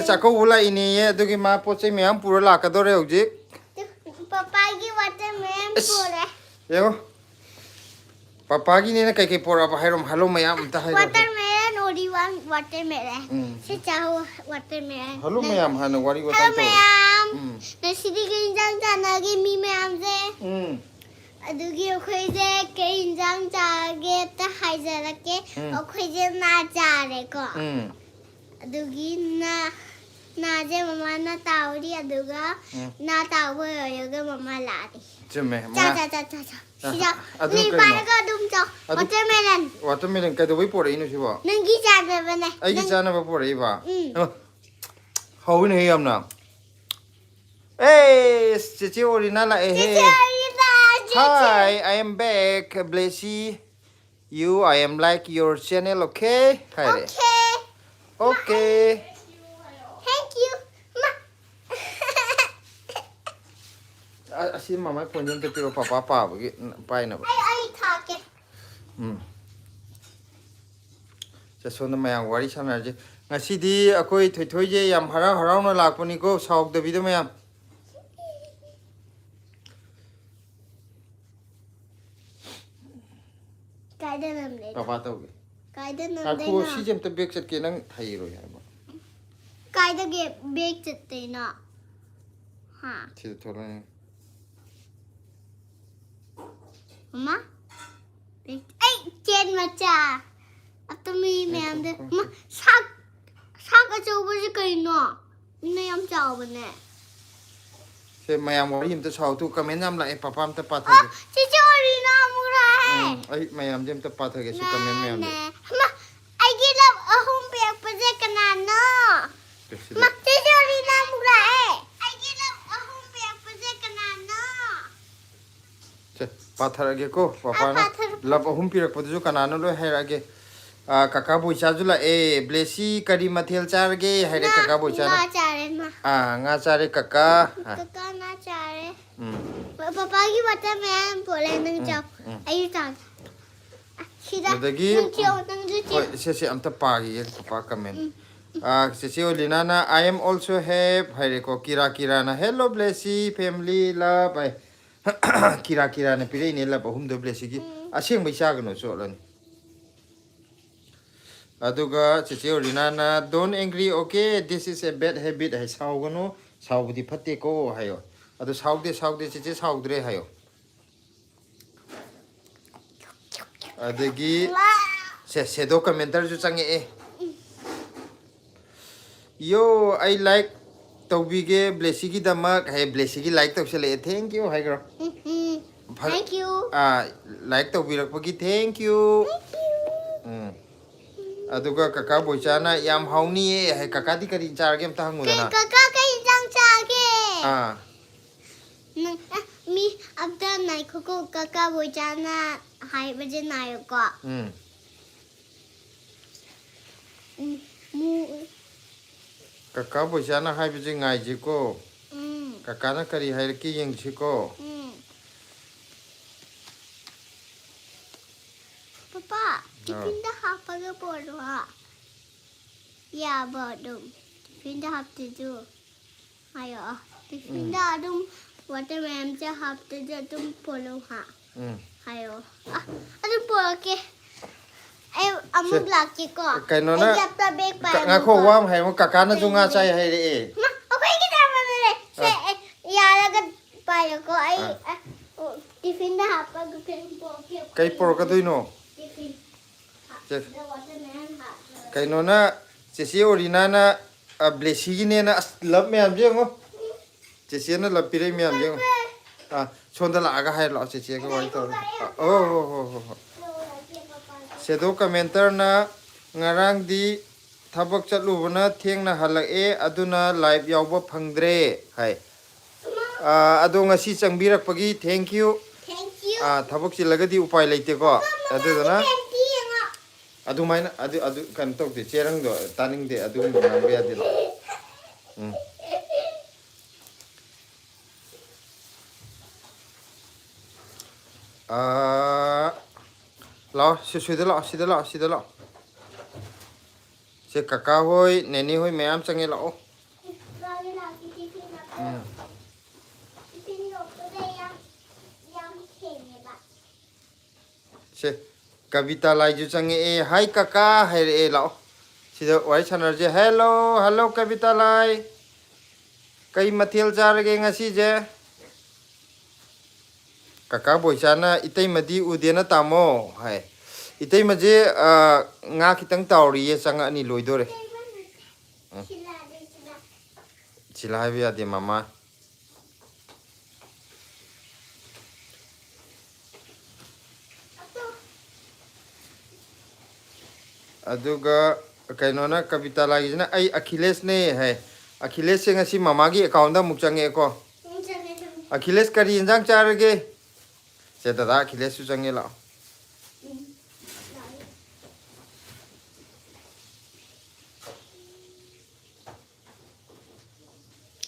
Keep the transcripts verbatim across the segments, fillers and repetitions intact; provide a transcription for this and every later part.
ꯆꯥꯛꯀꯧꯕ ꯂꯥꯛꯏꯅꯦꯌꯦ, ꯑꯗꯨꯒꯤ ꯃꯥ ꯄꯣꯠ ꯆꯩ ꯃꯌꯥꯝ ꯄꯨꯔ ꯂꯥꯛꯀꯗꯧꯔꯦ ꯍꯧꯖꯤꯛ꯫ ꯄꯄꯥꯒꯤ watermelon ꯑꯁ, ꯄꯨꯔꯦ꯫ ꯌꯦꯡꯉꯣ, ꯄꯄꯥꯒꯤꯅꯦꯅ ꯀꯩꯀꯩ ꯄꯣꯔꯛꯑꯕ ꯍꯥꯏꯔꯣ? ꯍꯜꯂꯣ ꯃꯌꯥꯝ ꯑꯝꯇ ꯍꯥꯏꯔꯣ꯫ Watermelon, ꯑꯣꯔꯤꯋꯥꯟ watermelon꯫ ꯎꯝ꯫ ꯁꯤ ꯆꯥꯎ, watermelon꯫ ꯍꯜꯂꯣ ꯅꯪ ꯃꯌꯥꯝ ꯍꯥꯟꯅ ꯋꯥꯔꯤ ꯍꯜꯂꯣ ꯋꯥꯇꯥꯏ ꯇꯧꯔꯣ꯫ ꯃꯌꯥꯝ꯫ ꯎꯝ꯫ ꯉꯁꯤꯗꯤ ꯀꯩ ꯏꯟꯖꯥꯡ ꯆꯥꯟꯅꯒꯦ ꯃꯤ ꯃꯌꯥꯝꯁꯦ? ꯎꯝ꯫ ꯑꯗꯨꯒꯤ ꯑꯩꯈꯣꯏꯁꯦ ꯀꯩ ꯏꯟꯖꯥꯡ ꯆꯥꯒꯦ ꯑꯝꯇ ꯍꯥꯏꯖꯔꯛꯀꯦ꯫ ꯎꯝ꯫ ꯑꯩꯈꯣꯏꯁꯦ ꯉꯥ ꯆꯥꯔꯦꯀꯣ꯫ ꯎꯝ꯫ ꯑꯗꯨꯒꯤ ꯉꯥ, ꯉꯥꯁꯦ ꯃꯃꯥꯅ ꯇꯥꯎꯔꯤ, ꯑꯗꯨꯒ ꯎꯝ꯫ ꯉꯥ ꯇꯥꯎꯕ ꯂꯣꯏꯔꯒ ꯃꯃꯥ ꯂꯥꯛꯑꯅꯤ꯫ ꯆꯨꯝꯃꯦ, ꯆꯥ, ꯉꯥ꯫ ꯆꯥ, ꯆꯥ, ꯆꯥ, ꯆꯥ꯫ ꯑ, ꯁꯤꯗ ꯑꯗꯨ ꯂꯩ ꯀꯩꯅꯣ? ꯄꯥꯏꯔꯒ ꯑꯗꯨꯝ ꯆꯥꯎ꯫ ꯑꯗꯨ watermelon꯫ Watermelon ꯀꯩꯗꯧꯕꯩ ꯄꯣꯔꯛꯏꯅꯣ ꯁꯤꯕꯣ? ꯅꯪꯒꯤ ꯆꯥꯅꯕꯅꯦ꯫ ꯑꯩꯒꯤ ꯅꯪ ꯆꯥꯅꯕ ꯄꯣꯔꯛꯏꯕ? ꯎꯝ꯫ ꯑ, ꯍꯥꯎꯋꯤꯅꯦꯍꯦ ꯌꯥꯝꯅ꯫ ꯑꯦ, ꯆꯦꯆꯦ ꯑꯣꯔꯤꯅꯥ ꯂꯥꯛꯑꯦꯍꯦ꯫ ꯆꯦꯆꯦ ꯑꯣꯔꯤꯅꯥ, ꯆꯦꯆꯦ꯫ Hi, I am back, Blessy. You, I am like your channel, okay? ꯍꯥꯏꯔꯦ꯫ Okay꯫ Okay꯫ Thank you꯫ ꯃꯥ꯫ ꯑ-, ꯑꯁꯤ ꯃꯃꯥꯏ ꯐꯣꯟꯁꯦ ꯑꯝꯇ ꯄꯤꯔꯛꯑꯣ, ꯄꯄꯥ ꯄꯥꯕꯒꯤ, ꯎꯝ, ꯄꯥꯏꯅꯕ꯫ ꯑꯩ, ꯑꯩ ꯊꯥꯛꯀꯦ꯫ ꯎꯝ꯫ ꯁꯦ, ꯁꯣꯝꯗ ꯃꯌꯥꯝ ꯋꯥꯔꯤ ꯁꯥꯟꯅꯔꯁꯦ꯫ ꯉꯁꯤꯗꯤ ꯑꯩꯈꯣꯏ ꯊꯣꯏꯊꯣꯏꯁꯦ ꯌꯥꯝ ꯍꯔꯥꯎ ꯍꯔꯥꯎꯅ ꯂꯥꯛꯄꯅꯤꯀꯣ, ꯁꯥꯎꯗꯕꯤꯗ ꯃꯌꯥꯝ꯫ ꯀꯥꯏꯗ ꯅꯝꯗꯣꯏꯅꯣ? ꯄꯄꯥ ꯇꯧꯒꯦ꯫ ꯀꯥꯏꯗ ꯉꯥꯏꯈꯣ, ꯅꯝꯗꯣꯏꯅꯣ? ꯁꯤꯁꯦ ꯑꯝꯇ back ꯆꯠꯀꯦ, ꯅꯪ ꯍꯩꯔꯣꯏ ꯍꯥꯏꯕ꯫ ꯀꯥꯏꯗꯒꯤ back ꯆꯠꯇꯣꯏꯅꯣ? ꯍꯥ? ꯁꯤꯗ ꯊꯣꯛꯂꯛꯑꯦ꯫ ꯃꯃꯥ? Back, ꯑꯩ ꯆꯦꯟ ꯃꯆꯥ꯫ ꯑꯇꯣꯝꯕꯤ ꯃꯌꯥꯝꯗ, ꯉꯥꯏꯈꯣ, ꯉꯥꯏꯈꯣ꯫ ꯃꯥ, ꯁꯥꯛ, ꯁꯥꯛ ꯑꯆꯧꯕꯁꯤ ꯀꯩꯅꯣ? ꯃꯤꯅ ꯌꯥꯝ ꯆꯥꯎꯕꯅꯦ꯫ ꯁꯦ, ꯃꯌꯥꯝ ꯋꯥꯔꯤ ꯑꯝꯇ ꯁꯥꯎ ꯇꯨ, comment ꯌꯥꯝ ꯂꯥꯛꯑꯦ, ꯄꯄꯥ ꯑꯝꯇ ꯑꯣ, ꯄꯥꯊꯒꯦ꯫ ꯆꯦꯆꯦ ꯑꯣꯔꯤꯅꯥ ꯑꯃꯨꯛ ꯂꯥꯛꯑꯦ꯫ ꯎꯝ, ꯑꯩ ꯃꯌꯥꯝꯁꯦ ꯑꯝꯇ ꯄꯥꯊꯒꯦ, ꯁꯤ comment ꯃꯌꯥꯝꯗꯣ꯫ ꯅꯦ, ꯅꯦ꯫ ꯍꯩꯃꯥ, ꯑꯩꯒꯤ love ꯑꯍꯨꯝ ꯄꯤꯔꯛꯄꯁꯦ ꯀꯅꯥꯅꯣ? ꯁꯦ, ꯁꯤꯗ꯫ ꯃꯥ, ꯆꯦꯆꯦ ꯑꯣꯔꯤꯅꯥ ꯑꯃꯨꯛ ꯂꯥꯛꯑꯦ꯫ ꯑꯩꯒꯤ love ꯑꯍꯨꯝ ꯄꯤꯔꯛꯄꯁꯦ ꯀꯅꯥꯅꯣ? ꯁꯦ, ꯄꯥꯊꯔꯒꯦꯀꯣ, ꯄꯄꯥꯅ ꯄꯥꯊꯔꯣ, ꯄꯥꯊꯔꯣ꯫ Love ꯑꯍꯨꯝ ꯄꯤꯔꯛꯄꯗꯨꯁꯨ ꯀꯅꯥꯅꯣ ꯂꯣꯏ ꯍꯥꯏꯔꯛꯑꯒꯦ꯫ ꯑꯥ, ꯀꯀꯥ ꯕꯣꯏꯆꯥꯁꯨ ꯂꯥꯛꯑꯦ꯫ ꯕ꯭ꯂꯦꯁꯤ, ꯀꯔꯤ ꯃꯊꯦꯜ ꯆꯥꯔꯒꯦ? ꯍꯥꯏꯔꯦ ꯉꯥ, ꯀꯀꯥ ꯕꯣꯏꯆꯥꯅ꯫ ꯉꯥ ꯆꯥꯔꯦ, ꯃꯥ꯫ ꯑꯥ, ꯉꯥ ꯆꯥꯔꯦ, ꯀꯀꯥ꯫ ꯑꯥ꯫ ꯀꯀꯥ ꯉꯥ ꯆꯥꯔꯦ꯫ ꯎꯝ꯫ ꯄ-, ꯄꯄꯥꯒꯤ watermelon ꯄꯨꯔꯛꯑꯦ, ꯅꯪ ꯎꯝ, ꯆꯥꯎ꯫ ꯎꯝ꯫ ꯑꯩꯁꯨ ꯆꯥꯒꯦ꯫ ꯑ, ꯁꯤꯗ ꯑꯗꯒꯤ, ꯅꯪ ꯆꯥꯎ, ꯎꯝ, ꯅꯪꯁꯨ ꯆꯥꯎ꯫ ꯍꯣꯏ, ꯁꯦ, ꯁꯦ, ꯑꯝꯇ ꯄꯥꯈꯤꯒꯦ, ꯄꯄꯥ comment꯫ ꯎꯝ꯫ ꯑꯥ, ꯆꯦꯆꯦ ꯑꯣꯂꯤꯅꯥꯅ "I am also have" ꯍꯥꯏꯔꯦꯀꯣ꯫ ꯀꯤꯔꯥ ꯀꯤꯔꯥꯅ "Hello Blessy, family love" high. ꯀꯤꯔꯥ ꯀꯤꯔꯥꯅ ꯄꯤꯔꯛꯏꯅꯦ love ꯑꯍꯨꯝꯗꯣ ꯕ꯭ꯂꯦꯁꯤꯒꯤ꯫ ꯑꯁꯦꯡꯕꯩ ꯆꯥꯒꯅꯨ, ꯆꯣꯠꯂꯅꯤ꯫ ꯑꯗꯨꯒ ꯆꯦꯆꯦ ꯑꯣꯂꯤꯅꯥꯅ "Don't angry, okay? This is a bad habit" ꯍꯥꯏ꯫ "ꯁꯥꯎꯒꯅꯨ, ꯁꯥꯎꯕꯗꯤ ꯐꯠꯇꯦꯀꯣ" ꯍꯥꯏꯌꯣ꯫ ꯑꯗꯣ "ꯁꯥꯎꯗꯦ, ꯁꯥꯎꯗꯦ, ꯆꯦꯆꯦ ꯁꯥꯎꯗ꯭ꯔꯦ" ꯍꯥꯏꯌꯣ꯫ ꯑꯗꯒꯤ ꯁꯦ, ꯁꯦꯗꯣ ꯀꯃꯦꯟꯇꯔꯁꯨ ꯆꯪꯉꯛꯑꯦ꯫ "ꯌꯣ, ꯑꯩ ꯂꯥꯏꯛ ꯇꯧꯕꯤꯒꯦ ꯕ꯭ꯂꯦꯁꯤꯒꯤꯗꯃꯛ" ꯍꯥꯏ꯫ ꯕ꯭ꯂꯦꯁꯤꯒꯤ ꯂꯥꯏꯛ ꯇꯧꯁꯜꯂꯛꯑꯦ꯫ "Thank you" ꯍꯥꯏꯈ꯭ꯔꯣ꯫ ꯎꯝ, ꯎꯝ꯫ ꯐ-, Thank you꯫ ꯑꯥ, ꯂꯥꯏꯛ ꯇꯧꯕꯤꯔꯛꯄꯒꯤ "Thank you"꯫ Thank you꯫ ꯎꯝ꯫ ꯑꯗꯨꯒ ꯀꯀꯥ ꯕꯣꯏꯆꯥꯅ "ꯌꯥꯝ ꯍꯥꯎꯅꯤꯌꯦ" ꯍꯥꯏ꯫ ꯀꯀꯥꯗꯤ ꯀꯔꯤ ꯆꯥꯔꯒꯦ ꯑꯝꯇ ꯍꯪꯉꯨꯗꯅ꯫ ꯀꯩ-, ꯀꯀꯥ ꯀꯩ ꯏꯟꯖꯥꯡ ꯆꯥꯒꯦ? ꯑꯥ꯫ ꯅꯪ, ꯑ, ꯃꯤ ꯑꯝꯇ ꯉꯥꯏꯈꯣꯀꯣ, ꯀꯀꯥ ꯕꯣꯏꯆꯥꯅ ꯍꯥꯏꯕꯁꯦ ꯉꯥꯏꯌꯨꯀꯣ꯫ ꯎꯝ꯫ ꯎꯝ, ꯃꯨ-, ꯀꯀꯥ ꯕꯣꯏꯆꯥꯅ ꯍꯥꯏꯕꯁꯦ ꯉꯥꯏꯁꯤꯀꯣ꯫ ꯎꯝ꯫ ꯀꯀꯥꯅ ꯀꯔꯤ ꯍꯥꯏꯔꯛꯀꯦ ꯌꯦꯡꯁꯤꯀꯣ꯫ ꯎꯝ꯫ ꯄꯄꯥ, ꯑꯥ꯫ ꯇꯤꯐꯤꯟꯗ ꯍꯥꯞꯄꯒ ꯄꯣꯔꯛꯑꯣ꯫ ꯌꯥꯕ꯭ꯔꯣ ꯑꯗꯨꯝ? ꯇꯤꯐꯤꯟꯗ ꯍꯥꯞꯇ꯭ꯔꯁꯨ꯫ ꯍꯥꯏꯌꯣ꯫ ꯇꯤꯐꯤꯟꯗ ꯎꯝ꯫ ꯑꯗꯨꯝ watermelonꯁꯦ ꯍꯥꯞꯇ꯭ꯔꯁꯨ ꯑꯗꯨꯝ ꯄꯣꯔꯛꯑꯣ ꯍꯥ꯫ ꯎꯝ꯫ ꯍꯥꯏꯌꯣ꯫ ꯑ, ꯑꯗꯨꯝ ꯄꯣꯔꯛꯀꯦ꯫ ꯑꯩ ꯑꯃꯨꯛ ꯁꯦ, ꯂꯥꯛꯀꯦꯀꯣ꯫ ꯀꯩꯅꯣꯅ ꯑꯩ laptop bag ꯄꯥꯏ ꯀ-, ꯉꯥꯏꯈꯣ, ꯑꯃꯨꯛꯀꯣ꯫ ꯋꯥ ꯑꯃ ꯍꯥꯏꯌꯣ꯫ ꯀꯀꯥꯅꯁꯨ ꯉꯥ ꯆꯥꯏ ꯍꯥꯏꯔꯛꯑꯦ꯫ ꯃꯥ, ꯑꯩꯈꯣꯏꯒꯤ ꯇꯥꯕꯅꯦ꯫ ꯁꯦ, ꯑꯥ꯫ ꯑꯦ, ꯌꯥꯔꯒ ꯄꯥꯏꯌꯣꯀꯣ꯫ ꯑꯩ, ꯑꯥ꯫ ꯑ, ꯑꯣ, ꯇꯤꯐꯤꯟꯗ ꯍꯥꯞꯄꯒ ꯀꯩꯅꯣ ꯄꯣꯔꯛꯀꯦ꯫ ꯀꯩ ꯄꯣꯔꯛꯀꯗꯣꯏꯅꯣ? ꯇꯤꯐꯤꯟ꯫ ꯁꯦ꯫ ꯀꯩꯅꯣꯅ, ꯆꯦꯆꯦ ꯑꯣꯔꯤꯅꯥꯅ, ꯑ, ꯕ꯭ꯂꯦꯁꯤꯒꯤꯅꯦꯅ, ꯑꯁ, love ꯃꯌꯥꯝꯁꯦ ꯌꯦꯡꯉꯣ꯫ ꯆꯦꯆꯦꯅ love ꯄꯤꯔꯛꯏ ꯃꯌꯥꯝꯁꯦ ꯌꯦꯡꯉꯣ꯫ ꯑ, ꯁꯣꯝꯗ ꯂꯥꯛꯑꯒ ꯍꯥꯏꯔꯣ ꯂꯥꯛꯑꯣ, ꯆꯦꯆꯦꯒ ꯋꯥꯔꯤ ꯇꯧꯔꯒ꯫ ꯑ, ꯑꯣ, ꯍꯣ, ꯍꯣ, ꯍꯣ, ꯍꯣ꯫ ꯁꯦꯗꯣ ꯀꯃꯦꯟꯇꯔꯅ, "ꯉꯔꯥꯡꯗꯤ ꯊꯕꯛ ꯆꯠꯂꯨꯕꯅ ꯊꯦꯡꯅ ꯍꯜꯂꯛꯑꯦ, ꯑꯗꯨꯅ live ꯌꯥꯎꯕ ꯐꯪꯗ꯭ꯔꯦ" ꯍꯥꯏ꯫ ꯑ, ꯑꯗꯣ ꯉꯁꯤ ꯆꯪꯕꯤꯔꯛꯄꯒꯤ thank you꯫ Thank you꯫ ꯑ, ꯊꯕꯛ ꯆꯤꯜꯂꯒꯗꯤ ꯎꯄꯥꯏ ꯂꯩꯇꯦꯀꯣ꯫ ꯑꯗꯨꯗꯨꯅ ꯇꯦꯡꯀꯤ ꯌꯦꯡꯉꯣ꯫ ꯑꯗꯨꯃꯥꯏꯅ, ꯑꯗꯨ, ꯑꯗꯨ ꯀꯩꯅꯣ ꯇꯧꯗꯦ, ꯆꯦꯔꯪꯗꯣ ꯇꯥꯅꯤꯡꯗꯦ, ꯑꯗꯨꯒꯨꯝꯕ ꯉꯥꯡꯕ ꯌꯥꯗꯦ꯫ ꯎꯝ꯫ ꯑꯥ, ꯂꯥꯛꯑꯣ, ꯁꯤ-, ꯁꯤꯗ ꯂꯥꯛꯑꯣ, ꯁꯤꯗ ꯂꯥꯛꯑꯣ, ꯁꯤꯗ ꯂꯥꯛꯑꯣ꯫ ꯀꯀꯥ ꯍꯣꯏ, ꯅꯦꯅꯦ ꯍꯣꯏ ꯃꯌꯥꯝ ꯆꯪꯉꯦ, ꯂꯥꯛꯑꯣ꯫ ꯎꯝ꯫ ꯁꯦ, ꯀꯕꯤꯇꯥ ꯂꯥꯏꯁꯨ ꯆꯪꯉꯛꯑꯦ꯫ "ꯍꯥꯏ ꯀꯀꯥ" ꯍꯥꯏꯔꯛꯑꯦ, ꯂꯥꯛꯑꯣ꯫ ꯁꯤꯗ ꯋꯥꯔꯤ ꯁꯥꯟꯅꯔꯁꯦ꯫ "ꯍꯦꯜꯂꯣ, ꯍꯦꯜꯂꯣ ꯀꯕꯤꯇꯥ ꯂꯥꯏ꯫ ꯀꯩ ꯃꯊꯦꯜ ꯆꯥꯔꯒꯦ ꯉꯁꯤꯁꯦ?" ꯀꯀꯥ ꯕꯣꯏꯆꯥꯅ, "ꯏꯇꯩꯃꯗꯤ ꯎꯗꯦꯅ ꯇꯥꯃꯣ" ꯍꯥꯏ꯫ ꯏꯇꯩꯃꯁꯦ, ꯑ, ꯉꯥ ꯈꯤꯇꯪ ꯇꯥꯎꯔꯤꯌꯦ, ꯆꯪꯉꯛꯑꯅꯤ, ꯂꯣꯏꯗꯣꯔꯦ꯫ ꯎꯝ꯫ ꯁꯤꯂꯥ ꯍꯥꯏꯕ ꯌꯥꯗꯦ, ꯃꯃꯥ꯫ ꯑꯗꯨꯒ ꯀꯩꯅꯣꯅ, ꯀꯕꯤꯇꯥ ꯂꯥꯏꯒꯤꯁꯤꯅ, "ꯑꯩ ꯑꯈꯤꯂꯦꯁꯅꯦ" ꯍꯥꯏ꯫ ꯑꯈꯤꯂꯦꯁꯁꯦ ꯉꯁꯤ ꯃꯃꯥꯒꯤ ꯑꯦꯀꯥꯎꯟꯗ ꯑꯃꯨꯛ ꯆꯪꯉꯛꯑꯦꯀꯣ꯫ ꯎꯝ, ꯆꯪꯉꯦ, ꯆꯪꯉꯦ꯫ "ꯑꯈꯤꯂꯦꯁ, ꯀꯔꯤ ꯌꯦꯟꯖꯥꯡ ꯆꯥꯔꯒꯦ?" ꯁꯦ, ꯗꯗꯥ ꯑꯈꯤꯂꯦꯁꯁꯨ ꯆꯪꯉꯦ, ꯂꯥꯛꯑꯣ꯫ ꯎꯝ, ꯂꯥꯛꯑꯦ꯫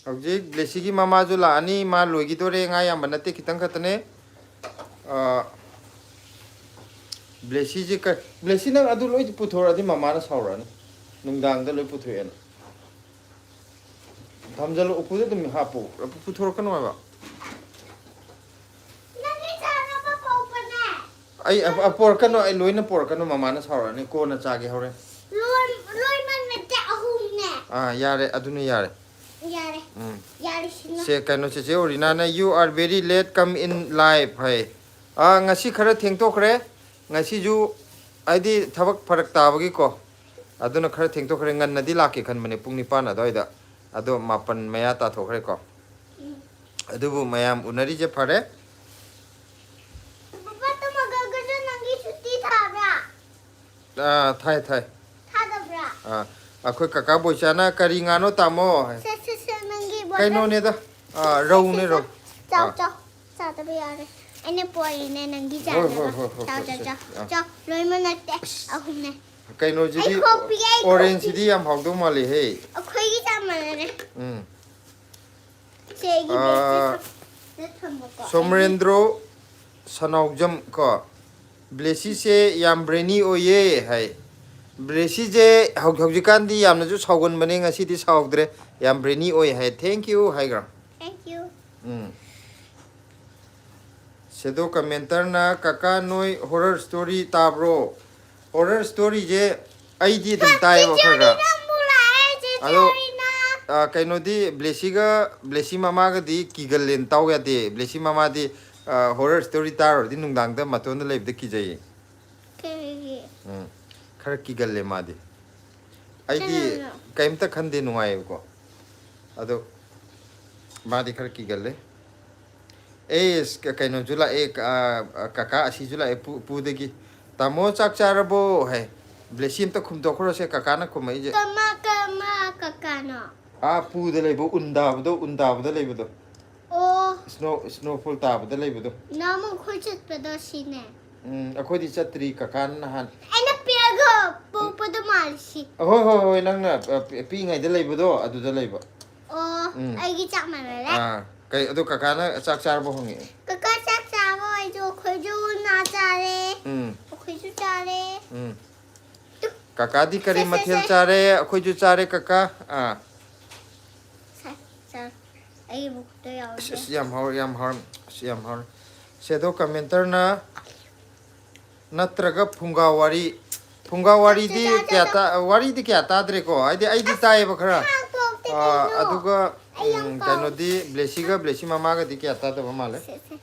ꯍꯧꯖꯤꯛ ꯕ꯭ꯂꯦꯁꯤꯒꯤ ꯃꯃꯥꯁꯨ ꯂꯥꯛꯑꯅꯤ, ꯃꯥ ꯂꯣꯏꯈꯤꯗꯣꯔꯦ, ꯉꯥ ꯌꯥꯝꯕ ꯅꯠꯇꯦ, ꯈꯤꯇꯪ ꯈꯛꯇꯅꯦ꯫ ꯑ, ꯕ꯭ꯂꯦꯁꯤꯁꯦ ꯀ-, ꯕ꯭ꯂꯦꯁꯤ, ꯅꯪ ꯑꯗꯨ ꯂꯣꯏ ꯄꯨꯊꯣꯔꯛꯑꯗꯤ ꯃꯃꯥꯅ ꯁꯥꯎꯔꯛꯑꯅꯤ, ꯅꯨꯡꯗꯥꯡꯗ ꯂꯣꯏ ꯄꯨꯊꯣꯛꯑꯦꯅ꯫ ꯊꯝꯖꯜꯂꯣ, ꯎꯄꯨꯗ ꯑꯗꯨꯝ ꯍꯥꯞꯄꯣ, ꯄꯨꯊꯣꯔꯛꯀꯅꯣ ꯍꯥꯏꯕ꯫ ꯅꯪꯒꯤ ꯆꯥꯅꯕ ꯄꯣꯛꯄꯅꯦ꯫ ꯑꯩ ꯑ-, ꯑ, ꯄꯣꯔꯛꯀꯅꯨ, ꯑꯩ ꯂꯣꯏꯅ ꯄꯣꯔꯛꯀꯅꯨ, ꯃꯃꯥꯅ ꯁꯥꯎꯔꯛꯑꯅꯤ, ꯀꯣꯟꯅ ꯆꯥꯒꯦ ꯍꯣꯔꯦꯟ꯫ ꯂꯣꯏ-, ꯂꯣꯏꯃꯛ ꯅꯠꯇꯦ, ꯑꯍꯨꯝꯅꯦ꯫ ꯑꯥ, ꯌꯥꯔꯦ, ꯑꯗꯨꯅ ꯌꯥꯔꯦ꯫ ꯌꯥꯔꯦ꯫ ꯎꯝ꯫ ꯌꯥꯔꯦ, ꯁꯤꯅ꯫ ꯁꯦ, ꯀꯩꯅꯣ, ꯆꯦꯆꯦ ꯑꯣꯔꯤꯅꯥꯅ, "You are very late come in life" ꯍꯥꯏ꯫ ꯑꯥ, ꯉꯁꯤ ꯈꯔ ꯊꯦꯡꯇꯣꯛꯈ꯭ꯔꯦ꯫ ꯉꯁꯤꯁꯨ ꯍꯥꯏꯗꯤ ꯊꯕꯛ ꯐꯔꯛ ꯇꯥꯕꯒꯤꯀꯣ꯫ ꯑꯗꯨꯅ ꯈꯔ ꯊꯦꯡꯇꯣꯛꯈ꯭ꯔꯦ꯫ ꯉꯟꯅꯗꯤ ꯂꯥꯛꯀꯦ ꯈꯟꯕꯅꯦ, ꯄꯨꯡ ꯅꯤꯄꯥꯟ ꯑꯗꯨꯋꯥꯏꯗ꯫ ꯑꯗꯣ ꯃꯥꯄꯟ ꯃꯌꯥ ꯇꯥꯊꯣꯛꯈ꯭ꯔꯦꯀꯣ꯫ ꯎꯝ꯫ ꯑꯗꯨꯕꯨ ꯃꯌꯥꯝ ꯎꯅꯔꯤꯁꯦ ꯐꯔꯦ꯫ ꯄꯄꯥ, ꯇꯃꯒꯒꯁꯨ ꯅꯪꯒꯤ ꯁꯨꯇꯤ ꯊꯥꯕ꯭ꯔꯥ? ꯑꯥ, ꯊꯥꯏ, ꯊꯥꯏ꯫ ꯊꯥꯗꯕ꯭ꯔꯥ? ꯑꯥ, ꯑꯩꯈꯣꯏ ꯀꯀꯥ ꯕꯣꯏꯆꯥꯅ, "ꯀꯔꯤ ꯉꯥꯅꯣ ꯇꯥꯃꯣ?" ꯍꯥꯏ꯫ ꯁꯦ, ꯁꯦ, ꯁꯦ, ꯅꯪꯒꯤ ꯕꯣꯇꯜ꯫ ꯀꯩꯅꯣꯅꯦꯗ, ꯑꯥ, ꯁꯦ, ꯔꯧꯅꯦ, ꯁꯦ, ꯔꯧ꯫ ꯆꯥꯎ, ꯑꯥ꯫ ꯆꯥꯎ꯫ ꯆꯥꯗꯕ ꯌꯥꯔꯦ꯫ ꯑꯩꯅ ꯄꯣꯔꯤꯅꯦ ꯅꯪꯒꯤ ꯍꯣꯏ, ꯍꯣꯏ, ꯆꯥꯅꯕ꯫ ꯍꯣꯏ, ꯍꯣꯏ, ꯆꯥꯎ, ꯍꯣꯏ, ꯆꯥꯎ, ꯁꯦ, ꯆꯥꯎ, ꯁꯦ꯫ ꯑꯥ꯫ ꯆꯥꯎ꯫ ꯂꯣꯏꯃꯛ ꯅꯠꯇꯦ, ꯑꯁ꯫ ꯑꯍꯨꯝꯅꯦ꯫ ꯀꯩꯅꯣꯁꯤꯗꯤ, ꯑꯩ ꯈꯣꯛꯄꯤꯒꯦ, ꯑꯩ ꯈꯣꯛꯄꯤꯒꯦ꯫ ꯑꯣꯔꯦꯟꯖꯁꯤꯗꯤ ꯌꯥꯝ ꯍꯥꯎꯗꯧ ꯃꯥꯜꯂꯦꯍꯦ꯫ ꯑꯩꯈꯣꯏꯒꯤ ꯆꯞ ꯃꯥꯟꯅꯔꯦ꯫ ꯎꯝ꯫ ꯁꯦ, ꯑꯩꯒꯤ ꯑꯥ, ꯕꯦꯒꯁꯦ ꯊꯝ-, ꯊꯝꯃꯣꯀꯣ꯫ ꯁꯣꯃꯔꯦꯟꯗ꯭ꯔꯣ ꯁꯅꯥꯎꯖꯝ ꯀꯣ, "ꯕ꯭ꯂꯦꯁꯤꯁꯦ ꯌꯥꯝ ꯕ꯭ꯔꯦꯅꯤ ꯑꯣꯏꯌꯦ" ꯍꯥꯏ꯫ ꯕ꯭ꯂꯦꯁꯤꯁꯦ ꯍꯧ- ꯍꯧꯖꯤꯛꯀꯥꯟꯗꯤ ꯌꯥꯝꯅꯁꯨ ꯁꯥꯎꯒꯟꯕꯅꯦ, ꯉꯁꯤꯗꯤ ꯁꯥꯎꯗ꯭ꯔꯦ꯫ ꯌꯥꯝ ꯕ꯭ꯔꯦꯅꯤ ꯑꯣꯏ ꯍꯥꯏ꯫ Thank you ꯍꯥꯏꯈ꯭ꯔꯣ꯫ Thank you. ꯎꯝ꯫ ꯁꯦꯗꯣ ꯀꯃꯦꯟꯇꯔꯅ, "ꯀꯀꯥ, ꯅꯣꯏ ꯍꯣꯔꯔ ꯁ꯭ꯇꯣꯔꯤ ꯇꯥꯕ꯭ꯔꯣ?" ꯍꯣꯔꯔ ꯁ꯭ꯇꯣꯔꯤꯁꯦ ꯑꯩꯗꯤ ꯑꯗꯨꯝ ꯇꯥꯏꯌꯦꯕ ꯈꯔ ꯈꯔ꯫ ꯅꯪꯕꯨ ꯂꯥꯛꯑꯦ, ꯆꯦ ꯑꯗꯣ, ꯆꯦꯔꯤꯅ꯫ ꯑ, ꯀꯩꯅꯣꯗꯤ, ꯕ꯭ꯂꯦꯁꯤꯒ, ꯕ꯭ꯂꯦꯁꯤ ꯃꯃꯥꯒꯗꯤ ꯀꯤꯒꯜꯂꯦꯅ ꯇꯥꯎ ꯌꯥꯗꯦ꯫ ꯕ꯭ꯂꯦꯁꯤ ꯃꯃꯥꯗꯤ, ꯑ, ꯍꯣꯔꯔ ꯁ꯭ꯇꯣꯔꯤ ꯇꯥꯔꯨꯔꯗꯤ ꯅꯨꯡꯗꯥꯡꯗ ꯃꯇꯣꯟꯗ ꯂꯩꯕꯗ ꯀꯤꯖꯩꯌꯦ꯫ ꯀꯩꯒꯤ? ꯎꯝ꯫ ꯈꯔ ꯀꯤꯒꯜꯂꯦ ꯃꯥꯗꯤ꯫ ꯑꯩꯗꯤ ꯀꯅꯥꯅꯣ? ꯀꯩꯝꯇ ꯈꯟꯗꯦ, ꯅꯨꯡꯉꯥꯏꯌꯦꯕꯀꯣ꯫ ꯑꯗꯣ ꯃꯥꯗꯤ ꯈꯔ ꯀꯤꯒꯜꯂꯦ꯫ ꯑꯦꯁ, ꯀ-, ꯀꯩꯅꯣꯁꯨ ꯂꯥꯛꯑꯦ, ꯀ-, ꯑ, ꯀꯀꯥ ꯑꯁꯤꯁꯨ ꯂꯥꯛꯑꯦ, ꯄꯨ-, ꯄꯨꯗꯒꯤ꯫ "ꯇꯥꯃꯣ, ꯆꯥꯛ ꯆꯥꯔꯕꯣ?" ꯍꯥꯏ꯫ ꯕ꯭ꯂꯦꯁꯤ ꯑꯝꯇ ꯈꯨꯝꯗꯣꯛꯈ꯭ꯔꯣꯁꯦ, ꯀꯀꯥꯅ ꯈꯨꯝꯃꯛꯏꯁꯦ꯫ ꯀꯃ ꯀꯃ ꯀꯀꯥꯅꯣ? ꯑꯥ, ꯄꯨꯗ ꯂꯩꯕ, ꯎꯟ ꯇꯥꯕꯗꯣ, ꯎꯟ ꯇꯥꯕꯗ ꯂꯩꯕꯗꯣ꯫ ꯑꯣ, ꯁ꯭ꯅꯣ, ꯁ꯭ꯅꯣꯐꯣꯜ ꯇꯥꯕꯗ ꯂꯩꯕꯗꯣ꯫ ꯅꯍꯥꯟꯃꯨꯛ ꯑꯩꯈꯣꯏ ꯆꯠꯄꯗꯣ ꯁꯤꯅꯦ꯫ ꯎꯝ, ꯑꯩꯈꯣꯏꯗꯤ ꯆꯠꯇ꯭ꯔꯤ, ꯀꯀꯥꯅ ꯅꯍꯥꯟ꯫ ꯑꯩꯅ ꯄꯤꯔꯒ ꯄꯣꯛꯄꯗꯣ ꯃꯥꯜꯂꯤ ꯁꯤ꯫ ꯍꯣꯏ, ꯍꯣꯏ, ꯍꯣꯏ, ꯅꯪꯅ, ꯑ, ꯄꯤ-, ꯄꯤꯛꯏꯉꯩꯗ ꯂꯩꯕꯗꯣ, ꯑꯗꯨꯗ ꯂꯩꯕ꯫ ꯑꯣ, ꯎꯝ꯫ ꯑꯩꯒꯤ ꯆꯞ ꯃꯥꯟꯅꯔꯦ꯫ ꯑꯥ, ꯀꯩ, ꯑꯗꯣ ꯀꯀꯥꯅ ꯆꯥꯛ ꯆꯥꯔꯕꯣ ꯍꯪꯉꯛꯑꯦ꯫ ꯀꯀꯥ ꯆꯥꯛ ꯆꯥꯕ ꯑꯣꯏꯔꯁꯨ ꯑꯩꯈꯣꯏꯁꯨ ꯉꯥ ꯆꯥꯔꯦ꯫ ꯎꯝ, ꯑꯩꯈꯣꯏꯁꯨ ꯆꯥꯔꯦ꯫ ꯎꯝ꯫ ꯀꯀꯥꯗꯤ ꯀꯔꯤ ꯁꯦ, ꯁꯦ, ꯃꯊꯦꯜ ꯁꯦ꯫ ꯆꯥꯔꯦ? ꯑꯩꯈꯣꯏꯁꯨ ꯆꯥꯔꯦ, ꯀꯀꯥ꯫ ꯑꯥ꯫ ꯁꯦ, ꯁꯦ꯫ ꯑꯩꯒꯤ ꯕꯨꯛꯇ ꯑꯁ, ꯌꯥꯎꯔꯦ꯫ ꯑꯁ, ꯌꯥꯝ ꯍꯥꯎꯔꯦ, ꯌꯥꯝ ꯍꯥꯎꯔꯦ꯫ ꯑꯁ, ꯌꯥꯝ ꯍꯥꯎꯔꯦ꯫ ꯁꯦꯗꯣ ꯀꯃꯦꯟꯇꯔꯅ, "ꯅꯠꯇ꯭ꯔꯒ ꯐꯨꯡꯒꯥ ꯋꯥꯔꯤ"꯫ ꯐꯨꯡꯒꯥ ꯋꯥꯔꯤꯗꯤ ꯆꯥ, ꯆꯥ, ꯀꯌꯥ ꯆꯥ, ꯇꯥ-, ꯋꯥꯔꯤꯗꯤ ꯀꯌꯥ ꯇꯥꯗ꯭ꯔꯦꯀꯣ꯫ ꯍꯥꯏꯗꯤ ꯑꯩꯗꯤ ꯇꯥꯏꯌꯦꯕ ꯈꯔ꯫ ꯈꯥꯡ ꯇꯣꯛꯇꯦ ꯑꯥ, ꯀꯩꯅꯣ꯫ ꯑꯗꯨꯒ, ꯑꯩ ꯌꯥꯝ ꯎꯝ, ꯄꯥꯝ-, ꯀꯩꯅꯣꯗꯤ, ꯕ꯭ꯂꯦꯁꯤꯒ ꯕ꯭ꯂꯦꯁꯤ ꯃꯃꯥꯒꯗꯤ ꯀꯌꯥ ꯇꯥꯗꯕ ꯃꯥꯜꯂꯦ꯫ ꯁꯦ, ꯁꯦ,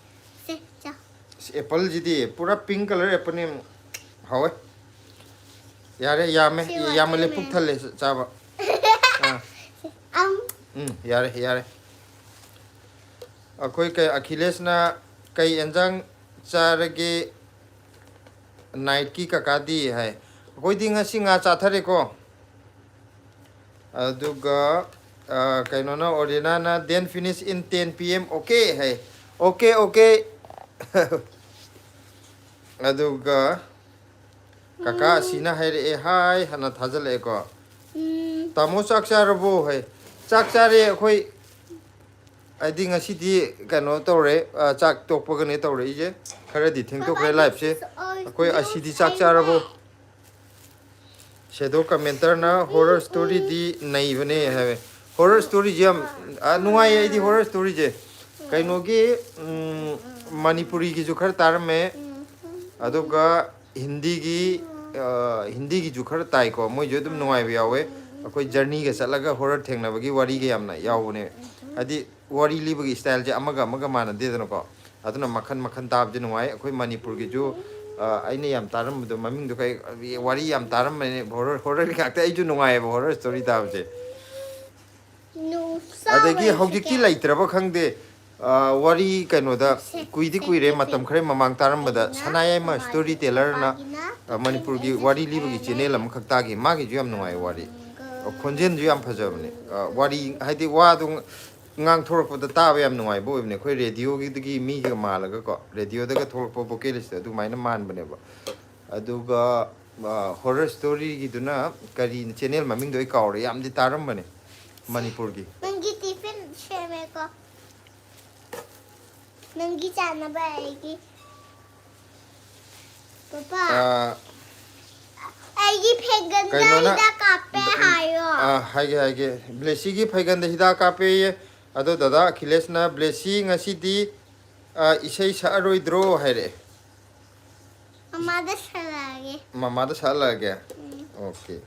ꯁꯦ, ꯆꯥ꯫ ꯑꯁ, ꯑꯦꯄꯜꯁꯤꯗꯤ ꯄꯨꯔꯥ ꯄꯤꯡ ꯀꯂꯔ ꯑꯦꯄꯜꯅꯦ꯫ ꯍꯥꯎꯋꯦ꯫ ꯌꯥꯔꯦ, ꯌꯥꯝꯃꯦ꯫ ꯁꯤ ꯌꯥꯝꯃꯜꯂꯦ, ꯋꯥꯇꯔꯃꯦꯂꯟ꯫ ꯄꯨꯛ ꯊꯜꯂꯦ, ꯆꯥꯕ꯫ ꯑꯥ꯫ ꯑꯝ꯫ ꯎꯝ, ꯌꯥꯔꯦ, ꯌꯥꯔꯦ꯫ ꯑꯩꯈꯣꯏ ꯀꯩ, ꯑꯈꯤꯂꯦꯁꯅ, "ꯀꯩ ꯑꯦꯟꯖꯥꯡ ꯆꯥꯔꯒꯦ ꯅꯥꯏꯠꯀꯤ ꯀꯀꯥꯗꯤ?" ꯍꯥꯏ꯫ ꯑꯩꯈꯣꯏꯗꯤ ꯉꯁꯤ ꯉꯥ ꯆꯥꯊꯔꯦꯀꯣ꯫ ꯑꯗꯨꯒ, ꯑ, ꯀꯩꯅꯣꯅ, ꯑꯣꯔꯤꯅꯥꯅ, "Then finish in ten P M, okay?" High. Okay, okay꯫ ꯑꯗꯨꯒ ꯀꯀꯥ ꯑꯁꯤꯅ ꯍꯥꯏꯔꯛꯑꯦ, "ꯍꯥꯏ" ꯍꯥꯟꯅ ꯊꯥꯖꯤꯜꯂꯛꯑꯦꯀꯣ꯫ ꯎꯝ꯫ "ꯇꯥꯃꯣ, ꯆꯥꯛ ꯆꯥꯔꯕꯣ?" ꯍꯥꯏ꯫ ꯆꯥꯛ ꯆꯥꯔꯦ ꯑꯩꯈꯣꯏ꯫ ꯍꯥꯏꯗꯤ ꯉꯁꯤꯗꯤ ꯀꯩꯅꯣ ꯇꯧꯔꯦ, ꯑ, ꯆꯥꯛ ꯇꯣꯛꯄꯒꯅꯦ ꯇꯧꯔꯛꯏꯁꯦ꯫ ꯈꯔꯗꯤ ꯊꯦꯡꯗꯣꯛꯈ꯭ꯔꯦ liveꯁꯦ꯫ ꯑꯩꯈꯣꯏ ꯑꯁꯤꯗꯤ ꯆꯥꯛ ꯆꯥꯔꯕꯣ? Shadow commenterꯅ horror storyꯗꯤ ꯅꯩꯕꯅꯦ ꯍꯥꯏꯋꯦ꯫ Horror storyꯁꯦ ꯌꯥꯝ, ꯑ, ꯅꯨꯡꯉꯥꯏꯌꯦ ꯑꯩꯗꯤ horror storyꯁꯦ꯫ ꯀꯩꯅꯣꯒꯤ, ꯎꯝ, ꯃꯅꯤꯄꯨꯔꯤꯒꯤꯁꯨ ꯈꯔ ꯇꯥꯔꯝꯃꯦ꯫ ꯑꯗꯨꯒ ꯍꯤꯟꯗꯤꯒꯤ, ꯑ, ꯍꯤꯟꯗꯤꯒꯤꯁꯨ ꯈꯔ ꯇꯥꯏꯀꯣ꯫ ꯃꯣꯏꯁꯨ ꯑꯗꯨꯝ ꯅꯨꯡꯉꯥꯏꯕ ꯌꯥꯎꯋꯦ꯫ ꯑꯩꯈꯣꯏ journeyꯒ ꯆꯠꯂꯒ horror ꯊꯦꯡꯅꯕꯒꯤ ꯋꯥꯔꯤꯒ ꯌꯥꯝꯅ ꯌꯥꯎꯕꯅꯦ꯫ ꯍꯥꯏꯗꯤ ꯋꯥꯔꯤ ꯂꯤꯕꯒꯤ styleꯁꯦ ꯑꯃꯒ ꯑꯃꯒ ꯃꯥꯟꯅꯗꯦꯗꯅꯀꯣ꯫ ꯑꯗꯨꯅ ꯃꯈꯟ ꯃꯈꯟ ꯇꯥꯕꯁꯦ ꯅꯨꯡꯉꯥꯏ꯫ ꯑꯩꯈꯣꯏ ꯃꯅꯤꯄꯨꯔꯒꯤꯁꯨ, ꯑ, ꯑꯩꯅ ꯌꯥꯝ ꯇꯥꯔꯝꯕꯗꯣ, ꯃꯃꯤꯡꯗꯣ ꯀꯩ, ꯋꯥꯔꯤ ꯌꯥꯝ ꯇꯥꯔꯝꯕꯅꯦ꯫ Horror, horrorꯒꯤ ꯉꯥꯛꯇ꯫ ꯑꯩꯁꯨ ꯅꯨꯡꯉꯥꯏꯌꯦꯕ horror story ꯇꯥꯕꯁꯦ꯫ ꯑꯗꯒꯤ ꯍꯧꯖꯤꯛꯇꯤ ꯂꯩꯇ꯭ꯔꯕ ꯈꯪꯗꯦ꯫ ꯑ, ꯋꯥꯔꯤ ꯀꯩꯅꯣꯗ ꯀꯨꯏꯗꯤ ꯀꯨꯏꯔꯦ, ꯃꯇꯝ ꯈꯔ ꯃꯃꯥꯡ ꯇꯥꯔꯝꯕꯗ ꯁꯅꯥꯌꯥꯏꯃ story tellerꯅ, ꯑ, ꯃꯅꯤꯄꯨꯔꯒꯤ ꯋꯥꯔꯤ ꯂꯤꯕꯒꯤ channel ꯑꯃꯈꯛ ꯇꯥꯈꯤ꯫ ꯃꯥꯒꯤꯁꯨ ꯌꯥꯝ ꯅꯨꯡꯉꯥꯏ ꯋꯥꯔꯤ꯫ ꯑ, ꯈꯣꯟꯖꯦꯜꯁꯨ ꯌꯥꯝ ꯐꯖꯕꯅꯦ꯫ ꯑ, ꯋꯥꯔꯤ ꯍꯥꯏꯗꯤ ꯋꯥꯗꯣ ꯉꯥꯡꯊꯣꯔꯛꯄꯗ ꯇꯥꯕ ꯌꯥꯝ ꯅꯨꯡꯉꯥꯏꯕ ꯑꯣꯏꯕꯅꯦ꯫ ꯑꯩꯈꯣꯏ radioꯒꯤꯗꯒꯤ ꯃꯤꯒ ꯃꯥꯜꯂꯒꯀꯣ, radioꯗꯒ ꯊꯣꯛꯂꯛꯄ vocalistꯇꯣ ꯑꯗꯨꯃꯥꯏꯅ ꯃꯥꯟꯕꯅꯦꯕ꯫ ꯑꯗꯨꯒ, ꯑ, horror storyꯒꯤꯗꯨꯅ ꯀꯔꯤ channel ꯃꯃꯤꯡꯗꯣ ꯑꯩ ꯀꯥꯎꯔꯦ, ꯌꯥꯝꯗꯤ ꯇꯥꯔꯝꯕꯅꯦ ꯃꯅꯤꯄꯨꯔꯒꯤ꯫ ꯅꯪꯒꯤ tiffin ꯁꯦꯝꯃꯦꯀꯣ꯫ ꯅꯪꯒꯤ ꯆꯥꯅꯕ ꯑꯩꯒꯤ꯫ ꯄꯄꯥ, ꯑ, ꯑꯩꯒꯤ ꯐꯩꯒꯟꯗ ꯀꯩꯅꯣꯅ, ꯍꯤꯗꯥꯛ ꯀꯥꯞꯄꯦ ꯍꯥꯏꯌꯣ꯫ ꯑ, ꯍꯥꯏꯒꯦ, ꯍꯥꯏꯒꯦ꯫ ꯕ꯭ꯂꯦꯁꯤꯒꯤ ꯐꯩꯒꯟꯗ ꯍꯤꯗꯥꯛ ꯀꯥꯞꯄꯦꯌꯦ꯫ ꯑꯗꯣ ꯗꯗꯥ ꯑꯈꯤꯂꯦꯁꯅ, "ꯕ꯭ꯂꯦꯁꯤ ꯉꯁꯤꯗꯤ, ꯑ, ꯏꯁꯩ ꯁꯛꯑꯔꯣꯏꯗ꯭ꯔꯣ?" ꯍꯥꯏꯔꯛꯑꯦ꯫ ꯃꯃꯥꯗ ꯁꯛꯂꯛꯑꯒꯦ꯫ ꯃꯃꯥꯗ ꯁꯛꯍꯜꯂꯛꯑꯒꯦ? ꯎꯝ꯫ Okay꯫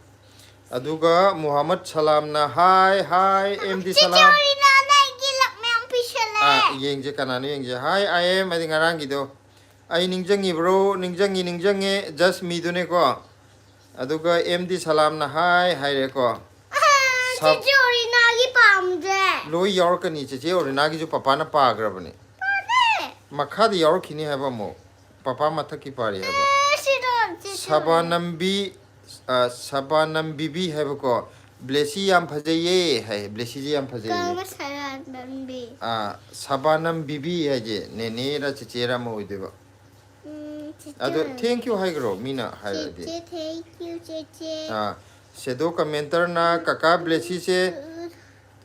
ꯑꯗꯨꯒ ꯃꯨꯍꯝꯃꯗ ꯁꯂꯥꯝꯅ, "Hi, hi, M D ꯆꯤꯆꯦ ꯁꯂꯥꯝ." ꯑꯣꯔꯤꯅꯥꯅ ꯑꯩꯒꯤ ꯂꯛ ꯃꯌꯥꯝ ꯄꯤꯁꯜꯂꯦ꯫ ꯑꯥ, ꯌꯦꯡꯁꯦ, ꯀꯅꯥꯅꯣ ꯌꯦꯡꯁꯦ꯫ Hi, I am ꯍꯥꯏꯗꯤ ꯉꯔꯥꯡꯒꯤꯗꯣ꯫ "ꯑꯩ ꯅꯤꯡꯁꯤꯡꯉꯤꯕ꯭ꯔꯣ?" "ꯅꯤꯡꯁꯤꯡꯉꯤ, ꯅꯤꯡꯁꯤꯡꯉꯦ, just meꯗꯨꯅꯦꯀꯣ?" ꯑꯗꯨꯒ M D ꯁꯂꯥꯝꯅ, "Hi" ꯍꯥꯏꯔꯦꯀꯣ꯫ ꯑꯥ, ꯁꯥ- ꯆꯤꯆꯦ ꯑꯣꯔꯤꯅꯥꯒꯤ ꯄꯥꯝꯗ꯭ꯔꯦ꯫ ꯂꯣꯏ ꯌꯥꯎꯔꯛꯀꯅꯤ, ꯆꯤꯆꯦ ꯑꯣꯔꯤꯅꯥꯒꯤꯁꯨ ꯄꯄꯥꯅ ꯄꯥꯈ꯭ꯔꯕꯅꯦ꯫ ꯄꯥꯗꯦ꯫ ꯃꯈꯥꯗ ꯌꯥꯎꯔꯛꯈꯤꯅꯤ ꯍꯥꯏꯕ ꯑꯃꯨꯛ꯫ ꯄꯄꯥ ꯃꯊꯛꯀꯤ ꯄꯥꯔꯤ ꯍꯥꯏꯕ꯫ ꯑꯦ, ꯁꯤꯗꯣ, ꯁꯤꯗꯣ꯫ ꯁꯕꯥꯅꯝꯕꯤ, ꯑ, ꯁꯕꯥꯅꯝ ꯕꯤꯕꯤ ꯍꯥꯏꯕꯀꯣ꯫ "ꯕ꯭ꯂꯦꯁꯤ ꯌꯥꯝ ꯐꯖꯩꯌꯦ" ꯍꯥꯏ꯫ ꯕ꯭ꯂꯦꯁꯤꯁꯦ ꯌꯥꯝ ꯐꯖꯩꯌꯦ꯫ ꯀꯔꯝꯕ ꯁꯕꯥꯅꯝꯕꯤ? ꯑ, ꯁꯕꯥꯅꯝ ꯕꯤꯕꯤ ꯍꯥꯏꯁꯦ ꯅꯦꯅꯦꯔ ꯆꯤꯆꯦꯔ ꯑꯃ ꯑꯣꯏꯗꯣꯏꯕ꯫ ꯎꯝ, ꯆꯤꯆꯦ ꯑꯗꯣ ꯑꯣꯏꯔꯦ꯫ Thank you ꯍꯥꯏꯈ꯭ꯔꯣ, ꯃꯤꯅ ꯍꯥꯏꯔꯗꯤ꯫ ꯆꯤꯆꯦ, thank you, ꯆꯤꯆꯦ꯫ ꯑ, Shadow commenterꯅ, "ꯀꯀꯥ ꯕ꯭ꯂꯦꯁꯤꯁꯦ,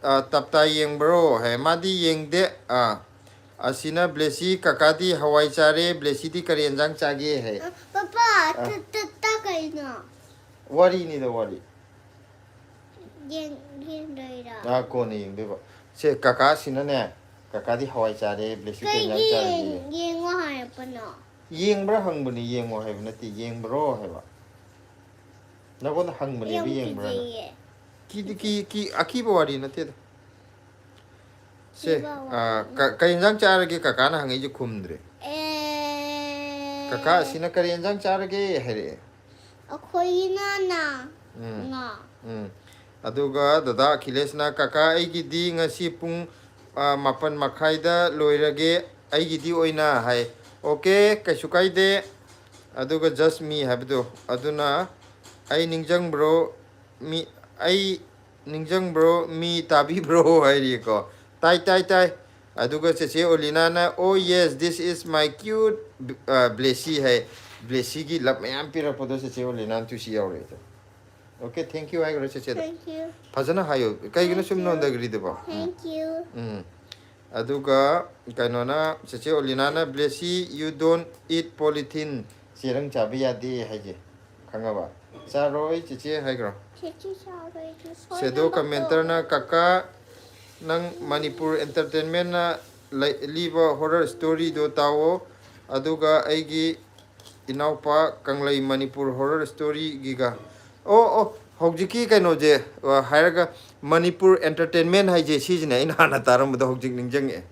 ꯑ, ꯇꯞꯇꯥ ꯌꯦꯡꯕ꯭ꯔꯣ?" ꯍꯥꯏ꯫ ꯃꯥꯗꯤ ꯌꯦꯡꯗꯦ꯫ ꯑ, ꯑꯁꯤꯅ ꯕ꯭ꯂꯦꯁꯤ, "ꯀꯀꯥꯗꯤ ꯍꯋꯥꯏ ꯆꯥꯔꯦ, ꯕ꯭ꯂꯦꯁꯤꯗꯤ ꯀꯔꯤ ꯌꯦꯟꯖꯥꯡ ꯆꯥꯒꯦ?" ꯍꯥꯏ꯫ ꯑ, ꯄꯄꯥ, ꯑ꯫ ꯇ-, ꯇ-, ꯇ ꯀꯩꯅꯣ? ꯋꯥꯔꯤꯅꯤꯗ, ꯋꯥꯔꯤ꯫ ꯌꯦꯡ- ꯌꯦꯡꯗꯣꯏꯔꯣ? ꯑꯥ, ꯀꯣꯟꯅ ꯌꯦꯡꯗꯣꯏꯕ꯫ ꯁꯦ, ꯀꯀꯥꯁꯤꯅꯅꯦ, ꯀꯀꯥꯗꯤ ꯍꯋꯥꯏ ꯆꯥꯔꯦ, ꯕ꯭ꯂꯦꯁꯤ ꯀꯩ ꯏꯟꯖꯥꯡ ꯆꯥꯔꯒꯦ? ꯀꯩꯒꯤ ꯌꯦꯡꯉꯣ ꯍꯥꯏꯔꯛꯄꯅꯣ? ꯌꯦꯡꯕ꯭ꯔꯥ ꯍꯪꯕꯅꯤ, ꯌꯦꯡꯉꯣ ꯍꯥꯏꯕ ꯅꯠꯇꯦ, ꯌꯦꯡꯕ꯭ꯔꯣ ꯍꯥꯏꯕ꯫ ꯅꯉꯣꯟꯗ ꯍꯪꯕꯅꯦꯕ, ꯌꯥꯝ ꯌꯦꯡꯕ꯭ꯔꯥꯅ꯫ ꯀꯤꯖꯩꯌꯦ꯫ ꯀꯤꯗꯤ ꯀꯤ, ꯀꯤ, ꯑꯀꯤꯕ ꯋꯥꯔꯤ ꯅꯠꯇꯦꯗ꯫ ꯁꯦ, ꯀꯤꯕ ꯋꯥꯔꯤ ꯑꯥ, ꯅꯠꯇꯦ꯫ ꯀ-, ꯀꯩ ꯌꯦꯟꯖꯥꯡ ꯆꯥꯔꯒꯦ? ꯀꯀꯥꯅ ꯍꯪꯉꯛꯏꯁꯦ ꯈꯨꯝꯗ꯭ꯔꯦ꯫ ꯑꯦ꯫ ꯀꯀꯥ ꯑꯁꯤꯅ "ꯀꯔꯤ ꯌꯦꯟꯖꯥꯡ ꯆꯥꯔꯒꯦ?" ꯍꯥꯏꯔꯛꯑꯦ꯫ ꯑꯩꯈꯣꯏꯒꯤꯅꯅ ꯎꯝ꯫ ꯉꯥ꯫ ꯎꯝ꯫ ꯑꯗꯨꯒ ꯗꯗꯥ ꯑꯈꯤꯂꯦꯁꯅ, "ꯀꯀꯥ, ꯑꯩꯒꯤꯗꯤ ꯉꯁꯤ ꯄꯨꯡ, ꯑ, ꯃꯥꯄꯟ ꯃꯈꯥꯏꯗ ꯂꯣꯏꯔꯒꯦ, ꯑꯩꯒꯤꯗꯤ ꯑꯣꯏꯅ" ꯍꯥꯏ꯫ ꯑꯣꯀꯦ, ꯀꯩꯁꯨ ꯀꯥꯏꯗꯦ꯫ ꯑꯗꯨꯒ "Just me" ꯍꯥꯏꯕꯗꯣ, ꯑꯗꯨꯅ "ꯑꯩ ꯅꯤꯡꯁꯤꯡꯕ꯭ꯔꯣ? ꯃꯤ, ꯑꯩ ꯅꯤꯡꯁꯤꯡꯕ꯭ꯔꯣ? ꯃꯤ ꯇꯥꯕꯤꯕ꯭ꯔꯣ?" ꯍꯥꯏꯔꯤꯀꯣ꯫ "ꯇꯥꯏ, ꯇꯥꯏ, ꯇꯥꯏ"꯫ ꯑꯗꯨꯒ ꯆꯦꯆꯦ ꯑꯣꯂꯤꯅꯥꯅ, "Oh yes, this is my cute, ꯑ, ꯕ꯭ꯂꯦꯁꯤ" ꯍꯥꯏ꯫ ꯕ꯭ꯂꯦꯁꯤꯒꯤ ꯂꯞ ꯃꯌꯥꯝ ꯄꯤꯔꯛꯄꯗꯣ ꯆꯦꯆꯦ ꯑꯣꯂꯤꯅꯥꯅ ꯇꯨꯁꯤ ꯌꯥꯎꯔꯦ ꯑꯗꯣ꯫ Okay, "Thank you" ꯍꯥꯏꯈ꯭ꯔꯣ ꯆꯦꯆꯦꯗ꯫ Thank you. ꯐꯖꯅ ꯍꯥꯏꯌꯣ, ꯀꯩꯒꯤꯅꯣ ꯁꯨꯝ Thank you. ꯅꯣꯟꯊꯈ꯭ꯔꯤꯗꯨꯕꯣ? Thank you. ꯎꯝ꯫ ꯑꯗꯨꯒ ꯀꯩꯅꯣꯅ, ꯆꯦꯆꯦ ꯑꯣꯂꯤꯅꯥꯅ, "Blessy, you don't eat polythene." ꯆꯦꯔꯪ ꯆꯥꯕ ꯌꯥꯗꯦ ꯍꯥꯏꯁꯦ ꯈꯪꯉꯕ? "ꯆꯥꯔꯣꯏ ꯆꯦꯆꯦ" ꯍꯥꯏꯈ꯭ꯔꯣ꯫ ꯆꯦꯆꯦ ꯆꯥꯔꯣꯏ, ꯆꯦ ꯁꯦꯗꯣ ꯁꯣꯏꯗꯅꯃꯛ ꯀꯃꯦꯟꯇꯔꯅ, ꯆꯥꯔꯣꯏ꯫ "ꯀꯀꯥ, ꯅꯪ ꯃꯅꯤꯄꯨꯔ ꯑꯦꯟꯇꯔꯇꯦꯟꯃꯦꯟꯅ ꯂꯩ-, ꯂꯤꯕ ꯍꯣꯔꯔ ꯁ꯭ꯇꯣꯔꯤꯗꯣ ꯇꯥꯎꯑꯣ, ꯑꯗꯨꯒ ꯑꯩꯒꯤ ꯏꯅꯥꯎꯄꯥ ꯀꯪꯂꯩ ꯃꯅꯤꯄꯨꯔ ꯍꯣꯔꯔ ꯁ꯭ꯇꯣꯔꯤꯒꯤꯒ"꯫ ꯑꯣ, ꯑꯣ, ꯍꯧꯖꯤꯛꯀꯤ ꯀꯩꯅꯣꯁꯦ, ꯑ, ꯍꯥꯏꯔꯒ ꯃꯅꯤꯄꯨꯔ ꯑꯦꯟꯇꯔꯇꯦꯟꯃꯦꯟ ꯍꯥꯏꯁꯦ ꯁꯤꯁꯤꯅꯦ ꯑꯩꯅ ꯍꯥꯟꯅ ꯇꯥꯔꯝꯕꯗꯣ ꯍꯧꯖꯤꯛ ꯅꯤꯡꯁꯤꯡꯉꯛꯑꯦ꯫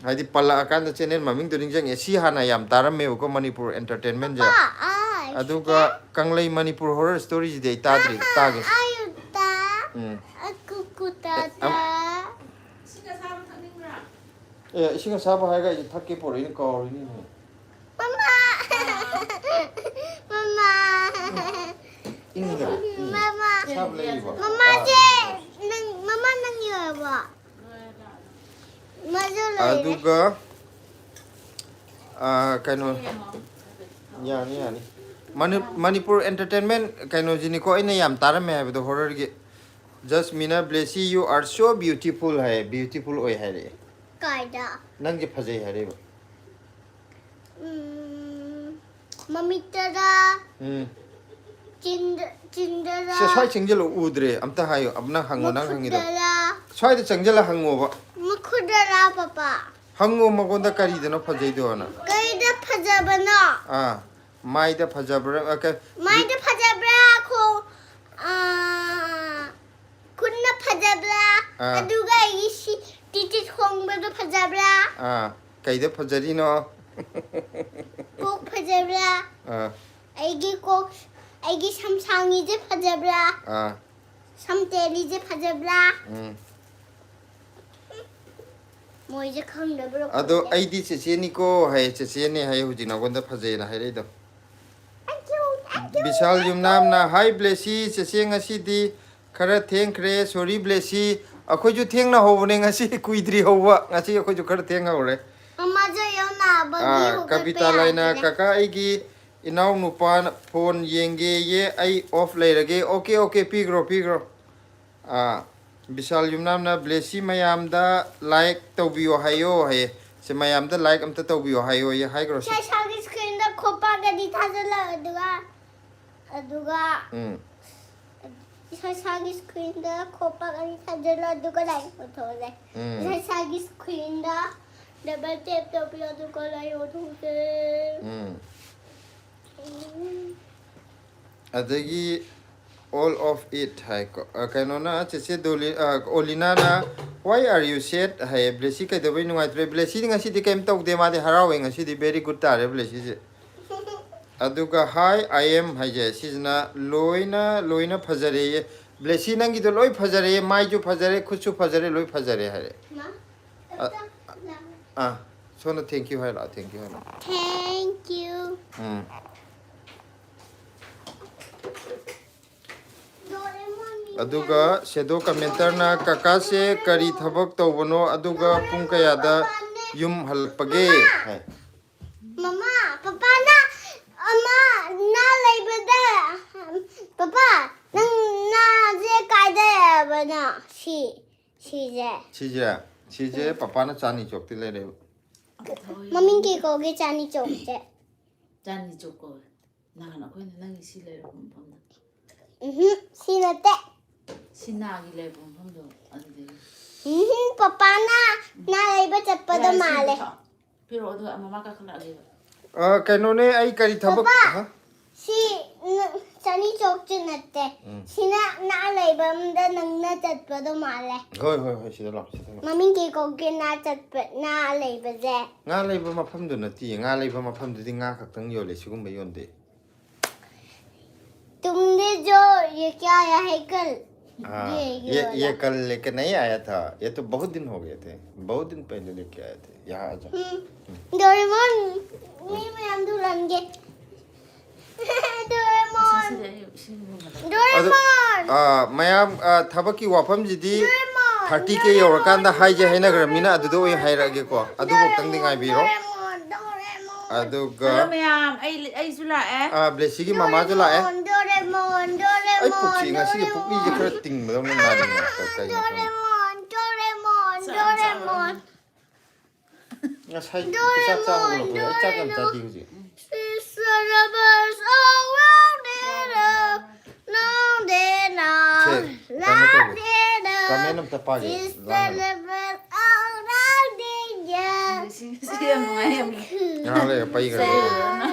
ꯍꯥꯏꯗꯤ ꯄꯜꯂꯛꯑꯀꯥꯟꯗ ꯆꯦꯅꯦꯜ ꯃꯃꯤꯡꯗꯣ ꯅꯤꯡꯁꯤꯡꯉꯛꯑꯦ꯫ ꯁꯤ ꯍꯥꯟꯅ ꯌꯥꯝ ꯇꯥꯔꯝꯃꯦꯕꯀꯣ ꯃꯅꯤꯄꯨꯔ ꯑꯦꯟꯇꯔꯇꯦꯟꯃꯦꯟꯁꯦ꯫ ꯄꯥ, ꯑꯥ, ꯑꯗꯨꯒ ꯀꯪꯂꯩ ꯃꯅꯤꯄꯨꯔ ꯍꯣꯔꯔ ꯁ꯭ꯇꯣꯔꯤꯁꯤꯗꯤ ꯑꯩ ꯇꯥꯗ꯭ꯔꯤ, ꯇꯥꯒꯦ꯫ ꯑꯌꯨꯛꯇ ꯎꯝ꯫ ꯑꯀꯨꯀꯨꯇꯥꯇ꯫ ꯑꯦ, ꯑꯝ-, ꯏꯁꯤꯡ ꯑꯁꯥꯕ ꯊꯛꯅꯤꯡꯕ꯭ꯔꯥ? ꯑꯦ, ꯏꯁꯤꯡ ꯑꯁꯥꯕ ꯍꯥꯏꯔꯒ ꯑꯩꯁꯦ ꯊꯛꯀꯦ ꯄꯣꯔꯛꯏꯅꯦ, ꯀꯥꯎꯔꯤꯅꯤꯅꯦ꯫ ꯃꯃꯥ! ꯃꯃꯥ! ꯏꯪꯗ꯭ꯔꯥ? ꯏꯪ-, ꯃꯃꯥ! ꯑꯁꯥꯕ ꯂꯩꯔꯤꯕꯣ? ꯃꯃꯥꯁꯦ! ꯅꯪ, ꯃꯃꯥ ꯅꯪ ꯌꯧꯔꯕꯣ? ꯃꯥꯁꯨ ꯂꯣꯏꯔꯦ꯫ ꯑꯗꯨꯒ, ꯑꯥ, ꯀꯩꯅꯣ, ꯌꯥꯅꯤ, ꯌꯥꯅꯤ꯫ ꯃꯅꯤ-, ꯃꯅꯤꯄꯨꯔ ꯑꯦꯟꯇꯔꯇꯦꯟꯃꯦꯟ ꯀꯩꯅꯣꯁꯤꯅꯤꯀꯣ ꯑꯩꯅ ꯌꯥꯝ ꯇꯥꯔꯝꯃꯦ ꯍꯥꯏꯕꯗꯣ, ꯍꯣꯔꯔꯒꯤ꯫ "Just me ꯅ, Blessy, you are so beautiful" high, "beautiful ꯑꯣꯏ" ꯍꯥꯏꯔꯛꯑꯦ꯫ ꯀꯥꯏꯗ? "ꯅꯪꯁꯦ ꯐꯖꯩ" ꯍꯥꯏꯔꯛꯏꯕ꯫ ꯎꯝ, ꯃꯃꯤꯠꯇꯔꯥ? ꯎꯝ꯫ ꯆꯤꯟꯗ ꯆꯤꯟꯗꯔꯥ? ꯁꯦ, ꯁ꯭ꯋꯥꯏ ꯆꯪꯁꯤꯜꯂꯣ, ꯎꯗ꯭ꯔꯦ꯫ ꯑꯝꯇ ꯍꯥꯏꯌꯣ, ꯑꯝ, ꯅꯪ ꯍꯪꯉꯣ, ꯅꯪ ꯍꯪꯉꯤꯗꯣ꯫ ꯃꯈꯨꯠꯇꯔꯥ? ꯁ꯭ꯋꯥꯏꯗ ꯆꯪꯁꯤꯜꯂ ꯍꯪꯉꯣꯕ꯫ ꯃꯈꯨꯠꯇꯔꯥ, ꯄꯄꯥ? ꯍꯪꯉꯣ ꯃꯉꯣꯟꯗ ꯀꯔꯤꯗꯅꯣ ꯐꯖꯩꯗꯣꯅ꯫ ꯀꯩꯗ ꯐꯖꯕꯅꯣ? ꯑꯥ, ꯃꯥꯏꯗ ꯐꯖꯕ꯭ꯔꯥ? ꯑ, ꯀ-, ꯃꯥꯏꯗ ꯐꯖꯕ꯭ꯔꯥ? ꯈꯣꯡ ꯑꯥ, ꯈꯨꯠꯅ ꯐꯖꯕ꯭ꯔꯥ? ꯑꯥ꯫ ꯑꯗꯨꯒ ꯑꯩꯒꯤ ꯁꯤ ꯇꯤꯇꯤꯠ ꯈꯣꯡꯕꯗꯣ ꯐꯖꯕ꯭ꯔꯥ? ꯑꯥ, ꯀꯩꯗ ꯐꯖꯔꯤꯅꯣ? ꯀꯣꯛ ꯐꯖꯕ꯭ꯔꯥ? ꯑꯥ, ꯑꯩꯒꯤ ꯀꯣꯛ, ꯑꯩꯒꯤ ꯁꯝ ꯁꯥꯡꯉꯤꯁꯦ ꯐꯖꯕ꯭ꯔꯥ? ꯑꯥ, ꯁꯝ ꯇꯦꯜꯂꯤꯁꯦ ꯐꯖꯕ꯭ꯔꯥ? ꯎꯝ꯫ ꯃꯣꯏꯁꯦ ꯈꯪꯗꯕ꯭ꯔꯣ? ꯑꯗꯣ ꯈꯪꯗꯦ꯫ ꯑꯩꯗꯤ ꯆꯦꯆꯦꯅꯤꯀꯣ ꯍꯥꯏꯌꯦ, ꯆꯦꯆꯦꯅꯤ ꯍꯥꯏꯌꯦ ꯍꯧꯖꯤꯛ ꯅꯉꯣꯟꯗ ꯐꯖꯩꯅ ꯍꯥꯏꯔꯛꯏꯗꯣ꯫ Thank you, thank you. ꯕꯤꯁꯥꯜ ꯌꯨꯝꯅꯥꯝꯅ, "ꯍꯥꯏ ꯕ꯭ꯂꯦꯁꯤ, ꯆꯦꯆꯦ ꯉꯁꯤꯗꯤ ꯈꯔ ꯊꯦꯡꯈ꯭ꯔꯦ, ꯁꯣꯔꯤ ꯕ꯭ꯂꯦꯁꯤ, ꯑꯩꯈꯣꯏꯁꯨ ꯊꯦꯡꯅ ꯍꯧꯕꯅꯦ ꯉꯁꯤ, ꯀꯨꯏꯗ꯭ꯔꯤ ꯍꯧꯕ, ꯉꯁꯤ ꯑꯩꯈꯣꯏꯁꯨ ꯈꯔ ꯊꯦꯡꯍꯧꯔꯦ." ꯃꯃꯥꯁꯨ ꯌꯥꯝ ꯅꯥꯕꯒꯤ ꯑꯥ, ꯍꯧꯒꯠꯄ ꯀꯕꯤꯇꯥ ꯂꯥꯏꯅ, ꯌꯥꯗ꯭ꯔꯦ꯫ "ꯀꯀꯥ, ꯑꯩꯒꯤ ꯏꯅꯥꯎ ꯅꯨꯄꯥꯅ ꯐꯣꯟ ꯌꯦꯡꯒꯦꯌꯦ, ꯑꯩ ꯑꯣꯐ ꯂꯩꯔꯒꯦ꯫" "Okay, okay, ꯄꯤꯈ꯭ꯔꯣ, ꯄꯤꯈ꯭ꯔꯣ꯫" ꯑꯥ, ꯕꯤꯁꯥꯜ ꯌꯨꯝꯅꯥꯝꯅ, "ꯕ꯭ꯂꯦꯁꯤ, ꯃꯌꯥꯝꯗ ꯂꯥꯏꯛ ꯇꯧꯕꯤꯌꯣ ꯍꯥꯏꯌꯣ" ꯍꯥꯏꯌꯦ꯫ ꯁꯦ, "ꯃꯌꯥꯝꯗ ꯂꯥꯏꯛ ꯑꯝꯇ ꯇꯧꯕꯤꯌꯣ ꯍꯥꯏꯌꯣꯌꯦ", ꯍꯥꯏꯈ꯭ꯔꯣ ꯁꯦ꯫ ꯏꯁꯥ ꯏꯁꯥꯒꯤ ꯁ꯭ꯀ꯭ꯔꯤꯟꯗ ꯈꯣꯠꯄꯒꯗꯤ ꯊꯥꯖꯤꯜꯂꯣ, ꯑꯗꯨꯒ ꯑꯗꯨꯒ ꯎꯝ꯫ ꯏꯁꯥ ꯏꯁꯥꯒꯤ ꯁ꯭ꯀ꯭ꯔꯤꯟꯗ ꯈꯣꯠꯄꯒꯗꯤ ꯊꯥꯖꯤꯜꯂꯣ, ꯑꯗꯨꯒ ꯂꯥꯏꯛ ꯇꯧꯊꯣꯛꯑꯁꯦ꯫ ꯎꯝ꯫ ꯏꯁꯥ ꯏꯁꯥꯒꯤ ꯁ꯭ꯀ꯭ꯔꯤꯟꯗ ꯗꯕꯜ ꯇꯦꯞ ꯇꯧꯕꯤꯌꯣ, ꯑꯗꯨꯒ ꯂꯥꯏꯛ ꯇꯧꯊꯣꯛꯑꯁꯦ꯫ ꯎꯝ꯫ ꯎꯝ꯫ ꯑꯗꯒꯤ all of it ꯍꯥꯏꯀꯣ꯫ ꯑ, ꯀꯩꯅꯣꯅ, ꯆꯦꯆꯦ ꯗꯣꯂꯤ-, ꯑ, ꯑꯣꯂꯤꯅꯥꯅ, "Why are you sad?" ꯍꯥꯏꯌꯦ꯫ "ꯕ꯭ꯂꯦꯁꯤ ꯀꯩꯗꯧꯕꯩ ꯅꯨꯡꯉꯥꯏꯇ꯭ꯔꯦ?" ꯕ꯭ꯂꯦꯁꯤꯗꯤ ꯉꯁꯤꯗꯤ ꯀꯩꯝ ꯇꯧꯗꯦ, ꯃꯥꯗꯤ ꯍꯔꯥꯎꯋꯦ ꯉꯁꯤꯗꯤ, very good ꯇꯥꯔꯦ ꯕ꯭ꯂꯦꯁꯤꯁꯦ꯫ ꯑꯗꯨꯒ "Hi, I am" ꯍꯥꯏꯁꯦ, ꯁꯤꯁꯤꯅ ꯂꯣꯏꯅ, ꯂꯣꯏꯅ ꯐꯖꯔꯦꯌꯦ꯫ "ꯕ꯭ꯂꯦꯁꯤ, ꯅꯪꯒꯤꯗꯣ ꯂꯣꯏ ꯐꯖꯔꯦꯌꯦ, ꯃꯥꯏꯁꯨ ꯐꯖꯔꯦ, ꯈꯨꯠꯁꯨ ꯐꯖꯔꯦ, ꯂꯣꯏ ꯐꯖꯔꯦ" ꯍꯥꯏꯔꯦ꯫ ꯃꯥ, ꯑ, ꯑꯥ, ꯁꯣꯝꯗ "Thank you" ꯍꯥꯏꯔꯣ, "Thank you" ꯍꯥꯏꯔꯣ꯫ Thank you. ꯎꯝ꯫ ꯗꯣꯔꯦꯃꯣꯟ ꯑꯗꯨꯒ ꯁꯦꯗꯣ ꯀꯃꯦꯟꯇꯔꯅ, "ꯀꯀꯥꯁꯦ ꯀꯔꯤ ꯊꯕꯛ ꯇꯧꯕꯅꯣ, ꯑꯗꯨꯒ ꯄꯨꯡ ꯀꯌꯥꯗ ꯌꯨꯝ ꯍꯜꯂꯛꯄꯒꯦ?" ꯍꯥꯏ꯫ ꯃꯃꯥ, ꯄꯄꯥꯅ ꯑꯃ ꯅꯥ ꯂꯩꯕꯗ, ꯄꯄꯥ, ꯅꯪ ꯅꯥꯁꯦ ꯀꯥꯏꯗ ꯌꯥꯕꯅꯣ? ꯁꯤ, ꯁꯤꯁꯦ꯫ ꯁꯤꯁꯦ, ꯁꯤꯁꯦ ꯄꯄꯥꯅ ꯆꯥꯅꯤ ꯆꯣꯛꯇꯤ ꯂꯩꯔꯦꯕ꯫ ꯃꯃꯤꯡ ꯀꯩ ꯀꯧꯒꯦ, ꯆꯥꯅꯤ ꯆꯣꯛꯁꯦ? ꯆꯥꯅꯤ ꯆꯣꯛ ꯀꯧꯋꯦ꯫ ꯅꯍꯥꯟ ꯑꯩꯈꯣꯏꯅ ꯅꯪꯒꯤ ꯁꯤ ꯂꯩꯔꯛꯄ ꯃꯐꯝꯗ, ꯎꯝꯍꯨꯝ, ꯁꯤ ꯅꯠꯇꯦ. ꯁꯤ ꯅꯥꯒꯤ ꯂꯩꯔꯛꯄ ꯃꯐꯝꯗꯣ ꯑꯗꯨꯗꯒꯤ. ꯎꯝꯍꯨꯝ, ꯄꯄꯥꯅ ꯅꯥ ꯂꯩꯕ ꯆꯠꯄꯗꯣ ꯌꯥꯔꯦ, ꯁꯤ ꯃꯥꯜꯂꯦ. ꯄꯤꯔꯛꯑꯣ. ꯄꯤꯔꯛꯑꯣ, ꯑꯗꯨꯒ ꯃꯃꯥ ꯀꯥꯈꯠꯂꯛꯑꯒꯦꯕ. ꯑ, ꯀꯩꯅꯣꯅꯦ, ꯑꯩ ꯀꯔꯤ ꯊꯕꯛ? ꯄꯄꯥ! ꯍꯥ? ꯁꯤ ꯅ- ꯆꯅꯤ ꯆꯣꯛꯁꯤ ꯅꯠꯇꯦ. ꯎꯝ. ꯁꯤꯅ ꯅꯥ ꯂꯩꯕꯝꯗ ꯅꯪꯅ ꯆꯠꯄꯗꯣ ꯃꯥꯜꯂꯦ. ꯍꯣꯏ, ꯍꯣꯏ, ꯍꯣꯏ, ꯁꯤꯗ ꯂꯥꯛꯑꯣ, ꯁꯤꯗ ꯂꯥꯛꯑꯣ. ꯃꯃꯤꯡ ꯀꯩ ꯀꯧꯒꯦ ꯅꯥ ꯆꯠꯄ, ꯅꯥ ꯂꯩꯕꯁꯦ? ꯉꯥ ꯂꯩꯕ ꯃꯐꯝꯗꯨ ꯅꯠꯇꯤꯌꯦ. ꯉꯥ ꯂꯩꯕ ꯃꯐꯝꯗꯨꯗꯤ ꯉꯥ ꯈꯛꯇꯪ ꯌꯣꯜꯂꯦ, ꯁꯤꯒꯨꯝꯕ ꯌꯣꯟꯗꯦ. तुमने जो ये क्या आया है कल? हाँ, ये, ये ये वाला। ये कल लेके नहीं आया था, ये तो बहुत दिन हो गए थे, बहुत दिन पहले लेके आए थे. यहाँ आ जाओ. ꯎꯝ. ꯗꯣꯔꯦꯃꯣꯟ, ꯃꯤ ꯃꯌꯥꯝ ꯗꯨꯔꯟꯒꯦ. ꯗꯣꯔꯦꯃꯣꯟ. ꯁꯤꯗ ꯑꯩ ꯏꯁꯤꯡ ꯂꯨꯝꯕꯗ. ꯑꯗꯨ ꯗꯣꯔꯦꯃꯣꯟ. ꯑ, ꯃꯌꯥꯝ, ꯑ, ꯊꯕꯛꯀꯤ ꯋꯥꯐꯝꯁꯤꯗꯤ ꯗꯣꯔꯦꯃꯣꯟ. ꯊꯥꯔꯇꯤ ꯀꯦ ꯌꯧꯔꯀꯥꯟꯗ ꯍꯥꯏꯁꯦ ꯍꯥꯏꯅꯈ꯭ꯔꯃꯤꯅ ꯑꯗꯨꯗ ꯑꯣꯏꯅ ꯍꯥꯏꯔꯛꯑꯒꯦꯀꯣ. ꯑꯗꯨꯐꯥꯎꯇꯪꯗꯤ ꯉꯥꯏꯕꯤꯔꯣ. Doraemon, Doraemon. ꯑꯗꯨꯒ ꯍꯜꯂꯣ ꯃꯌꯥꯝ, ꯑꯩ ꯑꯩꯁꯨ ꯂꯥꯛꯑꯦ. ꯑ, ꯕ꯭ꯂꯦꯁꯤꯒꯤ ꯃꯃꯥꯁꯨ ꯂꯥꯛꯑꯦ. ꯗꯣꯔꯦꯃꯣꯟ, ꯗꯣꯔꯦꯃꯣꯟ, ꯑꯩ ꯄꯨꯛꯁꯤ ꯉꯁꯤꯒꯤ ꯗꯣꯔꯦꯃꯣꯟ. ꯄꯨꯛꯂꯤꯁꯦ ꯈꯔ ꯇꯤꯡꯕꯗꯧꯅ ꯅꯥꯔꯤꯅꯦ. ꯀꯩꯅꯣ ꯈꯪꯗꯦ. Doraemon, Doraemon, Doraemon. ꯉꯁꯥꯏ ꯆꯥꯛ ꯆꯥꯕ ꯍꯧꯒꯠꯂꯛꯄꯗ ꯑꯩ ꯆꯥꯛ ꯌꯥꯝ ꯆꯥꯗꯦ ꯍꯧꯖꯤꯛ. Syllabus around it up, no, they not. ꯁꯦ, ꯀꯩꯅꯣ ꯇꯧꯒꯦ. ꯀꯃꯦꯟ ꯑꯝꯇ ꯄꯥꯒꯦ. Syllabus around it up. ꯁꯤ ꯁꯤ ꯌꯥꯝ ꯅꯨꯡꯉꯥꯏ, ꯌꯥꯝ ꯉꯥꯏꯍꯥꯛ ꯂꯩꯔ ꯄꯩꯈ꯭ꯔꯒꯦ. ꯆꯩꯔꯗꯤ ꯑꯃꯨꯛ.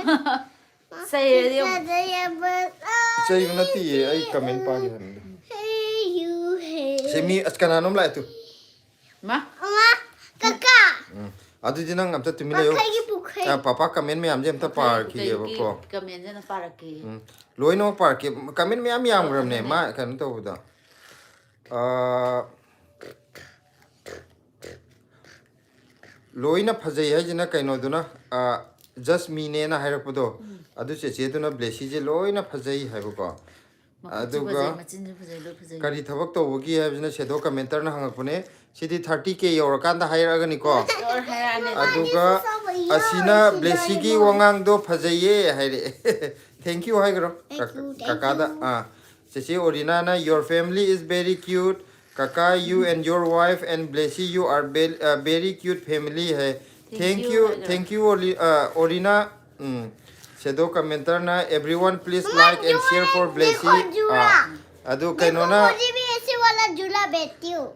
ꯆꯩꯔꯗꯤ ꯑꯃꯨꯛ. Syllabus around ꯆꯩꯕ ꯅꯠꯇꯤꯌꯦ, ꯑꯩ ꯀꯃꯦꯟ ꯄꯥꯒꯦ ꯍꯥꯏꯕꯅꯤꯗ. Hey, you, hey. ꯁꯦ, ꯃꯤ ꯑꯁ ꯀꯅꯥꯅꯣꯝ ꯂꯥꯛꯑꯦ ꯇꯨ. ꯃꯥ. ꯃꯃꯥ, ꯀꯀꯥ. ꯎꯝ. ꯑꯗꯨꯗꯤ ꯅꯪ ꯑꯝꯇ ꯇꯨꯃꯤꯟ ꯂꯩꯌꯣ. ꯄꯥꯈꯩꯒꯤ ꯄꯨꯈꯩ. ꯑ, ꯄꯥꯄꯥ ꯀꯃꯦꯟ ꯃꯌꯥꯝꯁꯦ ꯑꯝꯇ ꯄꯥꯔꯛꯈꯤꯒꯦꯕꯀꯣ. ꯀꯃꯦꯟꯁꯦ ꯑꯝꯇ ꯄꯥꯔꯛꯀꯦ. ꯎꯝ. ꯂꯣꯏꯅꯃꯛ ꯄꯥꯔꯛꯀꯦ. ꯀꯃꯦꯟ ꯃꯌꯥꯝ ꯌꯥꯝꯈ꯭ꯔꯕꯅꯦ ꯃꯥ ꯀꯩꯅꯣ ꯇꯧꯕꯗ. ꯑ, ꯂꯣꯏꯅ ꯐꯖꯩ ꯍꯥꯏꯁꯤꯅ ꯀꯩꯅꯣꯗꯨꯅ, ꯑ, just meꯅꯦꯅ ꯍꯥꯏꯔꯛꯄꯗꯣ. ꯑꯗꯨ ꯆꯦꯆꯦꯗꯨꯅ ꯕ꯭ꯂꯦꯁꯤꯁꯦ ꯂꯣꯏꯅ ꯐꯖꯩ ꯍꯥꯏꯕꯀꯣ. ꯃꯈꯨꯠꯁꯨ ꯑꯗꯨꯒ ꯐꯖꯩ, ꯃꯆꯤꯟꯁꯨ ꯐꯖꯩ, ꯂꯣꯏ ꯐꯖꯩ. ꯀꯔꯤ ꯊꯕꯛ ꯇꯧꯕꯒꯤ ꯍꯥꯏꯕꯁꯤꯅ ꯁꯦꯗꯣ ꯀꯃꯦꯟꯇꯔꯅ ꯍꯪꯉꯛꯄꯅꯦ. ꯁꯤꯗꯤ ꯊꯥꯔꯇꯤ ꯀꯦ ꯌꯧꯔꯀꯥꯟꯗ ꯍꯥꯏꯔꯛꯑꯒꯅꯤꯀꯣ. ꯍꯥꯏꯔꯛꯑꯅꯤ. ꯑꯗꯨꯒ ꯑꯁꯤꯅ ꯕ꯭ꯂꯦꯁꯤꯒꯤ ꯋꯥꯉꯥꯡꯗꯣ ꯐꯖꯩꯌꯦ ꯍꯥꯏꯔꯛꯑꯦ. Thank you ꯍꯥꯏꯈ꯭ꯔꯣ. Thank you, thank ꯀꯀꯥꯗ. you. ꯑꯥ, ꯆꯦꯆꯦ ꯑꯣꯔꯤꯅꯥꯅ, "Your family is very cute. ꯀꯀꯥ, you and your wife and Blessy, you are ve- uh, very cute family" high. Thank Thank you you, ꯍꯥꯏꯈ꯭ꯔꯣ. thank you, ꯑꯣꯔꯤ- ꯑ, ꯑꯣꯔꯤꯅꯥ. ꯎꯝ. Shadow commenterꯅ, "Everyone please like and share for Blessy." ꯑꯥ, ꯑꯗꯨ ꯀꯩꯅꯣꯅ,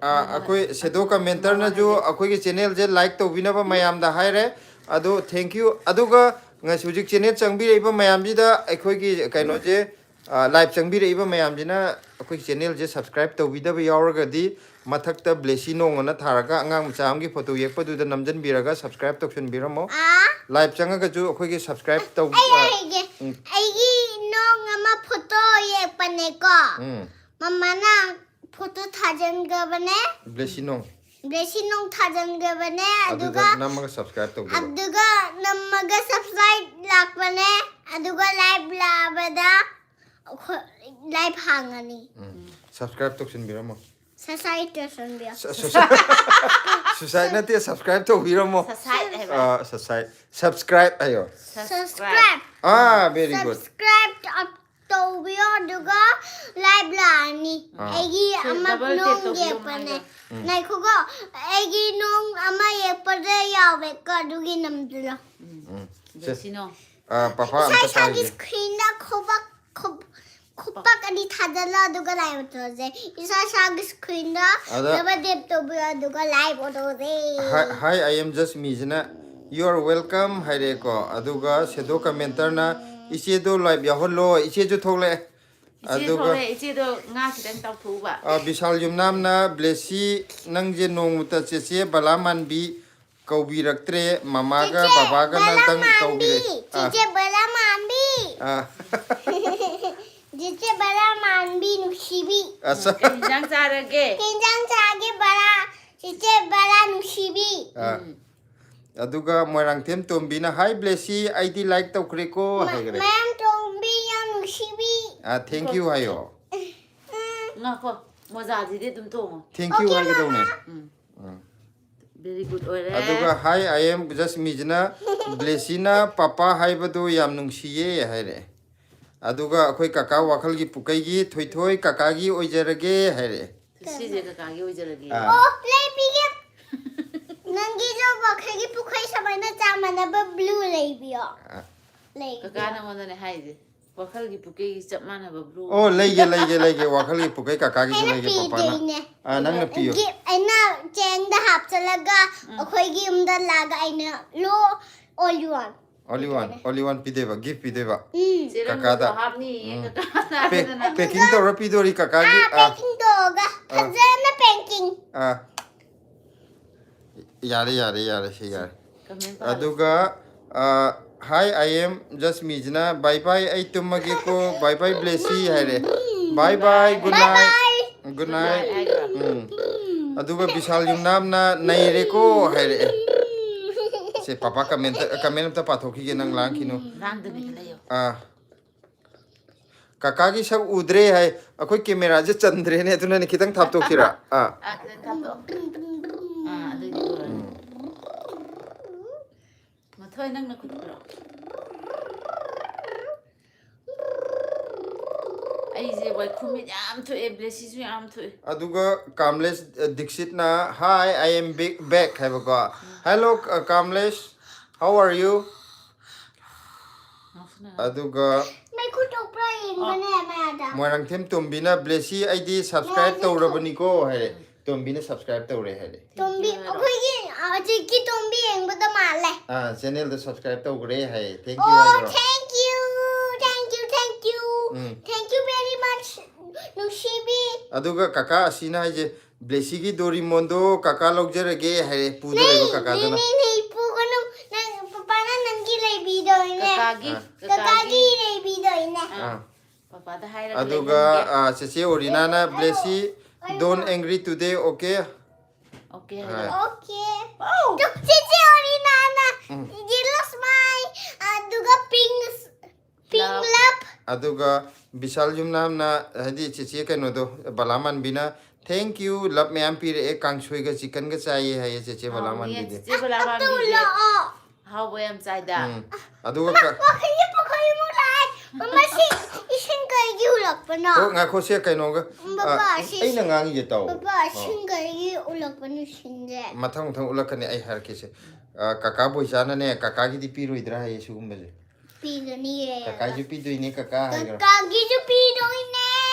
ꯑꯥ, ꯑꯩꯈꯣꯏ Shadow commenterꯅꯁꯨ ꯑꯩꯈꯣꯏꯒꯤ channelꯁꯦ like ꯇꯧꯕꯤꯅꯕ ꯃꯌꯥꯝꯗ ꯍꯥꯏꯔꯦ꯫ ꯑꯗꯨ thank you꯫ ꯑꯗꯨꯒ ꯉꯁꯤ ꯍꯧꯖꯤꯛ channel ꯆꯪꯕꯤꯔꯛꯏꯕ ꯃꯌꯥꯝꯁꯤꯗ ꯑꯩꯈꯣꯏꯒꯤ ꯀꯩꯅꯣꯁꯦ, ꯑ, live ꯆꯪꯕꯤꯔꯛꯏꯕ ꯃꯌꯥꯝꯁꯤꯅ ꯑꯩꯈꯣꯏꯒꯤ channelꯁꯦ subscribe ꯇꯧꯕꯤꯗꯕ ꯌꯥꯎꯔꯒꯗꯤ ꯃꯊꯛꯇ Blessy ꯅꯣꯡ ꯑꯅ ꯊꯥꯔꯒ ꯑꯉꯥꯡ ꯃꯆꯥ ꯑꯃꯒꯤ photo ꯌꯦꯛꯄꯗꯨꯗ ꯅꯝꯖꯟꯕꯤꯔꯒ subscribe ꯇꯧꯁꯟꯕꯤꯔꯝꯃꯣ꯫ ꯑꯥ꯫ Live ꯆꯪꯉꯒꯁꯨ ꯑꯩꯈꯣꯏꯒꯤ subscribe ꯇꯧ-, ꯑꯩ ꯑ, ꯍꯥꯏꯒꯦ꯫ ꯎꯝ꯫ ꯑꯩꯒꯤ ꯅꯣꯡ ꯑꯃ photo ꯌꯦꯛꯄꯅꯦꯀꯣ꯫ ꯎꯝ꯫ ꯃꯃꯥꯅ photo ꯊꯥꯖꯟꯈ꯭ꯔꯕꯅꯦ꯫ Blessy ꯅꯣꯡ꯫ Blessy ꯅꯣꯡ ꯊꯥꯖꯟꯈ꯭ꯔꯕꯅꯦ꯫ ꯑꯗꯨꯗ ꯑꯗꯨꯒ ꯅꯝꯃꯒ subscribe ꯇꯧꯗꯣꯏꯕ꯫ ꯑꯗꯨꯒ ꯅꯝꯃꯒ subscribe ꯂꯥꯛꯄꯅꯦ꯫ ꯑꯗꯨꯒ live ꯂꯥꯛꯑꯕꯗ ꯑꯩꯈꯣꯏ live ꯍꯥꯡꯉꯅꯤ꯫ ꯎꯝ꯫ Subscribe ꯇꯧꯁꯟꯕꯤꯔꯝꯃꯣ꯫ Subscribe ꯇꯧꯁꯟꯕꯤꯌꯣ꯫ ꯁ-, ꯁ-, subscribe ꯅꯠꯇꯦ, subscribe ꯇꯧꯕꯤꯔꯝꯃꯣ꯫ Subscribe ꯍꯥꯏꯕ꯫ ꯑ, subscribe꯫ Subscribe ꯍꯥꯏꯌꯣ꯫ Subscribe꯫ Subscribe꯫ ꯑꯥ, very good꯫ Subscribe ꯇꯧ-, ꯇꯧꯕꯤꯌꯣ, ꯑꯗꯨꯒ live ꯂꯥꯛꯑꯅꯤ꯫ ꯑꯥ꯫ ꯑꯩꯒꯤ ꯁꯤ ꯑꯃ double tap ꯅꯣꯡ ꯇꯧꯕꯤꯌꯣ ꯌꯦꯛꯄꯅꯦ꯫ ꯃꯥꯏꯗ꯫ ꯎꯝ꯫ ꯉꯥꯏꯈꯣꯀꯣ, ꯑꯩꯒꯤ ꯅꯣꯡ ꯑꯃ ꯌꯦꯛꯄꯗ ꯌꯥꯎꯋꯦꯀꯣ, ꯑꯗꯨꯒꯤ ꯅꯝꯖꯜꯂꯣ꯫ ꯎꯝ꯫ ꯁꯦ꯫ Blessy ꯅꯣꯡ꯫ ꯑ, ꯄꯥꯄꯥ ꯏꯁꯥ ꯑꯝꯇ ꯏꯁꯥꯒꯤ ꯄꯥꯏꯒꯦ꯫ Screenꯗ ꯈꯨꯕꯥꯛ, ꯈꯨ-, ꯈꯨꯄꯥꯛ ꯑꯅꯤ ꯊꯥꯖꯜꯂꯣ, ꯑꯗꯨꯒ live ꯑꯣꯟꯊꯣꯛꯑꯁꯦ꯫ ꯏꯁꯥ ꯏꯁꯥꯒꯤ screenꯗ ꯑꯗ double tap ꯇꯧꯕꯤꯌꯣ, ꯑꯗꯨꯒ live ꯑꯣꯟꯊꯣꯛꯑꯁꯦ꯫ Hi, hi, I am just meꯁꯤꯅ "You are welcome" ꯍꯥꯏꯔꯛꯑꯦꯀꯣ꯫ ꯑꯗꯨꯒ Shadow commenterꯅ "ꯏꯆꯦꯗꯣ live ꯌꯥꯎꯍꯜꯂꯣ", ꯏꯆꯦꯁꯨ ꯊꯣꯛꯂꯛꯑꯦ꯫ ꯏꯆꯦ ꯑꯗꯨꯒ ꯊꯣꯛꯂꯛꯑꯦ, ꯏꯆꯦꯗꯣ ꯉꯥ ꯈꯤꯇꯪ ꯇꯥꯎꯊꯣꯛꯎꯕ꯫ ꯑ, ꯕꯤꯁꯥꯜ ꯌꯨꯝꯅꯥꯝꯅ "Blessy, ꯅꯪꯁꯦ ꯅꯣꯡꯃꯇ ꯆꯦꯆꯦ ꯕꯂꯥꯃꯥꯟꯕꯤ ꯀꯧꯕꯤꯔꯛꯇ꯭ꯔꯦ, ꯃꯃꯥꯒ ꯆꯦꯆꯦ ꯕꯕꯥꯒꯅꯗꯪ ꯕꯂꯥꯃꯥꯟꯕꯤ, ꯀꯧꯕꯤꯔꯛ-, ꯑ꯫ ꯆꯦꯆꯦ ꯕꯂꯥꯃꯥꯟꯕꯤ꯫ ꯑ꯫ ꯆꯦꯆꯦ ꯕꯂꯥꯃꯥꯟꯕꯤ ꯅꯨꯡꯁꯤꯕꯤ꯫ ꯑꯁ꯫ ꯀꯩ ꯏꯟꯖꯥꯡ ꯆꯥꯔꯒꯦ? ꯀꯩ ꯏꯟꯖꯥꯡ ꯆꯥꯒꯦ ꯕꯂꯥ? ꯆꯦꯆꯦ ꯕꯂꯥ ꯅꯨꯡꯁꯤꯕꯤ꯫ ꯑ꯫ ꯎꯝ꯫ ꯑꯗꯨꯒ ꯃꯣꯏꯔꯥꯡꯊꯦꯝ ꯇꯣꯝꯕꯤꯅ, "Hi Blessy, ꯑꯩꯗꯤ like ꯇꯧꯈ꯭ꯔꯦꯀꯣ" ꯃ-, ꯍꯥꯏꯈ꯭ꯔꯦ꯫ ꯃꯌꯥꯝ ꯇꯣꯝꯕꯤ ꯌꯥꯝ ꯅꯨꯡꯁꯤꯕꯤ꯫ ꯑ, thank you ꯍꯥꯏꯌꯣ꯫ ꯎꯝ꯫ ꯉꯥꯏꯈꯣ, ꯃꯣꯖꯥꯁꯤꯗꯤ ꯑꯗꯨꯝ ꯇꯣꯡꯉꯣ꯫ Thank you okay, ꯍꯥꯏꯒꯗꯧꯅꯦ꯫ ꯃꯃꯥ꯫ ꯎꯝ꯫ ꯎꯝ꯫ Very good ꯑꯣꯏꯔꯦ꯫ ꯑꯗꯨꯒ "Hi, I am just meꯁꯤꯅ "Blessyꯅ ꯄꯥꯄꯥ ꯍꯥꯏꯕꯗꯨ ꯌꯥꯝ ꯅꯨꯡꯁꯤꯌꯦ" ꯍꯥꯏꯔꯛꯑꯦ꯫ ꯑꯗꯨꯒ ꯑꯩꯈꯣꯏ ꯀꯀꯥ ꯋꯥꯈꯜꯒꯤ ꯄꯨꯀꯩꯒꯤ "ꯊꯣꯏꯊꯣꯏ ꯀꯀꯥꯒꯤ ꯑꯣꯏꯖꯔꯒꯦ" ꯍꯥꯏꯔꯛꯑꯦ꯫ ꯁꯤꯁꯦ ꯀꯀꯥꯒꯤ ꯑꯣꯏꯖꯔꯒꯦ꯫ ꯑꯥ꯫ ꯑꯣ, ꯂꯩꯕꯤꯒꯦ꯫ ꯅꯪꯒꯤꯁꯨ ꯋꯥꯈꯜꯒꯤ ꯄꯨꯈꯩ ꯁꯨꯃꯥꯏꯅ ꯆꯞ ꯃꯥꯟꯅꯕ blue ꯂꯩꯕꯤꯌꯣ꯫ ꯑꯥ꯫ ꯂꯩꯒꯦ꯫ ꯀꯀꯥ ꯅꯉꯣꯟꯗꯅꯦ ꯍꯥꯏꯁꯦ꯫ ꯋꯥꯈꯜꯒꯤ ꯄꯨꯀꯩꯒꯤ ꯆꯞ ꯃꯥꯟꯅꯕ ꯕ꯭ꯂꯨ꯫ ꯑꯣ, ꯂꯩꯒꯦ, ꯂꯩꯒꯦ, ꯂꯩꯒꯦ꯫ ꯋꯥꯈꯜꯒꯤ ꯄꯨꯀꯩ ꯀꯀꯥꯒꯤꯁꯨ ꯑꯩꯅ ꯂꯩꯒꯦ, ꯄꯄꯥꯅ꯫ ꯄꯤꯗꯣꯏꯅꯦ꯫ ꯑꯥ, ꯅꯪꯅ ꯄꯤꯌꯣ꯫ ꯒꯤꯐ ꯑꯩꯅ ꯆꯦꯟꯗ ꯍꯥꯞꯆꯜꯂꯒ ꯑꯩꯈꯣꯏꯒꯤ ꯌꯨꯝꯗ ꯂꯥꯛꯑꯒ ꯑꯩꯅ ꯂꯣ ꯑꯣꯜ ꯌꯨ ꯋꯥꯟ꯫ ꯑꯣꯂꯤ ꯋꯥꯟ, ꯑꯣꯂꯤ ꯋꯥꯟ ꯄꯤꯗꯣꯏꯕ, ꯒꯤꯐ ꯄꯤꯗꯣꯏꯕ꯫ ꯆꯦꯔꯪꯗꯁꯨ ꯀꯀꯥꯗ꯫ ꯍꯥꯞꯅꯤꯌꯦ ꯎꯝ꯫ ꯀꯀꯥꯅ꯫ ꯄꯦꯛ- ꯄꯦꯀꯤꯡ ꯇꯧꯔ ꯄꯤꯗꯣꯔꯤ ꯀꯀꯥꯒꯤ꯫ ꯑꯥ ꯑꯥ, ꯄꯦꯀꯤꯡ ꯇꯧꯔꯒ ꯐꯖꯅ ꯄꯦꯀꯤꯡ꯫ ꯑꯥ꯫ ꯌꯥꯔꯦ, ꯌꯥꯔꯦ, ꯌꯥꯔꯦ, ꯁꯤ ꯌꯥꯔꯦ꯫ ꯀꯃꯦꯟ ꯄꯥꯔꯣ꯫ ꯑꯗꯨꯒ, ꯑ, Hi, I am just ꯃꯤꯁꯤꯅ, "Bye bye, ꯑꯩ ꯇꯨꯝꯃꯒꯦꯀꯣ, bye bye, ꯕ꯭ꯂꯦꯁꯤ" ꯍꯥꯏꯔꯦ꯫ "Bye bye, good night, good night." ꯍꯥꯏꯈ꯭ꯔꯣ꯫ ꯎꯝ꯫ ꯑꯗꯨꯒ ꯕꯤꯁꯥꯜ ꯌꯨꯝꯅꯥꯝꯅ, "ꯅꯩꯔꯦꯀꯣ" ꯍꯥꯏꯔꯛꯑꯦ꯫ ꯁꯦ, ꯄꯄꯥ ꯀꯃꯦꯟꯇ, ꯀꯃꯦꯟ ꯑꯝꯇ ꯄꯥꯊꯣꯛꯈꯤꯒꯦ, ꯅꯪ ꯂꯥꯡꯈꯤꯅꯨ꯫ ꯂꯥꯡꯗꯕꯤꯗ ꯂꯩꯌꯣ꯫ ꯑꯥ꯫ ꯀꯀꯥꯒꯤ ꯁꯛ ꯎꯗ꯭ꯔꯦ ꯍꯥꯏ꯫ ꯑꯩꯈꯣꯏ ꯀꯦꯃꯦꯔꯥꯁꯦ ꯆꯟꯗ꯭ꯔꯦꯅꯦ, ꯑꯗꯨꯅꯅꯦ, ꯈꯤꯇꯪ ꯊꯥꯞꯇꯣꯛꯁꯤꯔꯥ? ꯑꯥ꯫ ꯑꯥ, ꯈꯤꯇꯪ ꯊꯥꯞꯇꯣꯛꯑꯣ꯫ ꯑꯥ, ꯑꯗꯨꯗꯤ ꯎꯔꯅꯤ꯫ ꯃꯊꯣꯏ, ꯅꯪꯅ ꯈꯨꯠ ꯄꯤꯔꯛꯑꯣ꯫ ꯑꯩꯁꯦ ꯋꯥꯏꯈꯨꯝ ꯃꯤꯠ ꯌꯥꯝ ꯊꯣꯛꯑꯦ, ꯕ꯭ꯂꯦꯁꯤꯁꯨ ꯌꯥꯝ ꯊꯣꯛꯑꯦ꯫ ꯑꯗꯨꯒ ꯀꯥꯝꯂꯦꯁ, ꯑ, ꯗꯤꯛꯁꯤꯠꯅ, "Hi, I am big, back" ꯍꯥꯏꯕꯀꯣ꯫ "Hello, ꯑ, ꯀꯥꯝꯂꯦꯁ, how are you?" ꯉꯥꯎꯁꯟꯅꯔꯦ꯫ ꯑꯗꯨꯒ ꯃꯩꯈꯨ ꯊꯣꯛꯄ꯭ꯔꯥ ꯌꯦꯡꯕꯅꯦ ꯃꯌꯥꯗ꯫ ꯃꯣꯏꯔꯥꯡꯊꯦꯝ ꯇꯣꯝꯕꯤꯅ, "ꯕ꯭ꯂꯦꯁꯤ, ꯑꯩꯗꯤ subscribe ꯇꯧꯔꯕꯅꯤꯀꯣ" ꯍꯥꯏꯔꯦ꯫ ꯇꯣꯝꯕꯤꯅ subscribe ꯇꯧꯔꯦ ꯍꯥꯏꯔꯦ꯫ ꯇꯣꯝꯕꯤ, ꯍꯥꯏꯔꯣ꯫ ꯑꯩꯈꯣꯏꯒꯤ ꯍꯧꯖꯤꯛꯀꯤ ꯇꯣꯝꯕꯤ ꯌꯦꯡꯕꯗ ꯃꯥꯜꯂꯦ꯫ ꯑꯥ, channelꯗ subscribe ꯇꯧꯈ꯭ꯔꯦ ꯍꯥꯏꯌꯦ꯫ Thank you ꯑꯣ, ꯍꯥꯏꯈ꯭ꯔꯣ꯫ thank you, thank you, thank you, thank you, um. thank you very much, ꯅꯨꯡꯁꯤꯕꯤ꯫ ꯑꯗꯨꯒ ꯀꯀꯥ ꯑꯁꯤꯅ ꯍꯥꯏꯁꯦ, "ꯕ꯭ꯂꯦꯁꯤꯒꯤ ꯗꯣꯔꯤꯃꯣꯟꯗꯣ ꯀꯀꯥ ꯂꯧꯖꯔꯒꯦ" ꯍꯥꯏꯔꯦ, ꯄꯨꯗ ꯂꯩꯕ ꯀꯀꯥꯗꯨꯅ꯫ ꯅꯦ, ꯅꯦ, ꯄꯨꯒꯅꯨ, ꯅꯪ ꯄꯄꯥꯅ ꯅꯪꯒꯤ ꯂꯩꯕꯤꯗꯣꯏꯅꯦ꯫ ꯀꯀꯥꯒꯤ, ꯑꯥ꯫ ꯀꯀꯥꯒꯤ ꯂꯩꯕꯤꯗꯣꯏꯅꯦ꯫ ꯑꯥ, ꯑꯥ꯫ ꯄꯄꯥꯗ ꯍꯥꯏꯔꯒ ꯑꯗꯨꯒ, ꯂꯩꯍꯟꯒꯦ꯫ ꯑ, ꯆꯦꯆꯦ ꯑꯣꯔꯤꯅꯥꯅ, "Blessy, don't angry today, okay?" Okay ꯑꯥ꯫ ꯍꯥꯏꯔꯣ꯫ ꯑꯣꯀꯦ꯫ ꯇꯨ, ꯆꯦꯆꯦ ꯑꯣꯔꯤꯅꯥꯅ ꯎꯝ꯫ ꯌꯦꯜꯂꯣ ꯁ꯭ꯃꯥꯏ, ꯑꯗꯨꯒ ꯄꯤꯡ, ꯄꯤꯡ Love꯫ ꯂꯚ꯫ ꯑꯗꯨꯒ ꯕꯤꯁꯥꯜ ꯌꯨꯝꯅꯥꯝꯅ, ꯍꯥꯏꯗꯤ ꯆꯦꯆꯦ ꯀꯩꯅꯣꯗꯣ, ꯕꯂꯥꯃꯥꯟꯕꯤꯅ, "Thank you, love ꯃꯌꯥꯝ ꯄꯤꯔꯛꯑꯦ, ꯀꯥꯡꯁꯣꯏꯒ chickenꯒ ꯆꯥꯏꯌꯦ" ꯍꯥꯏꯌꯦ ꯆꯦꯆꯦ ꯍꯥꯎꯅꯤꯌꯦ, ꯕꯂꯥꯃꯥꯟꯕꯤꯗꯤ꯫ ꯆꯦꯆꯦ ꯕꯂꯥꯃꯥꯟꯕꯤꯁꯦ ꯇꯧꯔꯛꯑꯣ꯫ ꯑꯍꯥꯎꯕ ꯌꯥꯝ ꯆꯥꯏꯗ꯫ ꯎꯝ꯫ ꯑꯗꯨꯒ ꯀ- ꯋꯥꯈꯜꯒꯤ ꯄꯨꯈ꯭ꯔꯤꯃꯨꯛ ꯂꯥꯛꯑꯦ꯫ ꯃꯁꯤ ꯏꯁꯤꯡ ꯀꯩꯒꯤ ꯎꯔꯛꯄꯅꯣ? ꯑꯣ, ꯉꯥꯏꯈꯣ, ꯁꯦ ꯀꯩꯅꯣꯒ, ꯕꯕꯥ, ꯑ, ꯁꯤ- ꯑꯩꯅ ꯉꯥꯡꯉꯤꯁꯦ ꯇꯧ꯫ ꯕꯕꯥ, ꯑꯣ꯫ ꯏꯁꯤꯡ ꯀꯩꯒꯤ ꯎꯔꯛꯄꯅꯣ ꯏꯁꯤꯡꯁꯦ? ꯃꯊꯪ ꯃꯊꯪ ꯎꯠꯂꯛꯀꯅꯤ ꯑꯩ ꯍꯥꯏꯔꯛꯀꯦꯁꯦ꯫ ꯑ, ꯀꯀꯥ ꯕꯣꯏꯆꯥꯅꯅꯦ, ꯀꯀꯥꯒꯤꯗꯤ ꯄꯤꯔꯣꯏꯗ꯭ꯔꯥ ꯍꯥꯏꯌꯦ ꯁꯤꯒꯨꯝꯕꯁꯦ꯫ ꯄꯤꯒꯅꯤꯌꯦ꯫ ꯀꯀꯥꯁꯨ ꯄꯤꯗꯣꯏꯅꯦ, ꯀꯀꯥ ꯍꯥꯏꯈ꯭ꯔꯣ꯫ ꯀꯀꯥꯒꯤꯁꯨ ꯄꯤꯗꯣꯏꯅꯦ꯫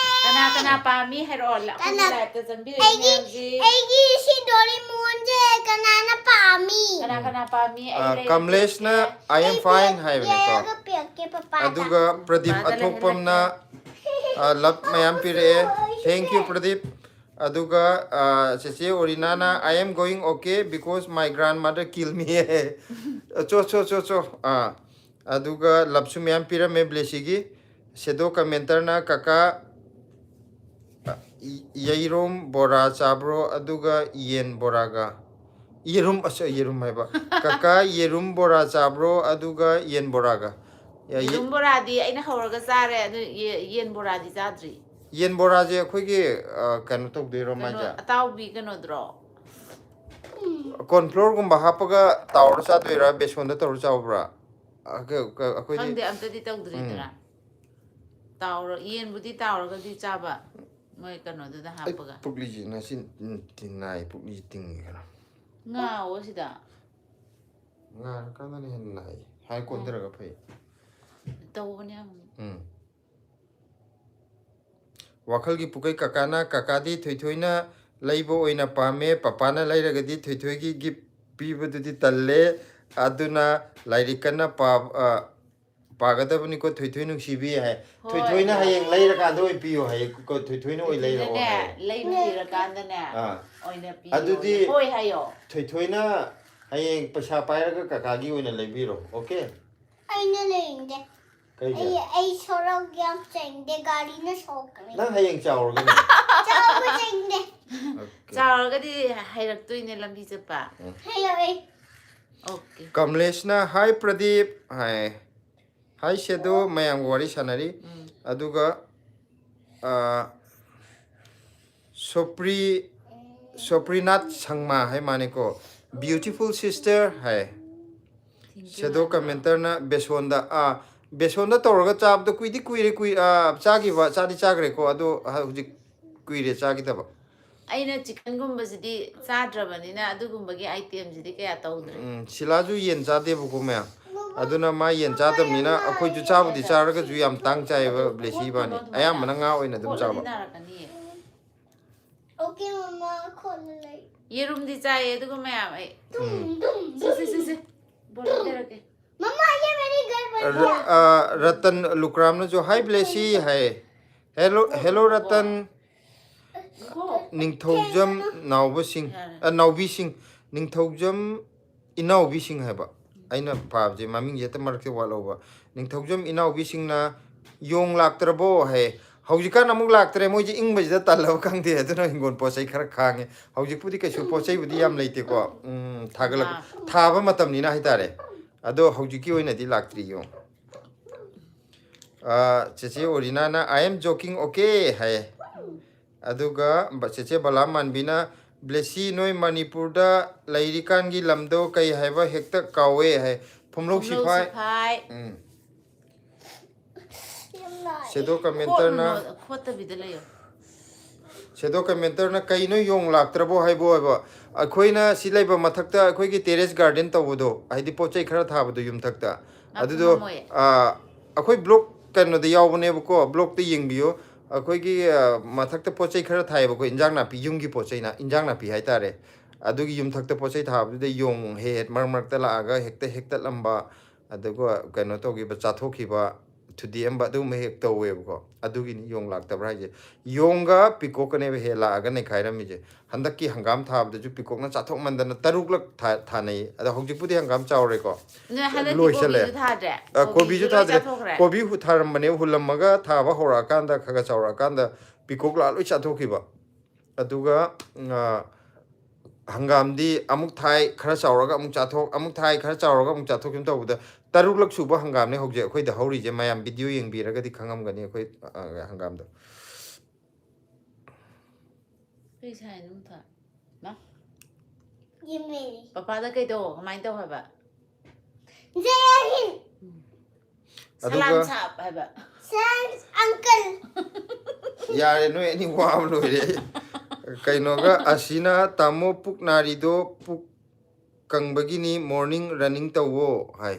ꯀꯅꯥ ꯀꯅꯥ ꯄꯥꯝꯃꯤ ꯍꯥꯏꯔꯛꯑꯣ꯫ ꯑꯩꯈꯣꯏꯒꯤ ꯀꯅꯥ- ꯂꯥꯏꯞꯇ ꯆꯪꯕꯤꯔꯤꯕ ꯑꯩꯒꯤ ꯃꯌꯥꯝꯁꯤ ꯑꯩꯒꯤ ꯁꯤ ꯗꯣꯔꯤꯃꯣꯟꯁꯦ ꯀꯅꯥꯅ ꯄꯥꯝꯃꯤ? ꯀꯅꯥ ꯀꯅꯥ ꯄꯥꯝꯃꯤ? ꯑꯩ ꯑ, ꯂꯩꯔꯦ꯫ ꯀꯃꯂꯦꯁꯅ "I am fine" ꯍꯥꯏꯕꯅꯦꯀꯣ꯫ ꯌꯦꯛꯑꯒ ꯄꯤꯔꯛꯀꯦ ꯄꯄꯥꯗ꯫ ꯑꯗꯨꯒ ꯄ꯭ꯔꯗꯤꯞ ꯄꯄꯥꯗ ꯑꯊꯣꯛꯄꯝꯅ ꯂꯩꯍꯜꯂꯛꯀꯦ꯫ ꯂꯞ ꯃꯌꯥꯝ ꯄꯤꯔꯛꯑꯦ꯫ Thank you, Pradeep. ꯑꯗꯨꯒ ꯑ, ꯆꯦꯆꯦ ꯑꯣꯔꯤꯅꯥꯅ "I am going okay because my grandmother kill me" ꯍꯥꯏ꯫ ꯆꯣ ꯆꯣ ꯆꯣ ꯆꯣ꯫ ꯑꯥ, ꯑꯗꯨꯒ ꯂꯞꯁꯨ ꯃꯌꯥꯝ ꯄꯤꯔꯝꯃꯦ ꯕ꯭ꯂꯦꯁꯤꯒꯤ꯫ ꯁꯦꯗꯣ ꯀꯃꯦꯟꯇꯔꯅ "ꯀꯀꯥ, ꯑ, ꯌꯩꯔꯣꯝ ꯕꯣꯔꯥ ꯆꯥꯕ꯭ꯔꯣ ꯑꯗꯨꯒ ꯌꯦꯟ ꯕꯣꯔꯥꯒ?" ꯌꯦꯔꯨꯝ, ꯑꯁ, ꯌꯦꯔꯨꯝ ꯍꯥꯏꯕ꯫ "ꯀꯀꯥ, ꯌꯦꯔꯨꯝ ꯕꯣꯔꯥ ꯆꯥꯕ꯭ꯔꯣ ꯑꯗꯨꯒ ꯌꯦꯟ ꯕꯣꯔꯥꯒ?" ꯌꯥ, ꯌꯦ- ꯌꯦꯔꯨꯝ ꯕꯣꯔꯥꯗꯤ ꯑꯩꯅ ꯍꯧꯔꯒ ꯆꯥꯔꯦ, ꯑꯗꯨ ꯌꯦ- ꯌꯦꯟ ꯕꯣꯔꯥꯗꯤ ꯆꯥꯗ꯭ꯔꯤ꯫ ꯌꯦꯟ ꯕꯣꯔꯥꯁꯦ ꯑꯩꯈꯣꯏꯒꯤ, ꯑ, ꯀꯩꯅꯣ ꯇꯧꯗꯣꯏꯔꯣ ꯀꯩꯅꯣ, ꯃꯥꯏꯁꯦ? ꯑꯇꯥꯎꯕꯤ ꯀꯩꯅꯣꯗ꯭ꯔꯣ? ꯀꯣꯔꯟꯐ꯭ꯂꯣꯔꯒꯨꯝꯕ ꯍꯥꯞꯄꯒ ꯇꯥꯎꯔ ꯆꯥꯗꯣꯏꯔꯥ, ꯕꯦꯁꯣꯟꯗ ꯇꯧꯔ ꯆꯥꯎꯕ꯭ꯔꯥ? ꯑ, ꯀ-, ꯀ-, ꯑꯩꯈꯣꯏꯗꯤ ꯈꯪꯗꯦ, ꯑꯝꯇꯗꯤ ꯇꯧꯗ꯭ꯔꯤꯗꯅ꯫ ꯇꯥꯎꯔ ꯌꯦꯟꯕꯨꯗꯤ ꯇꯥꯎꯔꯒꯗꯤ ꯆꯥꯕ, ꯃꯣꯏ ꯀꯩꯅꯣꯗꯨꯗ ꯑꯩ ꯍꯥꯞꯄꯒ꯫ ꯄꯨꯛꯂꯤꯁꯤ ꯉꯁꯤ ꯇꯤꯡ ꯅꯥꯏ, ꯄꯨꯛꯂꯤꯁꯤ ꯇꯤꯡꯉꯦ ꯈꯔ꯫ ꯉꯥꯑꯣ ꯁꯤꯗ꯫ ꯉꯥꯔꯀꯥꯟꯗꯅ ꯍꯦꯟꯅ ꯅꯥꯏ꯫ ꯍꯥꯏ ꯀꯣꯟꯊꯔꯒ ꯐꯩ꯫ ꯇꯧꯕꯅꯦ ꯌꯥꯝ꯫ ꯎꯝ꯫ ꯋꯥꯈꯜꯒꯤ ꯄꯨꯀꯩ ꯀꯀꯥꯅ, "ꯀꯀꯥꯗꯤ ꯊꯣꯏꯊꯣꯏꯅ ꯂꯩꯕ ꯑꯣꯏꯅ ꯄꯥꯝꯃꯦ, ꯄꯄꯥꯅ ꯂꯩꯔꯒꯗꯤ ꯊꯣꯏꯊꯣꯏꯒꯤ ꯒꯤꯐ ꯄꯤꯕꯗꯨꯗꯤ ꯇꯜꯂꯦ, ꯑꯗꯨꯅ ꯂꯥꯏꯔꯤꯛ ꯀꯟꯅ ꯄꯥ-, ꯑ, ꯄꯥꯒꯗꯕꯅꯤꯀꯣ ꯊꯣꯏꯊꯣꯏ ꯅꯨꯡꯁꯤꯕꯤ" ꯍꯥꯏ꯫ ꯍꯣꯏ. "ꯊꯣꯏꯊꯣꯏꯅ ꯍꯌꯦꯡ ꯂꯩꯔꯀꯥꯟꯗ ꯑꯣꯏꯅ ꯄꯤꯌꯣ" ꯍꯥꯏꯌꯦ꯫ "ꯀꯣ-, ꯊꯣꯏꯊꯣꯏꯅ ꯑꯣꯏꯅ ꯂꯩꯔꯛꯑꯣ" ꯊꯣꯏꯊꯣꯏꯅꯅꯦ, ꯍꯥꯏ꯫ ꯂꯩꯕ ꯊꯤꯔꯀꯥꯟꯗꯅꯦ ꯑꯥ. ꯑꯣꯏꯅ ꯄꯤꯌꯣ꯫ ꯑꯗꯨꯗꯤ- ꯍꯣꯏ ꯍꯥꯏꯌꯣ꯫ "ꯊꯣꯏꯊꯣꯏꯅ ꯍꯌꯦꯡ ꯄꯩꯁꯥ ꯄꯥꯏꯔꯒ ꯀꯀꯥꯒꯤ ꯑꯣꯏꯅ ꯂꯩꯕꯤꯔꯣ"꯫ ꯑꯣꯀꯦ? ꯑꯩꯅ ꯂꯩꯅꯤꯡꯗꯦ꯫ ꯀꯩꯒꯤ? ꯑꯩ ꯑꯩ ꯁꯣꯔꯣꯛ ꯌꯥꯝ ꯆꯪꯗꯦ, ꯒꯥꯔꯤꯅ ꯁꯣꯛꯀꯅꯤ꯫ ꯅꯪ ꯍꯌꯦꯡ ꯆꯥꯎꯔꯒꯅꯦ꯫ ꯆꯥꯎꯕ ꯆꯪꯗꯦ꯫ ꯑꯣꯀꯦ꯫ ꯆꯥꯎꯔꯒꯗꯤ ꯍꯩꯔꯛꯇꯣꯏꯅꯦ ꯂꯝꯕꯤ ꯆꯠꯄ꯫ ꯍꯩꯔꯛꯑꯦ꯫ ꯑꯣꯀꯦ꯫ ꯀꯃꯂꯦꯁꯅ "Hi ꯄ꯭ꯔꯗꯤꯞ" ꯍꯥꯏ꯫ "Hi ꯁꯦꯗꯣ", ꯃꯌꯥꯝꯒ ꯋꯥꯔꯤ ꯁꯥꯟꯅꯔꯤ꯫ ꯎꯝ. ꯑꯗꯨꯒ, ꯑ, ꯁꯣꯄ꯭ꯔꯤ, ꯁꯣꯄ꯭ꯔꯤꯅꯥꯊ ꯁꯪꯃꯥ ꯍꯥꯏ ꯃꯥꯅꯦꯀꯣ꯫ "Beautiful sister" high. Thank you, ꯁꯦꯗꯣ ꯃꯌꯥꯝ. ꯀꯃꯦꯟꯇꯔꯅ "ꯕꯦꯁꯣꯟꯗ", ꯑꯥ, ꯕꯦꯁꯣꯟꯗ ꯇꯧꯔꯒ ꯆꯥꯕꯗꯣ ꯀꯨꯏꯗꯤ ꯀꯨꯏꯔꯦ, ꯀꯨꯏ-, ꯑꯥ, ꯆꯥꯈꯤꯕ, ꯆꯥꯗꯤ ꯆꯥꯈ꯭ꯔꯦꯀꯣ, ꯑꯗꯣ ꯍꯧꯖꯤꯛ ꯀꯨꯏꯔꯦ ꯆꯥꯈꯤꯗꯕ꯫ ꯑꯩꯅ ꯆꯤꯛꯀꯟꯒꯨꯝꯕꯁꯤꯗꯤ ꯆꯥꯗ꯭ꯔꯕꯅꯤꯅ ꯑꯗꯨꯒꯨꯝꯕꯒꯤ ꯑꯥꯏꯇꯦꯝꯁꯤꯗꯤ ꯀꯌꯥ ꯇꯧꯗ꯭ꯔꯦ꯫ ꯎꯝ, ꯁꯤꯂꯥꯁꯨ ꯌꯦꯟ ꯆꯥꯗꯦꯕꯀꯣ ꯃꯌꯥꯝ꯫ ꯑꯗꯨꯅ ꯃꯥ ꯌꯦꯟ ꯆꯥꯗꯕꯅꯤꯅ ꯑꯩꯈꯣꯏꯁꯨ ꯆꯥꯕꯨꯗꯤ ꯆꯥꯔꯒꯁꯨ ꯌꯥꯝ ꯇꯥꯡ ꯆꯥꯏꯌꯦꯕ ꯕ꯭ꯂꯦꯁꯤ ꯏꯕꯥꯅꯤ꯫ ꯑꯌꯥꯝꯕꯅ ꯉꯥ ꯑꯣꯏꯅ ꯑꯗꯨꯝ ꯆꯥꯕ꯫ ꯅꯥꯔꯛꯀꯅꯤꯌꯦ꯫ Okay, Mama, ꯈꯣꯠꯂ ꯂꯩ꯫ ꯌꯦꯔꯨꯝꯗꯤ ꯆꯥꯏꯌꯦ ꯑꯗꯨꯒ ꯃꯌꯥꯝ ꯑꯩ꯫ ꯗꯨꯝ, ꯗꯨꯝ, ꯁꯤ ꯁꯤ ꯁꯤ ꯁꯤ꯫ ꯕꯣꯜ ꯂꯩꯔꯛꯀꯦ꯫ Mama, ये मेरी घर बन ꯔ- गया। ꯑ, ꯔꯇꯟ ꯂꯨꯀ꯭ꯔꯥꯝꯅꯁꯨ "Hi ꯕ꯭ꯂꯦꯁꯤ" ꯍꯥꯏ꯫ "Hello, hello Ratan. ꯀꯣ꯫ ꯅꯤꯡꯊꯧꯖꯝ ꯅꯥꯎꯕꯁꯤꯡ", ꯌꯥꯔꯦ꯫ ꯑ, ꯅꯥꯎꯕꯤꯁꯤꯡ, ꯅꯤꯡꯊꯧꯖꯝ ꯏꯅꯥꯎꯕꯤꯁꯤꯡ ꯍꯥꯏꯕ꯫ ꯑꯩꯅ ꯄꯥꯕꯁꯦ ꯃꯃꯤꯡꯁꯦ ꯍꯦꯛꯇ ꯃꯔꯛꯇ ꯋꯥꯠꯍꯧꯕ꯫ "ꯅꯤꯡꯊꯧꯖꯝ ꯏꯅꯥꯎꯕꯤꯁꯤꯡꯅ ꯌꯣꯡ ꯂꯥꯛꯇ꯭ꯔꯕꯣ?" ꯍꯥꯏ꯫ ꯍꯧꯖꯤꯛꯀꯥꯟ ꯑꯃꯨꯛ ꯂꯥꯛꯇ꯭ꯔꯦ, ꯃꯣꯏꯁꯦ ꯏꯪꯕꯁꯤꯗ ꯇꯜꯂꯕ ꯈꯪꯗꯦ, ꯑꯗꯨꯅ ꯍꯤꯡꯒꯣꯜ ꯄꯣꯠ ꯆꯩ ꯈꯔ ꯈꯥꯡꯉꯦ꯫ ꯍꯧꯖꯤꯛꯄꯨꯗꯤ ꯀꯩꯁꯨ ꯄꯣꯠ ꯆꯩꯕꯨꯗꯤ ꯌꯥꯝ ꯂꯩꯇꯦꯀꯣ꯫ ꯎꯝ, ꯊꯥꯒꯠꯂꯛ-, ꯊꯥꯕ ꯃꯇꯝꯅꯤꯅ ꯍꯥꯏꯇꯥꯔꯦ꯫ ꯑꯗꯣ ꯍꯧꯖꯤꯛꯀꯤ ꯑꯣꯏꯅꯗꯤ ꯂꯥꯛꯇ꯭ꯔꯤ ꯌꯣꯡ꯫ ꯑ, ꯆꯦꯆꯦ ꯑꯣꯔꯤꯅꯥꯅ "I am joking, okay" ꯍꯥꯏ꯫ ꯑꯗꯨꯒ ꯕ-, ꯆꯦꯆꯦ ꯕꯂꯥ ꯃꯥꯟꯕꯤꯅ "ꯕ꯭ꯂꯦꯁꯤ, ꯅꯣꯏ ꯃꯅꯤꯄꯨꯔꯗ ꯂꯩꯔꯤꯀꯥꯟꯒꯤ ꯂꯝꯗꯣ ꯀꯩ ꯍꯥꯏꯕ ꯍꯦꯛꯇ ꯀꯥꯎꯋꯦ" ꯍꯥꯏ꯫ ꯐꯨꯝꯂꯧ ꯐꯨꯝꯂꯧ ꯁꯤꯐꯥꯏ꯫ ꯁꯤꯐꯥꯏ꯫ ꯎꯝ꯫ ꯌꯥꯝ ꯅꯥꯏ꯫ ꯁꯦꯗꯣ ꯀꯃꯦꯟꯇꯔꯅ ꯈꯣꯠꯂꯨꯅꯣ, ꯈꯣꯠꯇꯕꯤꯗ ꯂꯩꯌꯣ꯫ ꯁꯦꯗꯣ ꯀꯃꯦꯟꯇꯔꯅ "ꯀꯩꯅꯣ ꯌꯣꯡ ꯂꯥꯛꯇ꯭ꯔꯕꯣ ꯍꯥꯏꯕꯣ" ꯍꯥꯏꯕ꯫ ꯑꯩꯈꯣꯏꯅ ꯁꯤ ꯂꯩꯕ ꯃꯊꯛꯇ ꯑꯩꯈꯣꯏꯒꯤ terrace garden ꯇꯧꯕꯗꯣ, ꯍꯥꯏꯗꯤ ꯄꯣꯠ ꯆꯩ ꯈꯔ ꯊꯥꯕꯗꯣ ꯌꯨꯝꯊꯛꯇ, ꯉꯥ ꯑꯗꯨꯗꯣ ꯐꯪꯉꯝꯃꯣꯏꯌꯦ꯫ ꯑ, ꯑꯩꯈꯣꯏ ꯕ꯭ꯂꯣꯛ ꯀꯩꯅꯣꯗ ꯌꯥꯎꯕꯅꯦꯕꯀꯣ, ꯕ꯭ꯂꯣꯛꯇ ꯌꯦꯡꯕꯤꯌꯨ꯫ ꯑꯩꯈꯣꯏꯒꯤ ꯑ, ꯃꯊꯛꯇ ꯄꯣꯠ ꯆꯩ ꯈꯔ ꯊꯥꯏꯌꯦꯕꯀꯣ, ꯏꯟꯖꯥꯡ ꯅꯥꯄꯤ, ꯌꯨꯝꯒꯤ ꯄꯣꯠ ꯆꯩꯅ, ꯏꯟꯖꯥꯡ ꯅꯥꯄꯤ ꯍꯥꯏꯇꯥꯔꯦ꯫ ꯑꯗꯨꯒꯤ ꯌꯨꯝꯊꯛꯇ ꯄꯣꯠ ꯆꯩ ꯊꯥꯕꯗꯨꯗ ꯌꯣꯡ ꯍꯦꯛ ꯍꯦꯛ ꯃꯔꯛ ꯃꯔꯛꯇ ꯂꯥꯛꯑꯒ ꯍꯦꯛꯇ ꯍꯦꯛꯇꯠꯂꯝꯕ, ꯑꯗꯨꯒ ꯀꯩꯅꯣ ꯇꯧꯈꯤꯕ, ꯆꯥꯊꯣꯛꯈꯤꯕ, ꯊꯨꯗꯦꯛꯑꯝꯕ, ꯑꯗꯨꯒꯨꯝꯕ ꯍꯦꯛ ꯇꯧꯋꯦꯕꯀꯣ꯫ ꯑꯗꯨꯒꯤꯅꯤ ꯌꯣꯡ ꯂꯥꯛꯇꯕ꯭ꯔꯥ ꯍꯥꯏꯁꯦ꯫ ꯌꯣꯡꯒ ꯄꯤꯀꯣꯛꯀꯅꯦꯕ ꯍꯦꯛ ꯂꯥꯛꯑꯒ ꯅꯩꯈꯥꯏꯔꯝꯃꯤꯁꯦ꯫ ꯍꯟꯗꯛꯀꯤ ꯍꯪꯒꯥꯝ ꯊꯥꯕꯗꯁꯨ ꯄꯤꯀꯣꯛꯅ ꯆꯥꯊꯣꯛꯃꯟꯗꯅ ꯇꯔꯨꯛꯂꯛ ꯊꯥ-, ꯊꯥꯅꯩ꯫ ꯑꯗꯣ ꯍꯧꯖꯤꯛꯄꯨꯗꯤ ꯍꯪꯒꯥꯝ ꯆꯥꯎꯔꯦꯀꯣ꯫ ꯅꯣꯏ ꯍꯟꯗꯛꯇꯤ ꯂꯣꯏꯁꯜꯂꯦ꯫ ꯀꯣꯕꯤꯁꯨ ꯊꯥꯗ꯭ꯔꯦ? ꯑ, ꯀꯣꯕꯤꯁꯨ ꯂꯣꯏ ꯊꯥꯗ꯭ꯔꯦ꯫ ꯆꯥꯊꯣꯛꯈ꯭ꯔꯦ? ꯀꯣꯕꯤ ꯍꯨ-, ꯊꯥꯔꯝꯕꯅꯦ, ꯍꯨꯜꯂꯝꯃꯒ ꯊꯥꯕ ꯍꯧꯔꯛꯑꯀꯥꯟꯗ, ꯈꯔ ꯈꯔ ꯆꯥꯎꯔꯛꯑꯀꯥꯟꯗ ꯄꯤꯀꯣꯛ ꯂꯥꯛꯑ ꯂꯣꯏ ꯆꯥꯊꯣꯛꯈꯤꯕ꯫ ꯑꯗꯨꯒ, ꯑ, ꯍꯪꯒꯥꯝꯗꯤ ꯑꯃꯨꯛ ꯊꯥꯏ, ꯈꯔ ꯆꯥꯎꯔꯒ ꯑꯃꯨꯛ ꯆꯥꯊꯣꯛ, ꯑꯃꯨꯛ ꯊꯥꯏ, ꯈꯔ ꯆꯥꯎꯔꯒ ꯑꯃꯨꯛ ꯆꯥꯊꯣꯛ, ꯁꯨꯝ ꯇꯧꯕꯗ ꯇꯔꯨꯛꯂꯛ ꯁꯨꯕ ꯍꯪꯒꯥꯝꯅꯦ ꯍꯧꯖꯤꯛ ꯑꯩꯈꯣꯏꯗ ꯍꯧꯔꯤꯁꯦ꯫ ꯃꯌꯥꯝ ꯚꯤꯗꯤꯑꯣ ꯌꯦꯡꯕꯤꯔꯒꯗꯤ ꯈꯪꯉꯝꯒꯅꯤ ꯑꯩꯈꯣꯏ, ꯑ, ꯍꯪꯒꯥꯝꯗꯣ꯫ ꯀꯩ ꯁꯥꯏꯅꯣ ꯃꯨꯊꯥ? ꯃꯥ? ये मेरी। ꯄꯄꯥꯗ ꯀꯩꯗꯧ? ꯀꯃꯥꯏꯅ ꯇꯧ ꯍꯥꯏꯕ? जय हिंद। ꯁꯂꯥꯝ ꯑꯗꯨꯒ ꯁꯥꯞ ꯍꯥꯏꯕ꯫ Thanks, uncle। ꯌꯥꯔꯦ, ꯅꯣꯏ ꯑꯅꯤ ꯋꯥꯕ ꯂꯣꯏꯔꯦ꯫ ꯀꯩꯅꯣꯒ ꯑꯁꯤꯅ "ꯇꯥꯃꯣ ꯄꯨꯛ ꯅꯥꯔꯤꯗꯣ ꯄꯨꯛ ꯀꯪꯕꯒꯤꯅꯤ, morning running ꯇꯧꯋꯣ" ꯍꯥꯏ꯫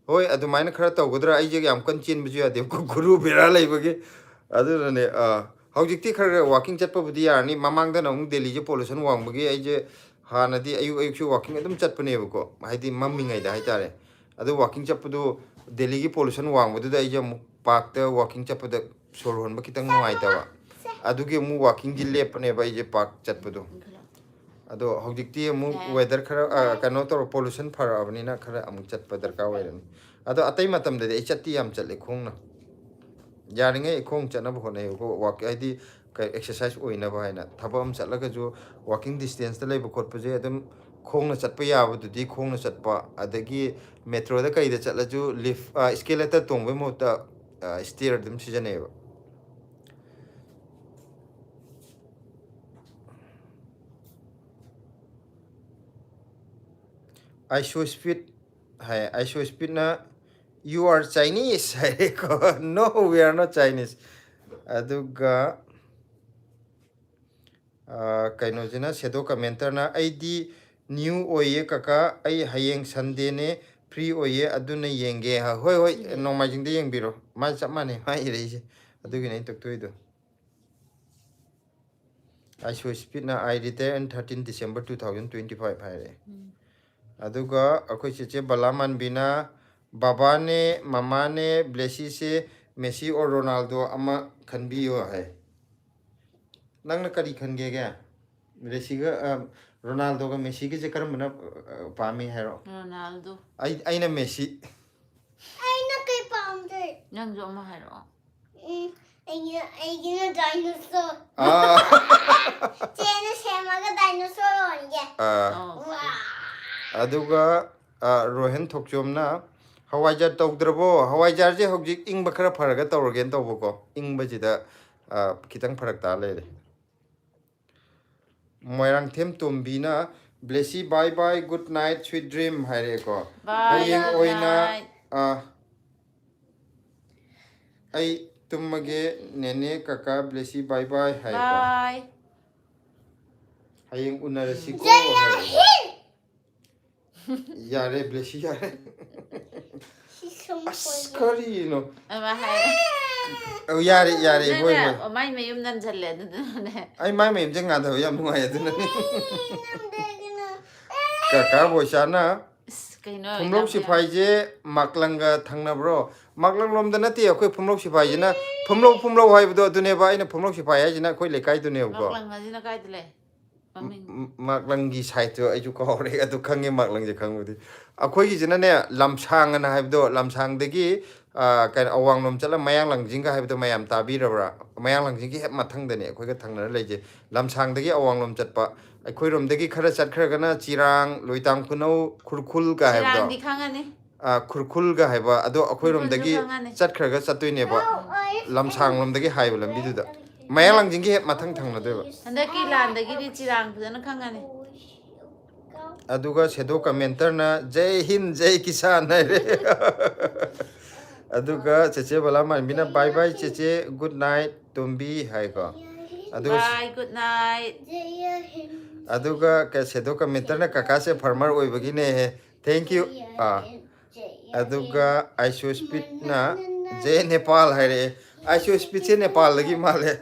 ꯍꯣꯏ, ꯑꯗꯨꯃꯥꯏꯅ ꯈꯔ ꯇꯧꯒꯗ꯭ꯔꯥ? ꯑꯩꯁꯦ ꯌꯥꯝ ꯀꯟꯅ ꯆꯦꯟꯕꯁꯨ ꯌꯥꯗꯦ, ꯒꯨ- ꯒꯨꯔꯨ ꯕꯦꯔꯥ ꯂꯩꯕꯒꯤ꯫ ꯑꯗꯨꯅꯅꯦ, ꯑꯥ, ꯍꯧꯖꯤꯛꯇꯤ ꯈꯔ ꯈꯔ ꯋꯥꯀꯤꯡ ꯆꯠꯄꯕꯨꯗꯤ ꯌꯥꯔꯅꯤ꯫ ꯃꯃꯥꯡꯗꯅ ꯑꯃꯨꯛ ꯗꯦꯜꯂꯤꯁꯦ ꯄꯣꯂꯨꯁꯟ ꯋꯥꯡꯕꯒꯤ ꯑꯩꯁꯦ ꯍꯥꯟꯅꯗꯤ ꯑꯌꯨꯛ ꯑꯌꯨꯛꯁꯨ ꯋꯥꯀꯤꯡ ꯑꯗꯨꯝ ꯆꯠꯄꯅꯦꯕꯀꯣ, ꯍꯥꯏꯗꯤ ꯃꯝꯃꯤꯉꯩꯗ ꯍꯥꯏꯇꯥꯔꯦ꯫ ꯑꯗꯨ ꯋꯥꯀꯤꯡ ꯆꯠꯄꯗꯨ, ꯗꯦꯜꯂꯤꯒꯤ ꯄꯣꯂꯨꯁꯟ ꯋꯥꯡꯕꯗꯨꯗ ꯑꯩꯁꯦ ꯑꯃꯨꯛ ꯄꯥꯔꯛꯇ ꯋꯥꯀꯤꯡ ꯆꯠꯄꯗ ꯁꯣꯔ ꯍꯣꯟꯕ ꯈꯤꯇꯪ ꯅꯨꯡꯉꯥꯏꯇꯕ, ꯑꯗꯨꯒꯤ ꯑꯃꯨꯛ ꯋꯥꯀꯤꯡꯁꯦ ꯂꯦꯞꯄꯅꯦꯕ ꯑꯩꯁꯦ ꯄꯥꯔꯛ ꯆꯠꯄꯗꯣ꯫ ꯑꯗꯣ ꯍꯧꯖꯤꯛꯇꯤ ꯑꯃꯨꯛ ꯌꯥꯏ꯫ ꯋꯦꯗꯔ ꯈꯔ, ꯑ, ꯀꯩꯅꯣ ꯇꯧꯔ, ꯄꯣꯂꯨꯁꯟ ꯐꯔꯛꯑꯕꯅꯤꯅ ꯈꯔ ꯑꯃꯨꯛ ꯆꯠꯄ ꯗꯔꯀꯥꯔ ꯑꯣꯏꯔꯅꯤ꯫ ꯑꯗꯣ ꯑꯇꯩ ꯃꯇꯝꯗꯗꯤ ꯑꯩ ꯆꯠꯇꯤ ꯌꯥꯝ ꯆꯠꯂꯦ ꯈꯣꯡꯅ꯫ ꯌꯥꯔꯤꯉꯩ ꯑꯩ ꯈꯣꯡ ꯆꯠꯅꯕ ꯍꯣꯠꯅꯩ꯫ ꯋꯥꯛ-, ꯍꯥꯏꯗꯤ ꯀ-, ꯑꯦꯛꯁꯔꯁꯥꯏꯁ ꯑꯣꯏꯅꯕ ꯍꯥꯏꯅ꯫ ꯊꯕꯛ ꯑꯃ ꯆꯠꯂꯒꯁꯨ ꯋꯥꯀꯤꯡ ꯗꯤꯁꯇꯦꯟꯁꯇ ꯂꯩꯕ ꯈꯣꯠꯄꯁꯦ ꯑꯗꯨꯝ ꯈꯣꯡꯅ ꯆꯠꯄ ꯌꯥꯕꯗꯨꯗꯤ ꯈꯣꯡꯅ ꯆꯠꯄ, ꯑꯗꯒꯤ ꯃꯦꯇ꯭ꯔꯣꯗ ꯀꯩꯗ ꯆꯠꯂꯁꯨ ꯂꯤꯐ, ꯑ, ꯏꯁꯀꯦꯂꯦꯇꯔ ꯇꯣꯡꯕꯩ ꯃꯍꯨꯠꯇ, ꯑ, ꯁ꯭ꯇꯦꯌꯔ ꯑꯗꯨꯝ ꯁꯤꯖꯤꯟꯅꯩꯌꯦꯕ꯫ ꯑꯥꯏꯁꯣ ꯁ꯭ꯄꯤꯠ ꯍꯥꯏ, ꯑꯥꯏꯁꯣ ꯁ꯭ꯄꯤꯠꯅ "You are Chinese" ꯍꯥꯏꯔꯦꯀꯣ꯫ "No, we are not Chinese"꯫ ꯑꯗꯨꯒ, ꯑ, ꯀꯩꯅꯣꯁꯤꯅ, ꯁꯦꯗꯣ ꯀꯃꯦꯟꯇꯔꯅ, "ꯑꯩꯗꯤ ꯅ꯭ꯌꯨ ꯑꯣꯏꯌꯦ ꯀꯀꯥ, ꯑꯩ ꯍꯌꯦꯡ ꯁꯟꯗꯦꯅꯦ, ꯐ꯭ꯔꯤ ꯑꯣꯏꯌꯦ, ꯑꯗꯨꯅ ꯌꯦꯡꯒꯦ"꯫ ꯍ-, ꯍꯣꯏ, ꯍꯣꯏ, ꯎꯝ꯫ ꯅꯣꯡꯃꯥꯏꯖꯤꯡꯗ ꯌꯦꯡꯕꯤꯔꯣ꯫ ꯃꯥ ꯆꯞ ꯃꯥꯟꯅꯩ, ꯃꯥ ꯏꯔꯛꯏꯁꯦ꯫ ꯑꯗꯨꯒꯤꯅꯦ ꯑꯩꯅ ꯇꯣꯛꯊꯣꯛꯏꯗꯣ꯫ ꯑꯥꯏꯁꯣ ꯁ꯭ꯄꯤꯠꯅ, "I retire in thirteen December two thousand twenty five" ꯍꯥꯏꯔꯛꯑꯦ꯫ ꯎꯝ꯫ ꯑꯗꯨꯒ ꯑꯩꯈꯣꯏ ꯆꯦꯆꯦ ꯕꯂꯥꯃꯥꯟꯕꯤꯅ, "ꯕꯕꯥꯅꯦ, ꯃꯃꯥꯅꯦ, ꯕ꯭ꯂꯦꯁꯤꯁꯦ ꯃꯦꯁꯤ or ꯔꯣꯅꯥꯜꯗꯣ ꯑꯃ ꯈꯟꯕꯤꯌꯣ" ꯍꯥꯏ꯫ ꯅꯪꯅ ꯀꯔꯤ ꯈꯟꯒꯦꯒꯦ? ꯃꯦꯁꯤꯒ, ꯑ, ꯔꯣꯅꯥꯜꯗꯣꯒ ꯃꯦꯁꯤꯒꯁꯦ ꯀꯔꯝꯕꯅ, ꯑ, ꯄꯥꯝꯃꯤ ꯍꯥꯏꯔꯣ? ꯔꯣꯅꯥꯜꯗꯣ꯫ ꯑꯩ, ꯑꯩꯅ ꯃꯦꯁꯤ꯫ ꯑꯩꯅ ꯀꯩ ꯄꯥꯝꯗꯦ? ꯅꯪꯁꯨ ꯑꯃ ꯍꯥꯏꯔꯛꯑꯣ꯫ ꯎꯝ, ꯑꯩꯒꯤ-, ꯑꯩꯒꯤꯅ ꯗꯥꯏꯅꯣꯁꯣꯔ꯫ ꯑꯥ꯫ ꯆꯦꯅ ꯁꯦꯝꯃꯒ ꯗꯥꯏꯅꯣꯁꯣꯔ ꯑꯣꯟꯒꯦ꯫ ꯑꯥ꯫ ꯑꯣ꯫ ꯋꯥ꯫ ꯑꯗꯨꯒ, ꯑ, ꯔꯣꯍꯟ ꯊꯣꯛꯆꯣꯝꯅ, "ꯍꯋꯥꯏꯖꯥꯔ ꯇꯧꯗ꯭ꯔꯕꯣ?" ꯍꯋꯥꯏꯖꯥꯔꯁꯦ ꯍꯧꯖꯤꯛ ꯏꯪꯕ ꯈꯔ ꯐꯔꯒ ꯇꯧꯔꯒꯦꯅ ꯇꯧꯕꯀꯣ꯫ ꯏꯪꯕꯁꯤꯗ, ꯑ, ꯈꯤꯇꯪ ꯐꯔꯛ ꯇꯥ ꯂꯩꯔꯦ꯫ Moirangthem ꯇꯣꯝꯕꯤꯅ, "Blessy, bye bye, good night, sweet dream" ꯍꯥꯏꯔꯛꯑꯦꯀꯣ꯫ Bye, ꯍꯌꯦꯡ good ꯑꯣꯏꯅ, night꯫ ꯑ, "ꯑꯩ ꯇꯨꯝꯃꯒꯦ, ꯅꯦꯅꯦ, ꯀꯀꯥ, ꯕ꯭ꯂꯦꯁꯤ, bye bye" ꯍꯥꯏꯀꯣ꯫ Bye꯫ "ꯍꯌꯦꯡ ꯎꯅꯔꯁꯤꯀꯣ" ꯖꯌꯥ ꯍꯥꯏꯔꯛꯑꯦ꯫ ꯍꯤꯟ! ꯌꯥꯔꯦ, ꯕ꯭ꯂꯦꯁꯤ, ꯌꯥꯔꯦ꯫ ꯑꯁ, ꯀꯔꯤꯅꯣ? ꯑꯃ ꯍꯥꯏ ꯑꯧ, ꯌꯥꯔꯦ, ꯌꯥꯔꯦ, ꯍꯣꯏ, ꯅꯪꯅ ꯍꯣꯏ꯫ ꯃꯥꯏ ꯃꯌꯨꯝ ꯅꯟꯁꯜꯂꯦ ꯑꯗꯨꯗꯨꯅꯅꯦ꯫ ꯑꯩ ꯃꯥꯏ ꯃꯌꯨꯝꯁꯦ ꯉꯥꯗꯕ ꯌꯥꯝ ꯅꯨꯡꯉꯥꯏ ꯑꯗꯨꯅꯅꯦ꯫ ꯀꯀꯥ ꯕꯣꯏꯆꯥꯅ ꯑꯁ, ꯀꯩꯅꯣ ꯐꯨꯝꯂꯧ ꯌꯥꯝ ꯁꯤꯐꯥꯏꯁꯦ ꯃꯥꯛꯂꯪꯒ ꯊꯪꯅꯕ꯭ꯔꯣ? ꯃꯥꯛꯂꯪ ꯂꯣꯝꯗ ꯅꯠꯇꯦ, ꯑꯩꯈꯣꯏ ꯐꯨꯝꯂꯧ ꯁꯤꯐꯥꯏꯁꯤꯅ ꯐꯨꯝꯂꯧ, ꯐꯨꯝꯂꯧ ꯍꯥꯏꯕꯗꯣ ꯑꯗꯨꯅꯦꯕ꯫ ꯑꯩꯅ ꯐꯨꯝꯂꯧ ꯁꯤꯐꯥꯏ ꯍꯥꯏꯁꯤꯅ ꯑꯩꯈꯣꯏ ꯂꯩꯀꯥꯏꯗꯨꯅꯦꯕꯀꯣ꯫ ꯃꯥꯛꯂꯪ ꯑꯁꯤꯅ ꯀꯥꯏꯗ ꯂꯩ? ꯃꯃꯤꯡ꯫ ꯃ-, ꯃꯥꯛꯂꯪꯒꯤ ꯁꯥꯏꯠꯇꯣ ꯑꯩꯁꯨ ꯀꯥꯎꯔꯦ, ꯑꯗꯨ ꯈꯪꯉꯦ ꯃꯥꯛꯂꯪꯁꯦ ꯈꯪꯕꯨꯗꯤ꯫ ꯑꯩꯈꯣꯏꯒꯤꯁꯤꯅꯅꯦ, ꯂꯝꯁꯥꯡ ꯑꯅ ꯍꯥꯏꯕꯗꯣ, ꯂꯝꯁꯥꯡꯗꯒꯤ, ꯑ, ꯀꯩꯅꯣ, ꯑꯋꯥꯡꯂꯣꯝ ꯆꯠꯂ ꯃꯌꯥꯡ ꯂꯥꯡꯖꯤꯡꯒ ꯍꯥꯏꯕꯗꯣ ꯃꯌꯥꯝ ꯇꯥꯕꯤꯔꯕ꯭ꯔꯥ? ꯃꯌꯥꯡ ꯂꯥꯡꯖꯤꯡꯒꯤ ꯍꯦꯛ ꯃꯊꯪꯗꯅꯦ ꯑꯩꯈꯣꯏꯒ ꯊꯪꯅꯔ ꯂꯩꯖꯦ꯫ ꯂꯝꯁꯥꯡꯗꯒꯤ ꯑꯋꯥꯡꯂꯣꯝ ꯆꯠꯄ, ꯑꯩꯈꯣꯏꯔꯣꯝꯗꯒꯤ ꯈꯔ ꯆꯠꯈ꯭ꯔꯒꯅ ꯆꯤꯔꯥꯡ, ꯂꯣꯏꯇꯥꯝ ꯈꯨꯅꯧ, ꯈꯨꯔꯈꯨꯜꯒ ꯍꯥꯏꯕꯗꯣ꯫ ꯆꯤꯔꯥꯡꯗꯤ ꯈꯪꯉꯅꯤ꯫ ꯑ, ꯈꯨꯔꯈꯨꯜꯒ ꯍꯥꯏꯕ, ꯑꯗꯣ ꯑꯩꯈꯣꯏꯔꯣꯝꯗꯒꯤ ꯈꯨꯔꯈꯨꯜꯁꯨ ꯈꯪꯉꯅꯤ꯫ ꯆꯠꯈ꯭ꯔꯒ ꯆꯠꯇꯣꯏꯅꯦꯕ, ꯂꯝꯁꯥꯡꯂꯣꯝꯗꯒꯤ ꯍꯥꯏꯕ ꯂꯝꯕꯤꯗꯨꯗ꯫ ꯃꯌꯥꯡ ꯂꯥꯡꯖꯤꯡꯒꯤ ꯍꯦꯛ ꯃꯊꯪ ꯊꯪꯅꯗꯣꯏꯕ꯫ ꯍꯟꯗꯛꯀꯤ ꯂꯥꯟꯗꯒꯤꯗꯤ ꯆꯤꯔꯥꯡ ꯐꯖꯅ ꯈꯪꯉꯅꯤ꯫ ꯑꯗꯨꯒ ꯁꯦꯗꯣ ꯀꯃꯦꯟꯇꯔꯅ "ꯖꯩ ꯍꯤꯟ, ꯖꯩ ꯀꯤꯁꯥꯟ" ꯍꯥꯏꯔꯦ꯫ ꯑꯗꯨꯒ ꯆꯦꯆꯦ ꯕꯂꯥ ꯃꯥꯟꯕꯤꯅ "Bye bye ꯆꯦꯆꯦ, good night ꯇꯣꯝꯕꯤ" ꯍꯥꯏꯀꯣ꯫ ꯑꯗꯨꯒ Bye, good night꯫ ꯑꯗꯨꯒ ꯀ-, ꯁꯦꯗꯣ ꯀꯃꯦꯟꯇꯔꯅ "ꯀꯀꯥꯁꯦ farmer ꯑꯣꯏꯕꯒꯤꯅꯦ" ꯍꯦ꯫ Thank you꯫ ꯑꯥ꯫ ꯑꯗꯨꯒ ꯑꯥꯏꯁꯣ ꯁ꯭ꯄꯤꯠꯅ "ꯖꯩ ꯅꯦꯄꯥꯜ" ꯍꯥꯏꯔꯛꯑꯦ꯫ ꯑꯥꯏꯁꯣ ꯁ꯭ꯄꯤꯠꯁꯦ ꯅꯦꯄꯥꯜꯗꯒꯤ ꯃꯥꯜꯂꯦ꯫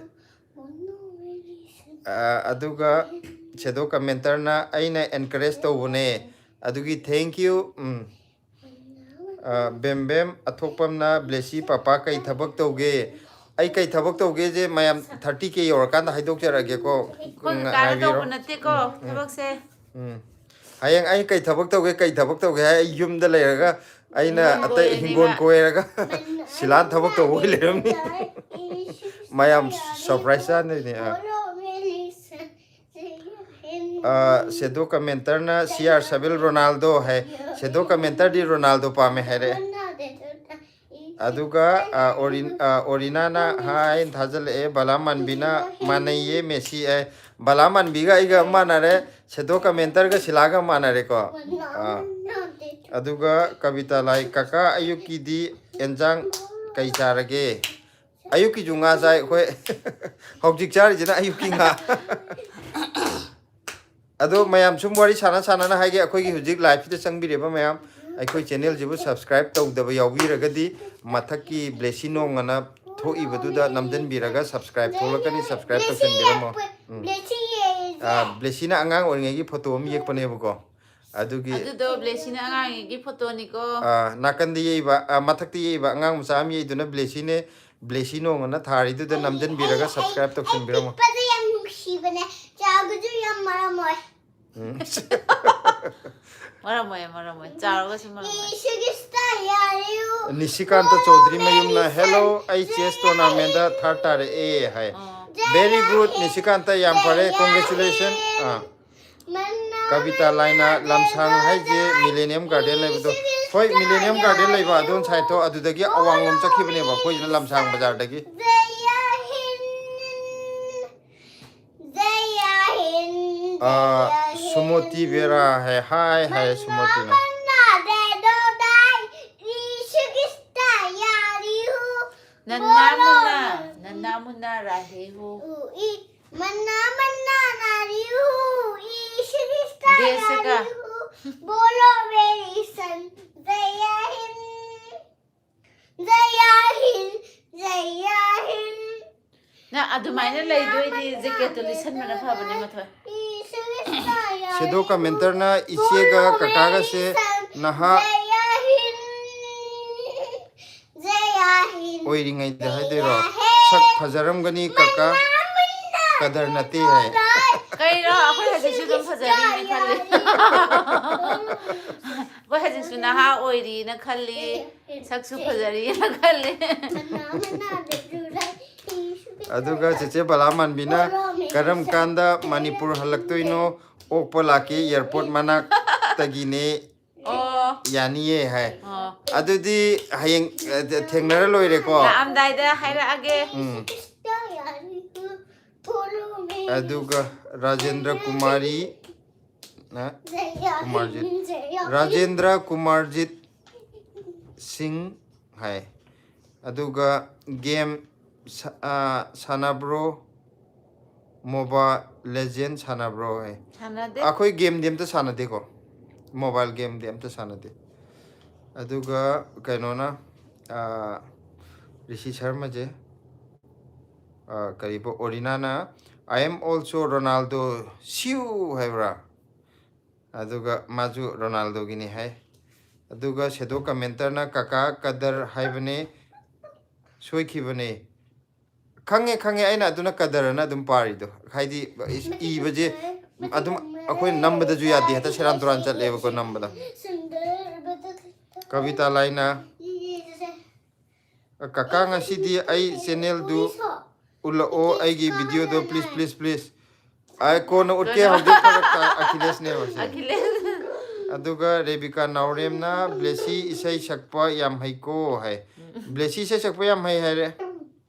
ꯑ, ꯑꯗꯨꯒ ꯁꯦꯗꯣ ꯀꯃꯦꯟꯇꯔꯅ "ꯑꯩꯅ encourage ꯇꯧꯕꯅꯦ", ꯑꯗꯨꯒꯤ thank you꯫ ꯎꯝ꯫ ꯑ, ꯕꯦꯝ ꯕꯦꯝ ꯑꯊꯣꯛꯄꯝꯅ "ꯕ꯭ꯂꯦꯁꯤ ꯄꯄꯥ ꯀꯩ ꯊꯕꯛ ꯇꯧꯒꯦ?" ꯑꯩ ꯀꯩ ꯊꯕꯛ ꯇꯧꯒꯦꯁꯦ ꯃꯌꯥꯝ thirty K ꯌꯧꯔꯀꯥꯟꯗ ꯍꯥꯏꯗꯣꯛꯆꯔꯛꯑꯒꯦꯀꯣ꯫ ꯑꯩꯈꯣꯏ ꯎꯝ, ꯀꯀꯥꯅ ꯉꯥꯏꯕꯤꯔꯣ꯫ ꯇꯧꯕ ꯅꯠꯇꯦꯀꯣ, ꯎꯝ, ꯎꯝ꯫ ꯊꯕꯛꯁꯦ꯫ ꯎꯝ꯫ ꯍꯌꯦꯡ ꯑꯩ ꯀꯩ ꯊꯕꯛ ꯇꯧꯒꯦ, ꯀꯩ ꯊꯕꯛ ꯇꯧꯒꯦ ꯍꯥꯏ ꯑꯩ ꯌꯨꯝꯗ ꯂꯩꯔꯒ ꯑꯩꯅ ꯍꯤꯡꯒꯣꯜ ꯑꯇꯩ ꯀꯣꯏꯔꯅꯤꯕ꯫ ꯍꯤꯡꯒꯣꯜ ꯀꯣꯏꯔꯒ ꯁꯤꯂꯥꯟ ꯊꯕꯛ ꯇꯧꯕ ꯑꯣꯏ ꯂꯩꯔꯝꯅꯤ꯫ ꯃꯌꯥꯝ surprise ꯆꯥꯗꯣꯏꯅꯦ꯫ ꯑ꯫ ꯑ, ꯁꯦꯗꯣ ꯀꯃꯦꯟꯇꯔꯅ "ꯁꯤ ꯑꯥꯔ ꯁꯚꯦꯟ ꯔꯣꯅꯥꯜꯗꯣ" ꯍꯥꯏ꯫ ꯁꯦꯗꯣ ꯀꯃꯦꯟꯇꯔꯗꯤ ꯔꯣꯅꯥꯜꯗꯣ ꯄꯥꯝꯃꯦ ꯍꯥꯏꯔꯛꯑꯦ꯫ ꯑꯗꯨꯒ, ꯑ, ꯑꯣꯔꯤꯟ-, ꯑ, ꯑꯣꯔꯤꯅꯥꯅ ꯍꯥꯏꯅ ꯊꯥꯖꯤꯜꯂꯛꯑꯦ, "ꯕꯂꯥ ꯃꯥꯟꯕꯤꯅ ꯃꯥꯟꯅꯩꯌꯦ ꯃꯦꯁꯤ" ꯍꯥꯏ꯫ ꯕꯂꯥ ꯃꯥꯟꯕꯤꯒ ꯑꯩꯒ ꯃꯥꯟꯅꯔꯦ, ꯁꯦꯗꯣ ꯀꯃꯦꯟꯇꯔꯒ ꯁꯤꯂꯥꯒ ꯃꯥꯟꯅꯔꯦꯀꯣ꯫ ꯑ, ꯑꯗꯨꯒ ꯀꯕꯤꯇꯥ ꯂꯥꯏ, "ꯀꯀꯥ ꯑꯌꯨꯛꯀꯤꯗꯤ ꯑꯦꯟꯖꯥꯡ ꯀꯩ ꯆꯥꯔꯒꯦ?" ꯑꯌꯨꯛꯀꯤꯁꯨ ꯉꯥ ꯆꯥꯏ ꯑꯩꯈꯣꯏ꯫ ꯍꯧꯖꯤꯛ ꯆꯥꯔꯤꯁꯤꯅ ꯑꯌꯨꯛꯀꯤ ꯉꯥ꯫ ꯑꯗꯣ ꯃꯌꯥꯝ ꯁꯨꯝ ꯋꯥꯔꯤ ꯁꯥꯟꯅ ꯁꯥꯟꯅꯅ ꯍꯥꯏꯒꯦ, ꯑꯩꯈꯣꯏꯒꯤ ꯍꯧꯖꯤꯛ live ꯁꯤꯗ ꯆꯪꯕꯤꯔꯤꯕ ꯃꯌꯥꯝ, ꯑꯩꯈꯣꯏ ꯆꯦꯅꯦꯜꯁꯤꯕꯨ ꯁꯕꯁꯀ꯭ꯔꯥꯏꯕ ꯇꯧꯗꯕ ꯌꯥꯎꯕꯤꯔꯒꯗꯤ ꯃꯊꯛꯀꯤ ꯕ꯭ꯂꯦꯁꯤ ꯅꯣꯡ ꯑꯅ ꯊꯣꯛꯏꯕꯗꯨꯗ ꯅꯝꯖꯟꯕꯤꯔꯒ ꯁꯕꯁꯀ꯭ꯔꯥꯏꯕ ꯊꯣꯛꯂꯛꯀꯅꯤ, ꯁꯕꯁꯀ꯭ꯔꯥꯏꯕ ꯇꯧꯁꯟꯕꯤꯔꯝꯃꯣ꯫ ꯎꯝ꯫ ꯑꯥ, ꯕ꯭ꯂꯦꯁꯤꯅ ꯑꯉꯥꯡ ꯑꯣꯏꯔꯤꯉꯩꯒꯤ ꯐꯣꯇꯣ ꯑꯃ ꯌꯦꯛꯄꯅꯦꯕꯀꯣ꯫ ꯑꯗꯨꯒꯤ ꯑꯗꯨꯗꯣ ꯕ꯭ꯂꯦꯁꯤꯅ ꯑꯉꯥꯡꯒꯤ ꯐꯣꯇꯣꯅꯤꯀꯣ꯫ ꯑꯥ, ꯅꯥꯀꯟꯗ ꯌꯦꯛꯏꯕ, ꯑꯥ, ꯃꯊꯛꯇ ꯌꯦꯛꯏꯕ ꯑꯉꯥꯡ ꯃꯆꯥ ꯑꯃ ꯌꯦꯛꯏꯗꯨꯅ ꯕ꯭ꯂꯦꯁꯤꯅꯦ꯫ ꯕ꯭ꯂꯦꯁꯤ ꯅꯣꯡ ꯑꯅ ꯊꯥꯔꯤꯗꯨꯗ ꯅꯝꯖꯟꯕꯤꯔꯒ ꯑꯩ, ꯑꯩ, ꯁꯕꯁꯀ꯭ꯔꯥꯏꯕ ꯇꯧꯁꯟꯕꯤꯔꯝꯃꯣ꯫ ꯑꯩ ꯄꯤꯛꯄꯁꯦ ꯌꯥꯝ ꯅꯨꯡꯁꯤꯕꯅꯦ꯫ ꯆꯥꯎꯕꯁꯨ ꯌꯥꯝ ꯃꯔꯝ ꯑꯣꯏ꯫ ꯎꯝ꯫ ꯃꯔꯝ ꯑꯣꯏ, ꯃꯔꯝ ꯑꯣꯏ꯫ ꯆꯥꯎꯔꯒꯁꯨ ꯃꯔꯝ ꯑꯣꯏ꯫ ꯌꯦꯁꯨ ꯈ꯭ꯔꯤꯁꯇ ꯌꯥꯔꯤꯌꯨ꯫ ꯅꯤꯁꯤꯀꯥꯟꯇ ꯆꯧꯗ꯭ꯔꯤ ꯃꯌꯨꯝꯅ, "Hello, ꯑꯩ ꯆꯦꯁ ꯇꯣꯔꯅꯥꯃꯦꯟꯗ ꯊꯥꯔꯠ ꯇꯥꯔꯛꯑꯦ" ꯍꯥꯏ꯫ ꯑꯣ꯫ Very good, ꯅꯤꯁꯤꯀꯥꯟꯇ, ꯌꯥꯝ ꯐꯔꯦ, congratulation꯫ ꯑꯥ꯫ ꯀꯕꯤꯇꯥ ꯂꯥꯏꯅ, ꯂꯝꯁꯥꯡ ꯍꯥꯏꯁꯦ ꯃꯤꯂꯦꯅꯤꯌꯝ ꯒꯥꯔꯗꯦꯟ ꯂꯩꯕꯗꯣ꯫ ꯍꯣꯏ, ꯃꯤꯂꯦꯅꯤꯌꯝ ꯒꯥꯔꯗꯦꯟ ꯂꯩꯕ ꯑꯗꯣꯝ ꯁꯥꯏꯠꯇꯣ, ꯑꯗꯨꯗꯒꯤ ꯑꯋꯥꯡꯂꯣꯝ ꯆꯠꯈꯤꯕꯅꯦꯕ, ꯑꯩꯈꯣꯏꯁꯤꯅ ꯂꯝꯁꯥꯡ ꯕꯖꯥꯔꯗꯒꯤ꯫ ꯖꯌ ꯍꯤꯟ, ꯖꯌ ꯍꯤꯟ, ꯑꯥ, ꯖꯌ ꯍꯤꯟ꯫ ꯁꯨꯃꯣꯇꯤ ꯕꯦꯔꯥ ꯍꯥꯏ, ꯍꯥꯏ, ꯍꯥꯏ, ꯁꯨꯃꯣꯇꯤꯅ꯫ ꯃꯟꯅꯥ ꯃꯟꯅꯥ ꯗꯦ ꯗꯣ ꯗꯥꯏ, ꯌꯤꯁꯨ ꯈ꯭ꯔꯤꯁꯇ ꯌꯥꯔꯤꯍꯨ꯫ ꯅꯟꯅꯥ ꯕꯣꯂꯣ ꯃꯨꯟꯅꯥ, ꯃꯦ꯫ ꯅꯟꯅꯥ ꯃꯨꯟꯅꯥ ꯔꯥꯍꯦ ꯍꯨ꯫ ꯎ E, Manna Manna ꯅꯥꯔꯤꯍꯨ, ꯌꯤꯁꯨ Christ days ꯀ꯫ ꯌꯥꯔꯤꯍꯨ, ꯕꯣꯂꯣ ꯃꯦꯔꯤ ꯁꯟ, ꯖꯌ ꯍꯤꯟ, ꯖꯌ ꯍꯤꯟ, ꯖꯌ ꯍꯤꯟ꯫ ꯅꯪ ꯑꯗꯨꯃꯥꯏꯅ ꯂꯩꯗꯣꯏꯗꯤ ꯖꯦꯀꯦꯠꯇꯣ ꯂꯤꯠꯁꯟꯕꯅ ꯐꯕꯅꯦ, ꯃꯊꯣꯏ꯫ ꯁꯦꯗꯣ ꯀꯃꯦꯟꯇꯔꯅ ꯏꯆꯦꯒ ꯀꯀꯥꯒꯁꯦ ꯅꯍꯥ ꯑꯣꯏꯔꯤꯉꯩꯗ ꯍꯥꯏꯗꯣꯏꯔꯣ? ꯁꯛ ꯐꯖꯔꯝꯒꯅꯤ ꯀꯀꯥ, ꯀꯗꯔ ꯅꯠꯇꯦ ꯍꯥꯏ꯫ ꯀꯩꯅꯣ, ꯑꯩꯈꯣꯏ ꯍꯧꯖꯤꯛꯁꯨ ꯑꯗꯨꯝ ꯐꯖꯔꯤꯅ ꯈꯜꯂꯤ꯫ ꯑꯩꯈꯣꯏ ꯍꯧꯖꯤꯛꯁꯨ ꯅꯍꯥ ꯑꯣꯏꯔꯤꯅ ꯈꯜꯂꯤ, ꯁꯛꯁꯨ ꯐꯖꯔꯤꯅ ꯈꯜꯂꯤ꯫ ꯑꯗꯨꯒ ꯆꯦꯆꯦ ꯕꯂꯥꯃꯥꯟꯕꯤꯅ, "ꯀꯔꯝ ꯀꯥꯟꯗ ꯃꯅꯤꯄꯨꯔ ꯍꯜꯂꯛꯇꯣꯏꯅꯣ? ꯑꯣꯛꯄ ꯂꯥꯛꯀꯦ, ꯑꯦꯌꯥꯔꯄꯣꯔꯠ ꯃꯅꯥꯛꯇꯒꯤꯅꯦ꯫ ꯑꯣ꯫ ꯌꯥꯅꯤꯌꯦ" ꯍꯥꯏ꯫ ꯑꯣ꯫ ꯑꯗꯨꯗꯤ ꯍꯌꯦꯡ, ꯑ, ꯊꯦꯡꯅꯔ ꯂꯣꯏꯔꯦꯀꯣ꯫ ꯂꯥꯛꯑꯝꯗꯥꯏꯗ ꯍꯥꯏꯔꯛꯑꯒꯦ꯫ ꯎꯝ꯫ ꯑꯗꯨꯒ ꯔꯥꯖꯦꯟꯗ꯭ꯔ ꯀꯨꯃꯥꯔꯤ, ꯑ, ꯀꯨꯃꯥꯔꯖꯤꯠ꯫ ꯔꯥꯖꯦꯟꯗ꯭ꯔ ꯀꯨꯃꯥꯔꯖꯤꯠ ꯁꯤꯡ ꯍꯥꯏ꯫ ꯑꯗꯨꯒ ꯒꯦꯝ ꯁꯥ-, ꯑ, ꯁꯥꯟꯅꯕ꯭ꯔꯣ? ꯃꯣꯕꯥꯏꯜ ꯂꯦꯖꯦꯟ ꯁꯥꯟꯅꯕ꯭ꯔꯣ ꯍꯥꯏ꯫ ꯁꯥꯟꯅꯗꯦ꯫ ꯑꯩꯈꯣꯏ ꯒꯦꯝꯗꯤ ꯑꯝꯇ ꯁꯥꯟꯅꯗꯦꯀꯣ꯫ ꯃꯣꯕꯥꯏꯜ ꯒꯦꯝꯗꯤ ꯑꯝꯇ ꯁꯥꯟꯅꯗꯦ꯫ ꯑꯗꯨꯒ ꯀꯩꯅꯣꯅ, ꯑ, ꯔꯤꯁꯤ ꯁꯔꯃꯁꯦ, ꯑ, ꯀꯔꯤꯕ, ꯑꯣꯔꯤꯅꯥꯅ "I am also Ronaldo, ꯁꯤꯎ" ꯍꯥꯏꯕ꯭ꯔꯥ? ꯑꯗꯨꯒ ꯃꯥꯁꯨ ꯔꯣꯅꯥꯜꯗꯣꯒꯤꯅꯤ ꯍꯥꯏ꯫ ꯑꯗꯨꯒ ꯁꯦꯗꯣ ꯀꯃꯦꯟꯇꯔꯅ "ꯀꯀꯥ ꯀꯗꯔ ꯍꯥꯏꯕꯅꯦ, ꯁꯣꯏꯈꯤꯕꯅꯦ"꯫ ꯈꯪꯉꯦ, ꯈꯪꯉꯦ, ꯑꯩꯅ ꯑꯗꯨꯅ ꯀꯗꯔꯅ ꯑꯗꯨꯝ ꯄꯥꯔꯤꯗꯣ꯫ ꯍꯥꯏꯗꯤ, ꯏꯁ, ꯏꯕꯁꯦ ꯑꯗꯨꯝ ꯑꯩꯈꯣꯏ ꯅꯝꯕꯗꯁꯨ ꯌꯥꯗꯦ, ꯍꯦꯛꯇ ꯁꯦꯔꯥꯟ ꯇꯨꯔꯥꯟ ꯆꯠꯂꯦꯕꯀꯣ ꯅꯝꯕꯗ꯫ ꯀꯕꯤꯇꯥ ꯂꯥꯏꯅ, "ꯀꯀꯥ, ꯉꯁꯤꯗꯤ ꯑꯩ ꯆꯦꯅꯦꯜꯗꯨ ꯎꯠꯂꯛꯑꯣ, ꯑꯩꯒꯤ ꯚꯤꯗꯤꯑꯣꯗꯣ, please, please, please"꯫ ꯑꯩ ꯀꯣꯟꯅ ꯎꯠꯀꯦ, ꯀꯣꯟꯅ꯫ ꯍꯧꯖꯤꯛ ꯐꯔꯛ ꯇꯥ-, ꯑꯈꯤꯂꯦꯁꯅꯦꯕ ꯁꯦ꯫ ꯑꯈꯤꯂꯦꯁ꯫ ꯑꯗꯨꯒ ꯔꯦꯕꯤꯀꯥ ꯅꯥꯎꯔꯦꯝꯅ "ꯕ꯭ꯂꯦꯁꯤ ꯏꯁꯩ ꯁꯛꯄ ꯌꯥꯝ ꯍꯩꯀꯣ" ꯍꯥꯏ꯫ ꯕ꯭ꯂꯦꯁꯤ ꯏꯁꯩ ꯁꯛꯄ ꯌꯥꯝ ꯍꯩ ꯍꯥꯏꯔꯦ꯫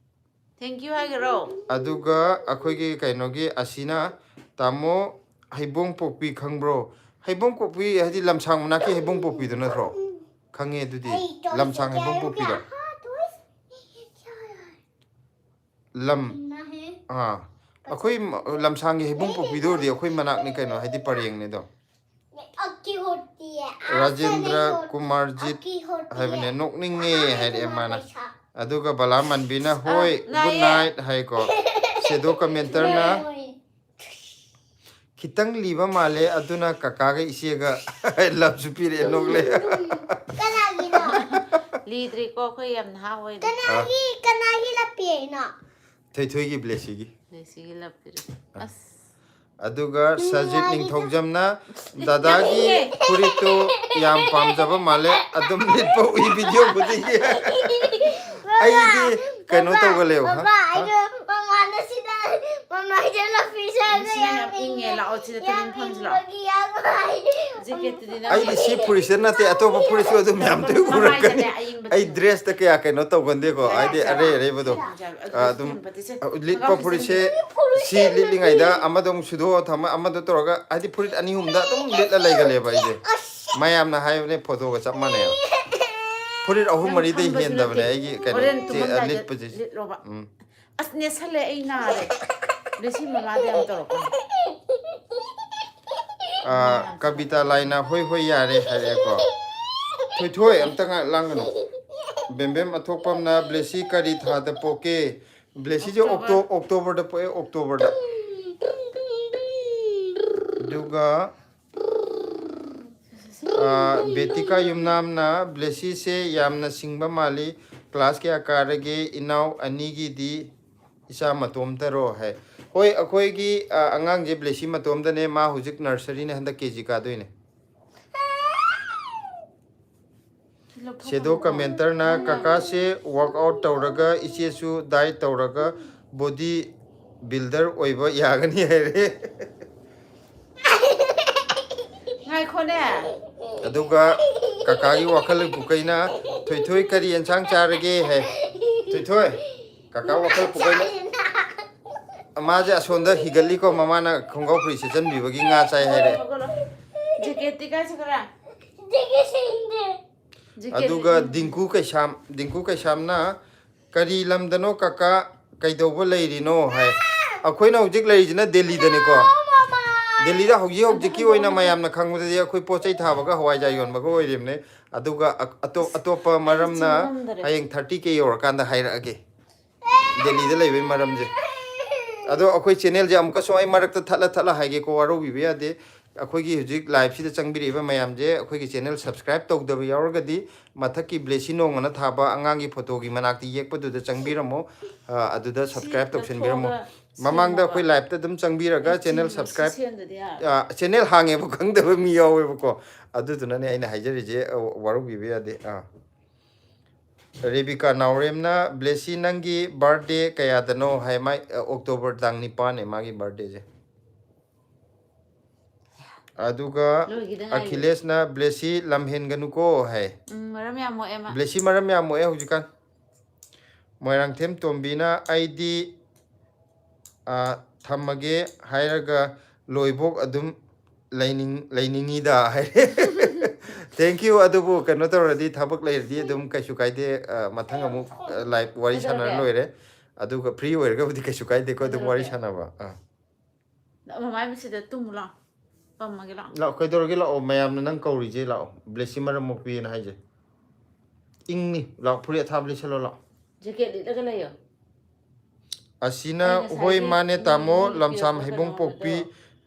Thank you ꯍꯥꯏꯒꯔꯣ? ꯑꯗꯨꯒ ꯑꯩꯈꯣꯏꯒꯤ ꯀꯩꯅꯣꯒꯤ ꯑꯁꯤꯅ, "ꯇꯥꯃꯣ, ꯍꯩꯕꯣꯡ ꯄꯣꯛꯄꯤ ꯈꯪꯕ꯭ꯔꯣ?" ꯍꯩꯕꯣꯡ ꯄꯣꯛꯄꯤ ꯍꯥꯏꯗꯤ ꯂꯝꯁꯥꯡ ꯃꯅꯥꯛꯀꯤ ꯍꯩꯕꯣꯡ ꯄꯣꯛꯄꯤꯗꯨ ꯅꯠꯇ꯭ꯔꯣ? ꯈꯪꯉꯦ ꯑꯗꯨꯗꯤ꯫ ꯑꯩ ꯇꯣ ꯂꯝꯁꯥꯡ ꯍꯩꯕꯣꯡ ꯄꯣꯛꯄꯤꯗꯣ꯫ ꯂꯝ, ꯑꯥ, ꯑꯩꯈꯣꯏ ꯃ-, ꯂꯝꯁꯥꯡꯒꯤ ꯍꯩꯕꯣꯡ ꯄꯣꯛꯄꯤꯗꯨ ꯑꯣꯏꯔꯗꯤ ꯑꯩꯈꯣꯏ ꯃꯅꯥꯛꯅꯤ ꯀꯩꯅꯣ, ꯍꯥꯏꯗꯤ ꯄꯔꯦꯡꯅꯤꯗꯣ꯫ ꯑꯛꯀꯤ ꯍꯣꯇꯤ ꯍꯦ, ꯔꯥꯖꯦꯟꯗ꯭ꯔ ꯑꯁ ꯅꯍꯤ ꯍꯣꯇꯤ, ꯀꯨꯃꯥꯔꯖꯤꯠ ꯑꯛꯀꯤ ꯍꯣꯇꯤ ꯍꯥꯏꯕꯅꯦ, ꯍꯦ, "ꯅꯣꯛꯅꯤꯡꯉꯦ" ꯑꯁ ꯅꯍꯤ ꯍꯥꯏꯔꯛꯑꯦ ꯃꯥꯅ꯫ ꯍꯣꯇꯤ ꯁꯥ꯫ ꯑꯗꯨꯒ ꯕꯂꯥ ꯃꯟꯕꯤꯅ, "ꯍꯣꯏ, ꯑ, good ꯅꯥꯏꯌꯦ꯫ Night" ꯍꯥꯏꯀꯣ꯫ ꯁꯦꯗꯣ ꯀꯃꯦꯟꯇꯔꯅ, ꯍꯣꯏ꯫ "ꯈꯤꯇꯪ ꯂꯤꯕ ꯃꯥꯜꯂꯦ, ꯑꯗꯨꯅ ꯀꯀꯥꯒ ꯏꯆꯦꯒ" ꯂꯞꯁꯨ ꯄꯤꯔꯛꯑꯦ, ꯅꯣꯛꯂꯦ꯫ ꯀꯅꯥꯒꯤꯅꯣ? ꯂꯤꯗ꯭ꯔꯤꯀꯣ, ꯑꯩꯈꯣꯏ ꯌꯥꯝ ꯅꯍꯥ ꯑꯣꯏꯔꯤ꯫ ꯀꯅꯥꯒꯤ, ꯑ꯫ ꯀꯅꯥꯒꯤ ꯂꯞ ꯄꯤꯔꯛꯏꯅꯣ? ꯊꯣꯏꯊꯣꯏꯒꯤ ꯕ꯭ꯂꯦꯁꯤꯒꯤ꯫ ꯕ꯭ꯂꯦꯁꯤꯒꯤ ꯂꯞ ꯄꯤꯔꯛꯑꯦ꯫ ꯑ꯫ ꯑꯁ꯫ ꯑꯗꯨꯒ ꯁꯖꯤꯠ ꯅꯨꯡꯉꯥꯏꯔꯤꯗ꯫ ꯅꯤꯡꯊꯧꯖꯝꯅ, "ꯗꯗꯥꯒꯤ ꯌꯥꯝ ꯏꯪꯉꯦ꯫ ꯐꯨꯔꯤꯠꯇꯨ ꯌꯥꯝ ꯄꯥꯝꯖꯕ ꯃꯥꯜꯂꯦ, ꯑꯗꯨꯝ ꯂꯤꯠꯄ ꯎꯏ ꯚꯤꯗꯤꯑꯣ ꯈꯨꯗꯤꯡꯒꯤ"꯫ ꯕꯕꯥ, ꯑꯩꯗꯤ ꯀꯩꯅꯣ ꯕꯕꯥ, ꯇꯧꯒꯜꯂꯦꯕ, ꯍꯥ? ꯕꯕꯥ, ꯍꯥ? ꯑꯩꯗꯣ ꯃꯃꯥꯅ ꯁꯤꯗ, ꯃꯃꯥꯁꯦ ꯂꯞ ꯄꯤꯁꯦ ꯁꯤꯅ ꯌꯥꯝ ꯏꯪꯉꯦ, ꯂꯥꯛꯑꯣ, ꯁꯤꯗ ꯇꯨꯃꯤꯟ ꯐꯝꯁꯤ ꯂꯥꯛꯑꯣ꯫ ꯌꯥꯝ ꯏꯪꯕꯒꯤ ꯌꯥꯝ ꯍꯥꯏ꯫ ꯖꯦꯀꯦꯠꯇꯨꯗꯤ ꯅꯪ ꯑꯩꯗꯤ ꯁꯤ ꯐꯨꯔꯤꯠꯁꯦ ꯅꯠꯇꯦ, ꯑꯇꯣꯞꯄ ꯐꯨꯔꯤꯠꯁꯨ ꯑꯗꯨꯝ ꯃꯌꯥꯝ ꯇꯣꯏ ꯎꯔꯛꯀꯅꯤ꯫ ꯃꯃꯥꯏꯗꯅꯦ ꯑꯌꯤꯡꯕ ꯑꯩ ꯊꯝꯃꯣ꯫ ꯗ꯭ꯔꯦꯁꯇ ꯀꯌꯥ ꯀꯩꯅꯣ ꯇꯧꯒꯟꯗꯦꯀꯣ, ꯍꯥꯏꯗꯤ ꯑꯔꯩ ꯑꯔꯩꯕꯗꯣ꯫ ꯑꯗꯨ ꯑꯗꯨꯝ ꯂꯤꯠꯄ ꯐꯨꯔꯤꯠꯁꯦ ꯁꯤ ꯂꯤꯠꯂꯤꯉꯩꯗ ꯑꯃꯗ ꯑꯃꯨꯛ ꯁꯨꯗꯣꯛꯑ ꯊꯝꯃ, ꯑꯃꯗ ꯇꯧꯔꯒ, ꯍꯥꯏꯗꯤ ꯐꯨꯔꯤꯠ ꯑꯅꯤ ꯑꯍꯨꯝꯗ ꯑꯗꯨꯝ ꯂꯤꯠꯂ ꯂꯩꯒꯜꯂꯦꯕ ꯑꯩꯁꯦ꯫ ꯃꯌꯥꯝꯅ ꯍꯥꯏꯕꯅꯦ ꯐꯣꯇꯣꯒ ꯆꯞ ꯃꯥꯟꯅꯩꯕ꯫ ꯐꯨꯔꯤꯠ ꯑꯍꯨꯝ ꯅꯪ ꯃꯔꯤꯗꯩ ꯐꯝꯕꯁꯨ ꯍꯦꯟꯗꯕꯅꯦ ꯅꯠꯇꯦ꯫ ꯑꯩꯒꯤ ꯀꯩꯅꯣ ꯍꯣꯔꯦꯟ ꯆꯦ-, ꯇꯨꯝꯃꯝꯗꯥꯏꯗ ꯂꯤꯠꯄꯁꯦ꯫ ꯂꯤꯠꯂꯣꯕ꯫ ꯎꯝ꯫ ꯑꯁ, ꯅꯦꯠꯁꯜꯂꯦ, ꯑꯩ ꯅꯥꯔꯦ꯫ ꯕ꯭ꯂꯦꯁꯤ ꯃꯃꯥꯗ ꯌꯥꯝ ꯇꯧꯔꯛꯀꯅꯨ꯫ ꯑꯥ, ꯀꯕꯤꯇꯥ ꯂꯥꯏꯅ "ꯍꯣꯏ, ꯍꯣꯏ, ꯌꯥꯔꯦ" ꯍꯥꯏꯔꯛꯑꯦꯀꯣ꯫ ꯊꯣꯏꯊꯣꯏ, ꯑꯝꯇ ꯉꯥꯏ ꯂꯥꯡꯒꯅꯨ꯫ ꯕꯦꯝꯕꯦꯝ ꯑꯊꯣꯛꯄꯝꯅ ꯕ꯭ꯂꯦꯁꯤ ꯀꯔꯤ ꯊꯥꯗ ꯄꯣꯛꯀꯦ? ꯕ꯭ꯂꯦꯁꯤꯁꯦ ꯑꯣꯛꯇꯣ- ꯑꯣꯛꯇꯣꯕꯔꯗ ꯄꯣꯛꯑꯦ, ꯑꯣꯛꯇꯣꯕꯔꯗ꯫ ꯑꯗꯨꯒ, ꯑ, ꯕꯦꯇꯤꯀꯥ ꯌꯨꯝꯅꯥꯝꯅ ꯕ꯭ꯂꯦꯁꯤꯁꯦ ꯌꯥꯝꯅ ꯁꯤꯡꯕ ꯃꯥꯜꯂꯤ꯫ ꯀ꯭ꯂꯥꯁ ꯀꯌꯥ ꯀꯥꯔꯒꯦ? ꯏꯅꯥꯎ ꯑꯅꯤꯒꯤꯗꯤ ꯏꯆꯥ ꯃꯇꯣꯝꯇꯔꯣ ꯍꯥꯏ꯫ ꯍꯣꯏ, ꯑꯩꯈꯣꯏꯒꯤ, ꯑ, ꯑꯉꯥꯡꯁꯦ ꯕ꯭ꯂꯦꯁꯤ ꯃꯇꯣꯝꯗꯅꯦ꯫ ꯃꯥ ꯍꯧꯖꯤꯛ ꯅꯔꯁꯔꯤꯅꯦ, ꯍꯟꯗꯛ ꯀꯦ ꯖꯤ ꯀꯥꯗꯣꯏꯅꯦ꯫ ꯁꯦꯗꯣ ꯀꯃꯦꯟꯇꯔꯅ, "ꯀꯀꯥꯁꯦ ꯋꯥꯔꯛ ꯑꯥꯎꯠ ꯇꯧꯔꯒ, ꯏꯆꯦꯁꯨ ꯗꯥꯏꯠ ꯇꯧꯔꯒ ꯕꯣꯗꯤ ꯕꯤꯜꯗꯔ ꯑꯣꯏꯕ ꯌꯥꯒꯅꯤ" ꯍꯥꯏꯔꯦ꯫ ꯉꯥꯏꯈꯣꯅꯦ꯫ ꯑꯗꯨꯒ ꯀꯀꯥꯒꯤ ꯋꯥꯈꯜ ꯄꯨꯀꯩꯅ, "ꯊꯣꯏꯊꯣꯏ ꯀꯔꯤ ꯌꯦꯟꯁꯥꯡ ꯆꯥꯔꯒꯦ?" ꯍꯥꯏ꯫ "ꯊꯣꯏꯊꯣꯏ, ꯀꯀꯥ ꯋꯥꯈꯜ ꯄꯨꯀꯩꯅ"꯫ ꯃꯥꯁꯦ ꯑꯁꯣꯝꯗ ꯍꯤꯒꯠꯂꯤꯀꯣ, ꯃꯃꯥꯅ ꯈꯣꯡꯒ꯭ꯔꯥꯎ ꯐꯨꯔꯤꯠ ꯁꯦꯠꯆꯟꯕꯤꯕꯒꯤ ꯉꯥ ꯆꯥꯏ ꯍꯥꯏꯔꯦ꯫ ꯖꯦꯀꯦꯠꯇꯤ ꯀꯥꯏ ꯆꯠꯈ꯭ꯔꯦ? ꯖꯦꯀꯦꯠ ꯑꯗꯨꯒ ꯎꯝ꯫ ꯗꯤꯡꯀꯨ ꯀꯩꯁꯥꯝ, ꯗꯤꯡꯀꯨ ꯀꯩꯁꯥꯝꯅ, "ꯀꯔꯤ ꯂꯝꯗꯅꯣ ꯀꯀꯥ, ꯀꯩꯗꯧꯕ ꯂꯩꯔꯤꯅꯣ?" ꯍꯥꯏ꯫ ꯑꯩꯈꯣꯏꯅ ꯍꯧꯖꯤꯛ ꯂꯩꯔꯤꯁꯤꯅ ꯗꯦꯜꯂꯤꯗꯅꯤꯀꯣ꯫ ꯗꯦꯜꯂꯤꯗ ꯍꯧꯖꯤꯛ ꯍꯧꯖꯤꯛꯀꯤ ꯑꯣꯏꯅ ꯃꯌꯥꯝꯅ ꯈꯪꯕꯗꯗꯤ ꯑꯩꯈꯣꯏ ꯄꯣꯠ ꯆꯩ ꯊꯥꯕꯒ ꯍꯋꯥꯏꯖꯥꯔ ꯌꯣꯟꯕꯒ ꯑꯣꯏꯔꯤꯕꯅꯦ꯫ ꯑꯗꯨꯒ ꯑ-, ꯑꯇꯣꯞ-, ꯑꯇꯣꯞꯄ ꯃꯔꯝꯅ ꯆꯤꯡꯉꯝꯗꯔꯦ꯫ ꯍꯌꯦꯡ ꯊꯥꯔꯇꯤ ꯀꯦ ꯌꯧꯔꯀꯥꯟꯗ ꯍꯥꯏꯔꯛꯑꯒꯦ꯫ ꯗꯦꯜꯂꯤꯗ ꯂꯩꯕꯒꯤ ꯃꯔꯝꯁꯦ꯫ ꯑꯗꯣ ꯑꯩꯈꯣꯏ ꯆꯦꯅꯦꯜꯁꯦ ꯑꯃꯨꯛꯀꯁꯨ ꯑꯩ ꯃꯔꯛꯇ ꯊꯠꯂ ꯊꯠꯂ ꯍꯥꯏꯒꯦꯀꯣ, ꯋꯥꯔꯧꯕꯤꯕ ꯌꯥꯗꯦ꯫ ꯑꯩꯈꯣꯏꯒꯤ ꯍꯧꯖꯤꯛ ꯂꯥꯏꯞꯁꯤꯗ ꯆꯪꯕꯤꯔꯛꯏꯕ ꯃꯌꯥꯝꯁꯦ, ꯑꯩꯈꯣꯏꯒꯤ ꯆꯦꯅꯦꯜ ꯁꯕꯁꯀ꯭ꯔꯥꯏꯞ ꯇꯧꯗꯕ ꯌꯥꯎꯔꯒꯗꯤ, ꯃꯊꯛꯀꯤ ꯕ꯭ꯂꯦꯁꯤ ꯅꯣꯡꯃꯅ ꯊꯥꯕ ꯑꯉꯥꯡꯒꯤ ꯐꯣꯇꯣꯒꯤ ꯃꯅꯥꯛꯇ ꯌꯦꯛꯄꯗꯨꯗ ꯆꯪꯕꯤꯔꯝꯃꯣ꯫ ꯑ, ꯑꯗꯨꯗ ꯁꯤ ꯁꯕꯁꯀ꯭ꯔꯥꯏꯞ ꯇꯧꯁꯤꯟꯕꯤꯔꯝꯃꯣ꯫ ꯂꯧꯊꯣꯛꯑꯒ ꯃꯃꯥꯡꯗ ꯁꯦꯝꯃꯣꯕ꯫ ꯑꯩꯈꯣꯏ ꯂꯥꯏꯞꯇ ꯑꯗꯨꯝ ꯆꯪꯕꯤꯔꯒ ꯑꯩ ꯆꯦꯅꯦꯜ ꯆꯤꯡꯕ ꯁꯕꯁꯀ꯭ꯔꯥꯏꯞ, ꯁꯦꯝꯗꯗꯤ ꯌꯥꯔꯣꯏ꯫ ꯑ, ꯆꯦꯅꯦꯜ ꯍꯥꯡꯉꯦꯕ ꯈꯪꯗꯕ ꯃꯤ ꯌꯥꯎꯋꯦꯕꯀꯣ꯫ ꯑꯗꯨꯗꯨꯅꯅꯦ ꯑꯩꯅ ꯍꯥꯏꯖꯔꯤꯁꯦ, ꯑ, ꯋꯥꯔꯧꯕꯤꯕ ꯌꯥꯗꯦ꯫ ꯑꯥ꯫ ꯔꯦꯕꯤꯀꯥ ꯅꯥꯎꯔꯦꯝꯅ, "ꯕ꯭ꯂꯦꯁꯤ, ꯅꯪꯒꯤ ꯕꯥꯔꯗꯦ ꯀꯌꯥꯗꯅꯣ?" ꯍꯥꯏ꯫ ꯃꯥꯏ, ꯑ, ꯑꯣꯛꯇꯣꯕꯔ ꯇꯥꯡ ꯅꯤꯄꯥꯟꯅꯦ ꯃꯥꯒꯤ ꯕꯥꯔꯗꯦꯁꯦ꯫ ꯑꯗꯨꯒ ꯂꯣꯏꯈꯤꯗ ꯉꯥꯏꯔꯤ꯫ ꯑꯈꯤꯂꯦꯁꯅ, "ꯕ꯭ꯂꯦꯁꯤ, ꯂꯝ ꯍꯦꯟꯒꯅꯨꯀꯣ" ꯍꯥꯏ꯫ ꯎꯝ, ꯃꯔꯝ ꯌꯥꯝ ꯃꯣꯛꯑꯦ ꯃꯥ꯫ ꯕ꯭ꯂꯦꯁꯤ ꯃꯔꯝ ꯌꯥꯝ ꯃꯣꯛꯑꯦ ꯍꯧꯖꯤꯛꯀꯥꯟ꯫ ꯃꯣꯏꯔꯥꯡꯊꯦꯝ ꯇꯣꯝꯕꯤꯅ, "ꯑꯩꯗꯤ, ꯑ, ꯊꯝꯃꯒꯦ ꯍꯥꯏꯔꯒ ꯂꯣꯏꯕꯣꯛ ꯑꯗꯨꯝ ꯂꯩꯅꯤꯡ-, ꯂꯩꯅꯤꯡꯉꯤꯗ" ꯍꯥꯏꯔꯦ꯫ Thank you꯫ ꯑꯗꯨꯕꯨ ꯀꯩꯅꯣ ꯇꯧꯔꯗꯤ, ꯊꯕꯛ ꯂꯩꯔꯗꯤ ꯑꯗꯨꯝ ꯀꯩꯁꯨ ꯀꯥꯏꯗꯦ꯫ ꯑ, ꯃꯊꯪ ꯑꯃꯨꯛ, ꯑ, ꯂꯥꯏꯞ ꯋꯥꯔꯤ ꯁꯥꯟꯅꯔ ꯀꯩꯗꯧꯔꯒꯦ? ꯂꯣꯏꯔꯦ꯫ ꯑꯗꯨꯒ ꯐ꯭ꯔꯤ ꯑꯣꯏꯔꯒꯕꯨꯗꯤ ꯀꯩꯁꯨ ꯀꯥꯏꯗꯦꯀꯣ, ꯑꯗꯨꯝ ꯋꯥꯔꯤ ꯀꯩꯗꯧꯔꯒꯦ? ꯁꯥꯟꯅꯕ꯫ ꯑꯥ꯫ ꯃꯃꯥꯏ ꯃꯤꯠꯁꯤꯗ ꯇꯨꯝꯃꯨ ꯂꯥꯎ꯫ ꯄꯝꯃꯒꯦ ꯂꯥꯛꯑꯣ꯫ ꯂꯥꯛꯑꯣ, ꯀꯩꯗꯧꯔꯒꯦ? ꯂꯥꯛꯑꯣ, ꯃꯌꯥꯝꯅ ꯅꯪ ꯀꯧꯔꯤꯁꯦ꯫ ꯂꯥꯛꯑꯣ, ꯕ꯭ꯂꯦꯁꯤ ꯃꯔꯝ ꯃꯣꯛꯄꯤꯅ ꯍꯥꯏꯁꯦ꯫ ꯏꯪꯅꯤ꯫ ꯂꯥꯛꯑꯣ, ꯐꯨꯔꯤꯠ ꯑꯊꯥꯕ ꯂꯤꯠꯁꯜꯂꯣ꯫ ꯂꯥꯛꯑꯣ꯫ ꯖꯦꯀꯦꯠ ꯂꯤꯠꯂꯒ ꯂꯩꯌꯣ꯫ ꯑꯁꯤꯅ, ꯑꯩ ꯉꯁꯥꯏꯒꯤ ꯍꯣꯏ, ꯃꯥꯅꯦ, ꯃꯤ ꯇꯥꯃꯣ, ꯃꯤ ꯂꯝꯁꯥꯝ ꯄꯤꯔꯛꯄ ꯍꯩꯕꯣꯡ ꯀꯩꯅꯣꯗꯣ ꯄꯣꯛꯄꯤ,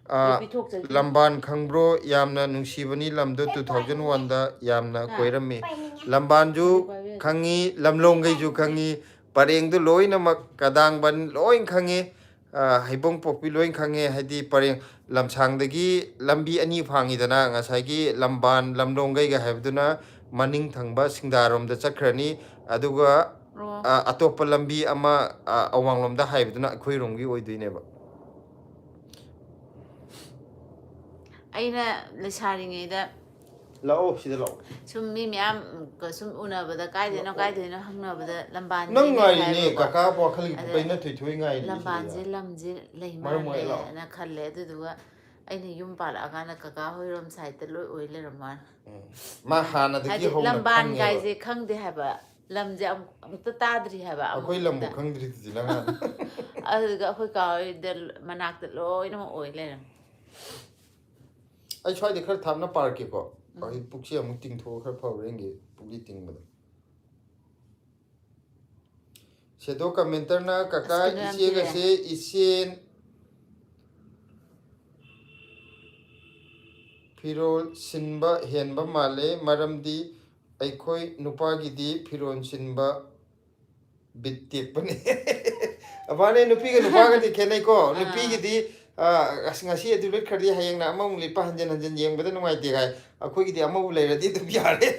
ꯑꯥ, ꯂꯣꯏ ꯄꯤꯊꯣꯛꯆꯒꯦ꯫ ꯂꯝꯕꯥꯟ ꯈꯪꯕ꯭ꯔꯣ? ꯌꯥꯝꯅ ꯅꯨꯡꯁꯤꯕꯅꯤ ꯂꯝꯗꯣ, ꯇꯨ ꯊꯥꯎꯖꯟ ꯋꯥꯟꯗ ꯌꯥꯝꯅ ꯍꯥ? ꯀꯣꯏꯔꯝꯃꯤ꯫ ꯂꯝꯕꯥꯟꯁꯨ ꯈꯪꯉꯤ, ꯂꯝꯂꯣꯡꯈꯩꯁꯨ ꯈꯪꯉꯤ, ꯄꯔꯦꯡꯗꯨ ꯂꯣꯏꯅꯃꯛ, ꯀꯗꯥꯡꯕꯟ ꯂꯣꯏ ꯈꯪꯉꯤ, ꯑꯥ, ꯍꯩꯕꯣꯡ ꯄꯣꯛꯄꯤ ꯂꯣꯏ ꯈꯪꯉꯦ꯫ ꯍꯥꯏꯗꯤ ꯄꯔꯦꯡ ꯂꯝꯁꯥꯡꯗꯒꯤ ꯂꯝꯕꯤ ꯑꯅꯤ ꯐꯥꯡꯉꯤꯗꯅ, ꯉꯁꯥꯏꯒꯤ ꯂꯝꯕꯥꯟ ꯂꯝꯂꯣꯡꯈꯩꯒ ꯍꯥꯏꯕꯗꯨꯅ ꯃꯅꯤꯡ ꯊꯪꯕ ꯁꯤꯡꯗꯥꯔꯣꯝꯗ ꯆꯠꯈ꯭ꯔꯅꯤ, ꯑꯗꯨꯒ ꯑꯣ꯫ ꯑ, ꯑꯇꯣꯞꯄ ꯂꯝꯕꯤ ꯑꯃ, ꯑ, ꯑꯋꯥꯡꯂꯣꯝꯗ ꯍꯥꯏꯕꯗꯨꯅ ꯑꯩꯈꯣꯏꯔꯣꯝꯒꯤ ꯑꯣꯏꯗꯣꯏꯅꯦꯕ꯫ ꯑꯩꯅ ꯂꯩꯁꯥꯔꯤꯉꯩꯗ ꯂꯥꯛꯑꯣ, ꯁꯤꯗ ꯂꯥꯛꯑꯣ꯫ ꯁꯨꯝ ꯃꯤ ꯃꯌꯥꯝ ꯁꯨꯝ ꯎꯅꯕꯗ ꯀꯥꯏꯗꯩꯅꯣ, ꯂꯥꯛꯑꯣ꯫ ꯀꯥꯏꯗꯩꯅꯣ ꯍꯪꯅꯕꯗ ꯂꯝꯕꯥꯟ ꯅꯪ ꯉꯥꯏꯔꯤꯅꯦ, ꯍꯥꯏꯕꯀꯣ꯫ ꯀꯀꯥ ꯋꯥꯈꯜꯒꯤ ꯑꯗ ꯄꯨꯄꯩꯅ ꯊꯣꯏꯊꯣꯏ ꯉꯥꯏꯔꯤ ꯂꯝꯕꯥꯟꯁꯦ ꯁꯤꯗ꯫ ꯂꯝꯁꯦ ꯂꯩ ꯃꯔꯝ ꯑꯣꯏꯔ ꯂꯥꯛꯑꯣ꯫ ꯃꯥꯜꯂꯦꯅ ꯈꯜꯂꯦ꯫ ꯑꯗꯨꯗꯨꯒ ꯑꯩꯅ ꯌꯨꯝ ꯄꯥꯜꯂꯛꯑꯀꯥꯟꯗ ꯀꯀꯥ ꯍꯣꯏꯔꯣꯝ ꯁꯥꯏꯗꯠꯇ ꯂꯣꯏ ꯑꯣꯏ ꯂꯩꯔꯝꯕ ꯋꯥꯅꯤ꯫ ꯎꯝ꯫ ꯃꯥ ꯍꯥꯟꯅꯗꯒꯤ ꯍꯥꯏꯗꯤ ꯍꯧꯅ ꯂꯝꯕꯥꯟ ꯈꯪꯉꯦꯕ꯫ ꯀꯥꯏꯁꯦ ꯈꯪꯗꯦ ꯍꯥꯏꯕ꯫ ꯂꯝꯁꯦ ꯑꯃꯨꯛ ꯑꯃꯨꯛꯇ ꯇꯥꯗ꯭ꯔꯤ ꯍꯥꯏꯕ꯫ ꯑꯩꯈꯣꯏ ꯂꯝꯕꯨ ꯑꯃꯨꯛꯇ꯫ ꯈꯪꯗ꯭ꯔꯤꯗꯨꯗꯤ ꯅꯪ ꯍꯥꯟꯅ꯫ ꯑꯗꯨꯒ ꯑꯩꯈꯣꯏ ꯀꯥ ꯍꯣꯏꯗ ꯃꯅꯥꯛꯇ ꯂꯣꯏꯅꯃꯛ ꯑꯣꯏ ꯂꯩꯔꯝꯃꯦ꯫ ꯑꯩ ꯁ꯭ꯋꯥꯏꯗ ꯈꯔ ꯊꯥꯞꯅ ꯄꯥꯔꯛꯀꯦꯀꯣ꯫ ꯑꯩ ꯄꯨꯛꯁꯦ ꯑꯃꯨꯛ ꯇꯤꯡꯊꯣꯛꯑ ꯈꯔ ꯐꯕ꯭ꯔꯥ ꯌꯦꯡꯒꯦ, ꯄꯨꯛꯂꯤ ꯇꯤꯡꯕꯗꯣ꯫ ꯁꯦꯗꯣ ꯀꯃꯦꯟꯇꯔꯅ, "ꯀꯀꯥ, ꯑꯁ, ꯀꯩꯅꯣ ꯌꯥꯝ ꯏꯆꯦꯒꯁꯦ ꯏꯆꯦ ꯐꯤꯔꯣꯜ ꯁꯤꯟꯕ ꯍꯦꯟꯕ ꯃꯥꯜꯂꯦ, ꯃꯔꯝꯗꯤ ꯑꯩꯈꯣꯏ ꯅꯨꯄꯥꯒꯤꯗꯤ ꯐꯤꯔꯣꯜ ꯁꯤꯟꯕ ꯕꯤꯠ ꯇꯦꯛꯄꯅꯦ꯫" ꯑꯕꯥꯅꯦ, ꯅꯨꯄꯤꯒ ꯅꯨꯄꯥꯒꯗꯤ ꯈꯦꯠꯅꯩꯀꯣ꯫ ꯑꯥ꯫ ꯅꯨꯄꯤꯒꯤꯗꯤ, ꯑ, "ꯑꯁ, ꯉꯁꯤ ꯑꯗꯨ ꯂꯤꯠꯈ꯭ꯔꯗꯤ ꯍꯌꯦꯡꯅ ꯑꯃꯃꯨꯛ ꯂꯤꯠꯄ ꯍꯟꯖꯤꯟ ꯍꯟꯖꯤꯟ ꯌꯦꯡꯕꯗ ꯅꯨꯡꯉꯥꯏꯇꯦ" ꯍꯥꯏ꯫ ꯑꯩꯈꯣꯏꯒꯤꯗꯤ ꯑꯃꯕꯨ ꯂꯩꯔꯗꯤ ꯑꯗꯨꯝ ꯌꯥꯔꯦ꯫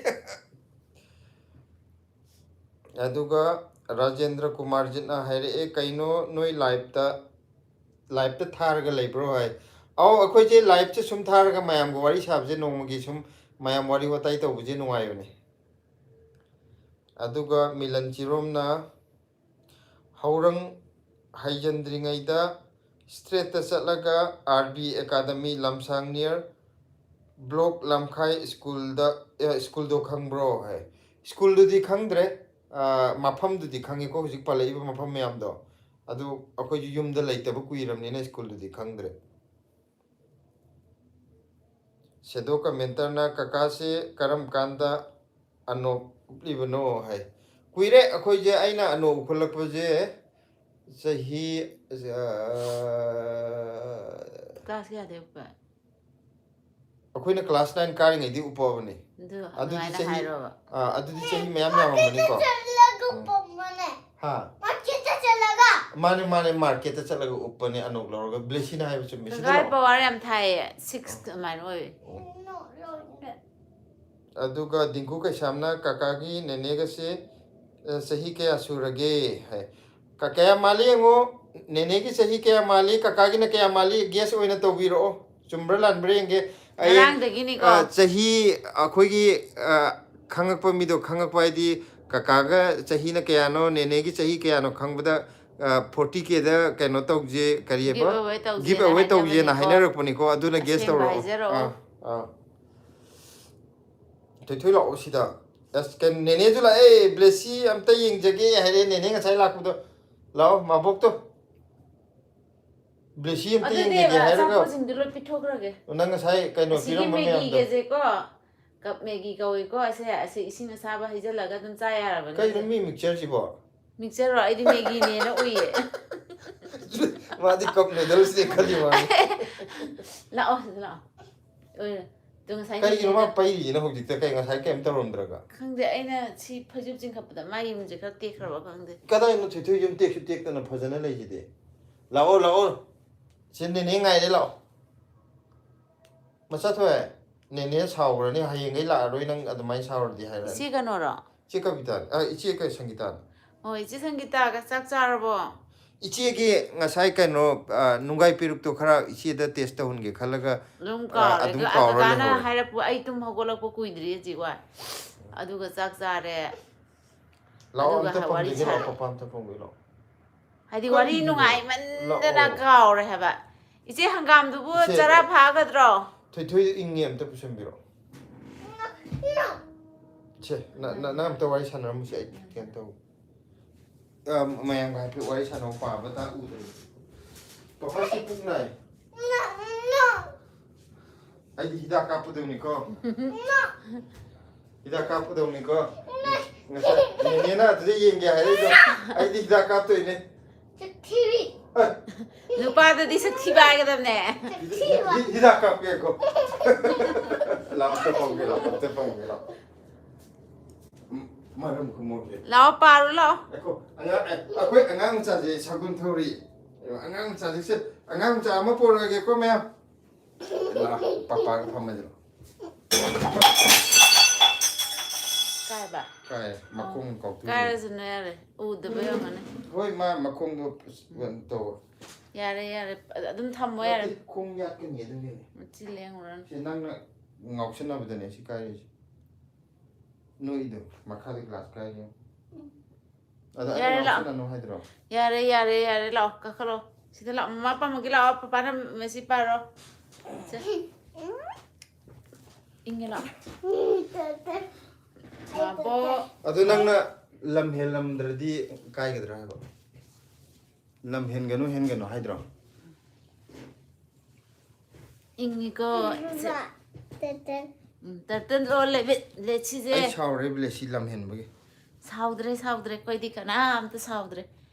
ꯑꯗꯨꯒ ꯔꯥꯖꯦꯟꯗ꯭ꯔ ꯀꯨꯃꯥꯔꯖꯤꯠꯅ ꯍꯥꯏꯔꯛꯑꯦ, "ꯀꯩꯅꯣ ꯅꯣꯏ ꯂꯥꯏꯞꯇ, ꯂꯥꯏꯞꯇ ꯊꯥꯔꯒ ꯂꯩꯕ꯭ꯔꯣ?" ꯍꯥꯏ꯫ ꯑꯧ, ꯑꯩꯈꯣꯏꯁꯦ ꯂꯥꯏꯞꯁꯦ ꯁꯨꯝ ꯊꯥꯔꯒ ꯃꯌꯥꯝꯒ ꯋꯥꯔꯤ ꯁꯥꯕꯁꯦ, ꯅꯣꯡꯃꯒꯤ ꯁꯨꯝ ꯃꯌꯥꯝ ꯋꯥꯔꯤ ꯋꯥꯇꯥꯏ ꯇꯧꯕꯁꯦ ꯅꯨꯡꯉꯥꯏꯕꯅꯦ꯫ ꯑꯗꯨꯒ ꯃꯤꯂꯟ ꯆꯤꯔꯣꯝꯅ, "ꯍꯧꯔꯪ ꯍꯩꯖꯤꯟꯗ꯭ꯔꯤꯉꯩꯗ ꯏꯁꯇ꯭ꯔꯦꯠꯇ ꯆꯠꯂꯒ ꯑꯥꯔ ꯕꯤ ꯑꯦꯀꯥꯗꯃꯤ ꯂꯝꯁꯥꯡ near ꯕ꯭ꯂꯣꯛ ꯂꯝꯈꯥꯏ ꯁ꯭ꯀꯨꯜꯗ, ꯑꯦ, ꯁ꯭ꯀꯨꯜꯗꯣ ꯈꯪꯕ꯭ꯔꯣ?" ꯍꯥꯏ꯫ ꯁ꯭ꯀꯨꯜꯗꯨꯗꯤ ꯈꯪꯗ꯭ꯔꯦ, ꯑ, ꯃꯐꯝꯗꯨꯗꯤ ꯈꯪꯉꯤꯀꯣ, ꯍꯧꯖꯤꯛ ꯄꯜꯂꯛꯏꯕ ꯃꯐꯝ ꯃꯌꯥꯝꯗꯣ꯫ ꯑꯗꯨ ꯑꯩꯈꯣꯏꯁꯨ ꯌꯨꯝꯗ ꯂꯩꯇꯕ ꯀꯨꯏꯔꯕꯅꯤꯅ ꯁ꯭ꯀꯨꯜꯗꯨꯗꯤ ꯈꯪꯗ꯭ꯔꯦ꯫ Shadow commenterꯅ ꯀꯀꯥꯁꯦ ꯀꯔꯝ ꯀꯥꯟꯗ ꯑꯅꯣꯛ ꯎꯞꯂꯤꯕꯅꯣ ꯍꯥꯏ꯫ ꯀꯨꯏꯔꯦ ꯑꯩꯈꯣꯏꯁꯦ, ꯑꯩꯅ ꯑꯅꯣꯛ ꯎꯞꯈꯠꯂꯛꯄꯁꯦ ꯆꯍꯤ, ꯑ, ꯀ꯭ꯂꯥꯁ ꯀꯌꯥꯗꯩ ꯎꯞꯄ? ꯑꯩꯈꯣꯏꯅ ꯀ꯭ꯂꯥꯁ ꯅꯥꯏꯟ ꯀꯥꯔꯤꯉꯩꯗꯤ ꯎꯞꯄꯕꯅꯦ꯫ ꯑꯗꯨ ꯑꯗꯨꯗꯤ ꯑꯗꯨꯃꯥꯏꯅ ꯆꯍꯤ ꯍꯥꯏꯔꯣꯕ꯫ ꯑꯥ, ꯑꯗꯨꯗꯤ ꯆꯍꯤ ꯃꯌꯥꯝ ꯌꯥꯝꯃꯝꯃꯅꯤꯀꯣ꯫ ꯆꯠꯂꯒ ꯎꯞꯄꯝꯕꯅꯦ꯫ ꯍꯥ? ꯃꯥꯔꯀꯦꯠꯇ ꯆꯠꯂꯒ꯫ ꯃꯥꯅꯦ, ꯃꯥꯅꯦ, ꯃꯥꯔꯀꯦꯠꯇ ꯆꯠꯂꯒ ꯎꯞꯄꯅꯦ ꯑꯅꯣꯛ ꯂꯧꯔꯒ꯫ ꯕ꯭ꯂꯦꯁꯤꯅ ꯍꯥꯏꯕ ꯆꯨꯝꯃꯦ꯫ ꯁꯤꯗ ꯀꯀꯥ ꯂꯥꯛꯑꯣ꯫ ꯄꯋꯥꯔ ꯌꯥꯝ ꯊꯥꯏꯌꯦ, ꯁꯤꯛꯁ ꯑꯗꯨꯃꯥꯏꯅ ꯑꯣꯏ꯫ ꯅꯣ, ꯂꯣꯏꯔꯦ꯫ ꯑꯗꯨꯒ ꯗꯤꯡꯀꯨ ꯀꯩꯁꯥꯝꯅ ꯀꯀꯥꯒꯤ ꯅꯦꯅꯦꯒꯁꯦ, ꯑ, ꯆꯍꯤ ꯀꯌꯥ ꯁꯨꯔꯒꯦ ꯍꯥꯏ꯫ ꯀ-, ꯀꯌꯥ ꯃꯥꯜꯂꯤ ꯌꯦꯡꯉꯣ, ꯅꯦꯅꯦꯒꯤ ꯆꯍꯤ ꯀꯌꯥ ꯃꯥꯜꯂꯤ, ꯀꯀꯥꯒꯤꯅ ꯀꯌꯥ ꯃꯥꯜꯂꯤ, ꯒꯦꯁ ꯑꯣꯏꯅ ꯇꯧꯕꯤꯔꯛꯑꯣ꯫ ꯆꯨꯝꯕ꯭ꯔꯥ ꯂꯥꯟꯕ꯭ꯔꯥ ꯌꯦꯡꯒꯦ꯫ ꯑꯩ, ꯉꯔꯥꯡꯗꯒꯤꯅꯤꯀꯣ꯫ ꯑ, ꯆꯍꯤ ꯑꯩꯈꯣꯏꯒꯤ, ꯑ, ꯈꯪꯉꯛꯄ ꯃꯤꯗꯣ ꯈꯪꯉꯛꯄ ꯍꯥꯏꯗꯤ ꯀꯀꯥꯒ ꯆꯍꯤꯅ ꯀꯌꯥꯅꯣ, ꯅꯦꯅꯦꯒꯤ ꯆꯍꯤ ꯀꯌꯥꯅꯣ ꯈꯪꯕꯗ, ꯑ, ꯐꯣꯔꯇꯤ ꯀꯦꯗ ꯀꯩꯅꯣ ꯇꯧꯁꯦ, ꯀꯔꯤꯑꯕ? Give away ꯇꯧꯁꯦꯅ Give away ꯇꯧꯁꯦꯅ ꯍꯥꯏꯅꯕꯅꯤꯀꯣ꯫ ꯍꯥꯏꯅꯔꯛꯄꯅꯤꯀꯣ꯫ ꯑꯗꯨꯅ ꯒꯦꯁ ꯑꯁꯦꯡꯕ ꯇꯧꯔꯛꯑꯣ꯫ ꯍꯥꯏꯖꯔꯛꯑꯣ꯫ ꯑꯥ, ꯑꯥ, ꯑꯥ꯫ ꯊꯣꯏꯊꯣꯏ ꯂꯥꯛꯑꯣ ꯁꯤꯗ꯫ ꯑꯁ, ꯀꯩꯅꯣ, ꯅꯦꯅꯦꯁꯨ ꯂꯥꯛꯑꯦ꯫ ꯕ꯭ꯂꯦꯁꯤ ꯑꯝꯇ ꯌꯦꯡꯖꯒꯦ ꯍꯥꯏꯔꯦ ꯅꯦꯅꯦ ꯉꯁꯥꯏ ꯂꯥꯛꯄꯗꯣ꯫ ꯂꯥꯛꯑꯣ, ꯃꯥꯕꯣꯛꯇꯣ꯫ ꯕ꯭ꯂꯦꯁꯤ ꯑꯝꯇ ꯌꯦꯡꯖꯒꯦ ꯑꯗꯨꯅꯦꯕ, ꯍꯥꯏꯔꯒ ꯑꯆꯥꯄꯣꯠꯁꯤꯡꯗꯣ ꯂꯣꯏ ꯄꯤꯊꯣꯛꯈ꯭ꯔꯒꯦ꯫ ꯅꯪ ꯉꯁꯥꯏ ꯀꯩꯅꯣ ꯑꯁꯤꯒꯤ ꯄꯤꯔꯝꯕ ꯃꯌꯥꯝꯗꯣ꯫ ꯃꯦꯒꯤꯒꯁꯦꯀꯣ, ꯀꯞ ꯃꯦꯒꯤ ꯀꯧꯏꯀꯣ, ꯑꯁꯦ, ꯑꯁꯤ ꯏꯁꯤꯡ ꯑꯁꯥꯕ ꯍꯩꯖꯤꯜꯂꯒ ꯑꯗꯨꯝ ꯆꯥ ꯌꯥꯔꯕꯅꯦ꯫ ꯀꯩꯅꯣ ꯃꯤ ꯃꯤꯛꯆꯔꯁꯤꯕꯣ? ꯃꯤꯛꯆꯔꯔꯣ? ꯑꯩꯗꯤ ꯃꯦꯒꯤꯅꯦꯅ ꯎꯏꯌꯦ꯫ ꯃꯥꯗꯤ ꯀꯞ ꯅꯨꯗꯜꯁꯅꯦ ꯈꯜꯂꯤ ꯃꯥꯅꯤ꯫ ꯂꯥꯛꯑꯣ ꯁꯤꯗ ꯂꯥꯛꯑꯣ꯫ ꯑꯣꯏ, ꯑꯗꯣ ꯉꯁꯥꯏ ꯀꯩꯒꯤꯅꯣ ꯃꯥ ꯅꯦꯅꯦꯅ ꯄꯩꯔꯤꯁꯤꯅ ꯍꯧꯖꯤꯛꯇ? ꯀꯩ ꯉꯁꯥꯏ ꯀꯩꯝ ꯇꯧꯔꯝꯗ꯭ꯔꯒ? ꯈꯪꯗꯦ, ꯑꯩꯅ ꯁꯤ ꯐꯩꯖꯨꯞ ꯆꯤꯡꯈꯠꯄꯗ ꯃꯥꯒꯤ ꯃꯤꯡꯁꯦ ꯈꯔ ꯇꯦꯛꯈ꯭ꯔꯕ ꯈꯪꯗꯦ꯫ ꯀꯗꯥꯏꯅꯣ ꯊꯣꯏꯊꯣꯏ ꯌꯨꯝ ꯇꯦꯛꯁꯨ ꯇꯦꯛꯇꯅ ꯐꯖꯅ ꯂꯩꯁꯤꯗꯤ? ꯂꯥꯛꯑꯣ, ꯂꯥꯛꯑꯣ꯫ ꯁꯤ ꯅꯦꯅꯦ ꯉꯥꯏꯔꯦ, ꯂꯥꯛꯑꯣ꯫ ꯃꯆꯥ ꯊꯣꯏ, ꯅꯦꯅꯦ ꯁꯥꯎꯈ꯭ꯔꯅꯤ, ꯍꯌꯦꯡꯈꯩ ꯂꯥꯛꯑꯔꯣꯏ ꯅꯪ ꯑꯗꯨꯃꯥꯏꯅ ꯁꯥꯎꯔꯗꯤ ꯍꯥꯏꯔꯛꯑꯅꯤ꯫ ꯏꯆꯦ ꯀꯩꯅꯣꯔꯣ? ꯏꯆꯦ ꯀꯕꯤꯇꯥꯅꯤ, ꯑ, ꯏꯆꯦ ꯀꯩ ꯁꯪꯒꯤꯇꯥꯅꯤ꯫ ꯑꯣ, ꯏꯆꯦ ꯁꯪꯒꯤꯇꯥꯒ ꯆꯥꯛ ꯆꯥꯔꯕꯣ? ꯏꯆꯦꯒꯤ ꯉꯁꯥꯏ ꯀꯩꯅꯣ, ꯑ, ꯅꯨꯡꯒꯥꯏ ꯄꯦꯔꯨꯛꯇꯣ ꯈꯔ ꯏꯆꯦꯗ ꯇꯦꯁ ꯇꯧꯍꯟꯒꯦ ꯈꯜꯂꯒ, ꯑꯗꯨꯝ ꯑ, ꯀꯥꯎꯔꯦ꯫ ꯑꯗꯨꯝ ꯑꯗꯨ ꯀꯥꯎꯔ ꯀꯀꯥꯅ ꯂꯩꯍꯧꯔꯦ꯫ ꯍꯥꯏꯔꯛꯄ, ꯑꯩ ꯇꯨꯝ ꯍꯧꯒꯠꯂꯛꯄ ꯀꯨꯏꯗ꯭ꯔꯤ ꯍꯧꯖꯤꯛ ꯋꯥꯏ꯫ ꯑꯗꯨꯒ ꯆꯥꯛ ꯆꯥꯔꯦ꯫ ꯂꯥꯛꯑꯣ, ꯑꯗꯨꯒ ꯑꯝꯇ ꯋꯥꯔꯤ ꯐꯝꯈꯤꯒꯦ, ꯂꯥꯛꯑꯣ, ꯁꯥꯔꯦ꯫ ꯄꯄꯥ ꯑꯝꯇ ꯐꯝꯒꯦ, ꯂꯥꯛꯑꯣ꯫ ꯍꯥꯏꯗꯤ ꯋꯥꯔꯤ ꯀꯔꯤꯒꯤꯅꯣ? ꯂꯨꯉꯥꯏꯃꯟꯗꯅ ꯂꯥꯛꯑꯣ꯫ ꯀꯥꯎꯔꯦ ꯍꯥꯏꯕ꯫ ꯏꯆꯦ, ꯍꯪꯒꯥꯝꯗꯨꯕꯨ ꯏꯆꯦ, ꯆꯔꯥ ꯐꯥꯒꯗ꯭ꯔꯣ? ꯊꯣꯏꯊꯣꯏ ꯏꯪꯉꯦ, ꯑꯝꯇ ꯄꯨꯁꯟꯕꯤꯔꯣ꯫ ꯁꯦ, ꯅ-, ꯅ-, ꯅꯪ ꯑꯝꯇ ꯋꯥꯔꯤ ꯁꯥꯟꯅꯔꯝꯃꯨꯁꯦ, ꯑꯩ ꯀꯩꯅꯣ ꯇꯧ-, ꯑ, ꯃꯌꯥꯝꯒ ꯍꯥꯏꯐꯦꯠ ꯋꯥꯔꯤ ꯁꯥꯟꯅꯧ, ꯄꯥꯕ ꯇꯥꯛ ꯎꯗ꯭ꯔꯦ꯫ ꯄꯄꯥꯁꯦ ꯄꯨꯛ ꯅꯥꯏ꯫ ꯑꯩꯗꯤ ꯍꯤꯗꯥꯛ ꯀꯥꯞꯄꯗꯧꯅꯤꯀꯣ꯫ ꯍꯤꯗꯥꯛ ꯀꯥꯞꯄꯗꯧꯅꯤꯀꯣ꯫ ꯉꯁꯥꯏ ꯅꯦꯅꯦꯅ ꯑꯗꯨꯗ ꯌꯦꯡꯒꯦ ꯍꯥꯏꯔꯛꯏꯗꯣ꯫ ꯑꯩꯗꯤ ꯍꯤꯗꯥꯛ ꯀꯥꯞꯇꯣꯏꯅꯦ꯫ ꯆꯤꯊꯤꯕꯤ꯫ ꯑꯦ, ꯅꯨꯄꯥꯗꯗꯤ ꯁꯛ ꯊꯤꯕ ꯍꯥꯏꯒꯗꯕꯅꯦ꯫ ꯍꯤ- ꯍꯤ- ꯍꯤꯗꯥꯛ ꯀꯥꯞꯀꯦꯀꯣ꯫ ꯂꯥꯛꯑꯣ, ꯑꯝꯇ ꯐꯝꯒꯦ ꯂꯥꯛꯑꯣ, ꯑꯝꯇ ꯐꯝꯒꯦ ꯂꯥꯛꯑꯣ꯫ ꯎꯝ, ꯃꯔꯝ ꯈꯨꯝꯃꯣꯛꯁꯦ꯫ ꯂꯥꯛꯑꯣ ꯄꯥꯔꯣ ꯂꯥꯛꯑꯣ꯫ ꯑꯩꯈꯣ- ꯑꯉꯥꯡ- ꯑꯦ, ꯑꯩꯈꯣꯏ ꯑꯉꯥꯡ ꯃꯆꯥꯁꯦ ꯁꯒꯨꯟ ꯊꯧꯔꯤ꯫ ꯑꯉꯥꯡ ꯃꯆꯥꯁꯦ ꯁꯦ, ꯑꯉꯥꯡ ꯃꯆꯥ ꯑꯃ ꯄꯣꯔꯛꯑꯒꯦꯀꯣ ꯃꯌꯥꯝ꯫ ꯂꯥꯛꯑꯣ, ꯄꯄꯥꯒ ꯐꯝꯃꯁꯤꯔꯣ꯫ ꯀꯥꯏꯕ? ꯀꯥꯏ ꯃꯈꯣꯡ ꯀꯥꯎꯊꯣꯛꯏ꯫ ꯀꯥꯏꯔꯁꯨꯅ ꯌꯥꯔꯦ꯫ ꯎꯗꯕ ꯌꯥꯝꯒꯅꯤ꯫ ꯍꯣꯏ, ꯃꯥ ꯃꯈꯣꯡꯗꯣ ꯀꯩꯅꯣ ꯇꯧꯕ꯫ ꯌꯥꯔꯦ ꯌꯥꯔꯦ꯫ ꯑꯗꯨꯝ ꯊꯝꯃꯣ ꯌꯥꯔꯦ꯫ ꯅꯠꯇꯦ, ꯈꯣꯡ ꯌꯥꯠꯀꯅꯤ ꯑꯗꯨꯒꯤꯅꯦ꯫ ꯃꯆꯤ ꯂꯦꯡꯉꯨꯔꯅꯨ꯫ ꯁꯤ ꯅꯪꯅ ꯉꯥꯎꯁꯟꯅꯕꯗꯅꯦ ꯁꯤ ꯀꯥꯏꯔꯤꯁꯦ꯫ ꯅꯣꯏꯗꯣ ꯃꯈꯥꯗ ꯒ꯭ꯂꯥꯁ ꯀꯥꯏꯔꯤ꯫ ꯑꯗ ꯑꯩꯅ ꯌꯥꯔꯦ, ꯂꯥꯛꯑꯣ꯫ ꯉꯥꯎꯁꯟꯅꯅꯨ ꯍꯥꯏꯗ꯭ꯔꯣ? ꯌꯥꯔꯦ ꯌꯥꯔꯦ ꯌꯥꯔꯦ, ꯂꯥꯛꯑꯣ ꯀꯥꯈꯠꯂꯣ꯫ ꯁꯤꯗ ꯂꯥꯛꯑꯣ, ꯃꯃꯥ ꯄꯥꯝꯃꯒꯦ ꯂꯥꯛꯑꯣ꯫ ꯄꯄꯥꯅ ꯃꯦꯁꯤ ꯄꯥꯔꯣ꯫ ꯁꯦ꯫ ꯏꯪꯉꯦ ꯂꯥꯛꯑꯣ꯫ ꯃꯥꯕꯣ꯫ ꯑꯗꯨ ꯅꯪꯅ ꯂꯝ ꯍꯦꯜꯂꯝꯗ꯭ꯔꯗꯤ ꯀꯥꯏꯒꯗ꯭ꯔꯥ ꯍꯥꯏꯕ? ꯂꯝ ꯍꯦꯟꯒꯅꯨ ꯍꯦꯟꯒꯅꯨ ꯍꯥꯏꯗ꯭ꯔꯣ? ꯏꯪꯉꯤꯀꯣ꯫ ꯁꯦ꯫ ꯎꯝ, ꯇꯔꯇꯜ ꯑꯣ ꯂꯦꯕꯤꯠ ꯂꯦꯠꯁꯤꯁꯦ꯫ ꯑꯩ ꯁꯥꯎꯔꯦ ꯕ꯭ꯂꯦꯁꯤ ꯂꯝ ꯍꯦꯟꯕꯒꯤ꯫ ꯁꯥꯎꯗ꯭ꯔꯦ ꯁꯥꯎꯗ꯭ꯔꯦ, ꯑꯩꯈꯣꯏꯗꯤ ꯀꯅꯥꯝꯇ ꯁꯥꯎꯗ꯭ꯔꯦ꯫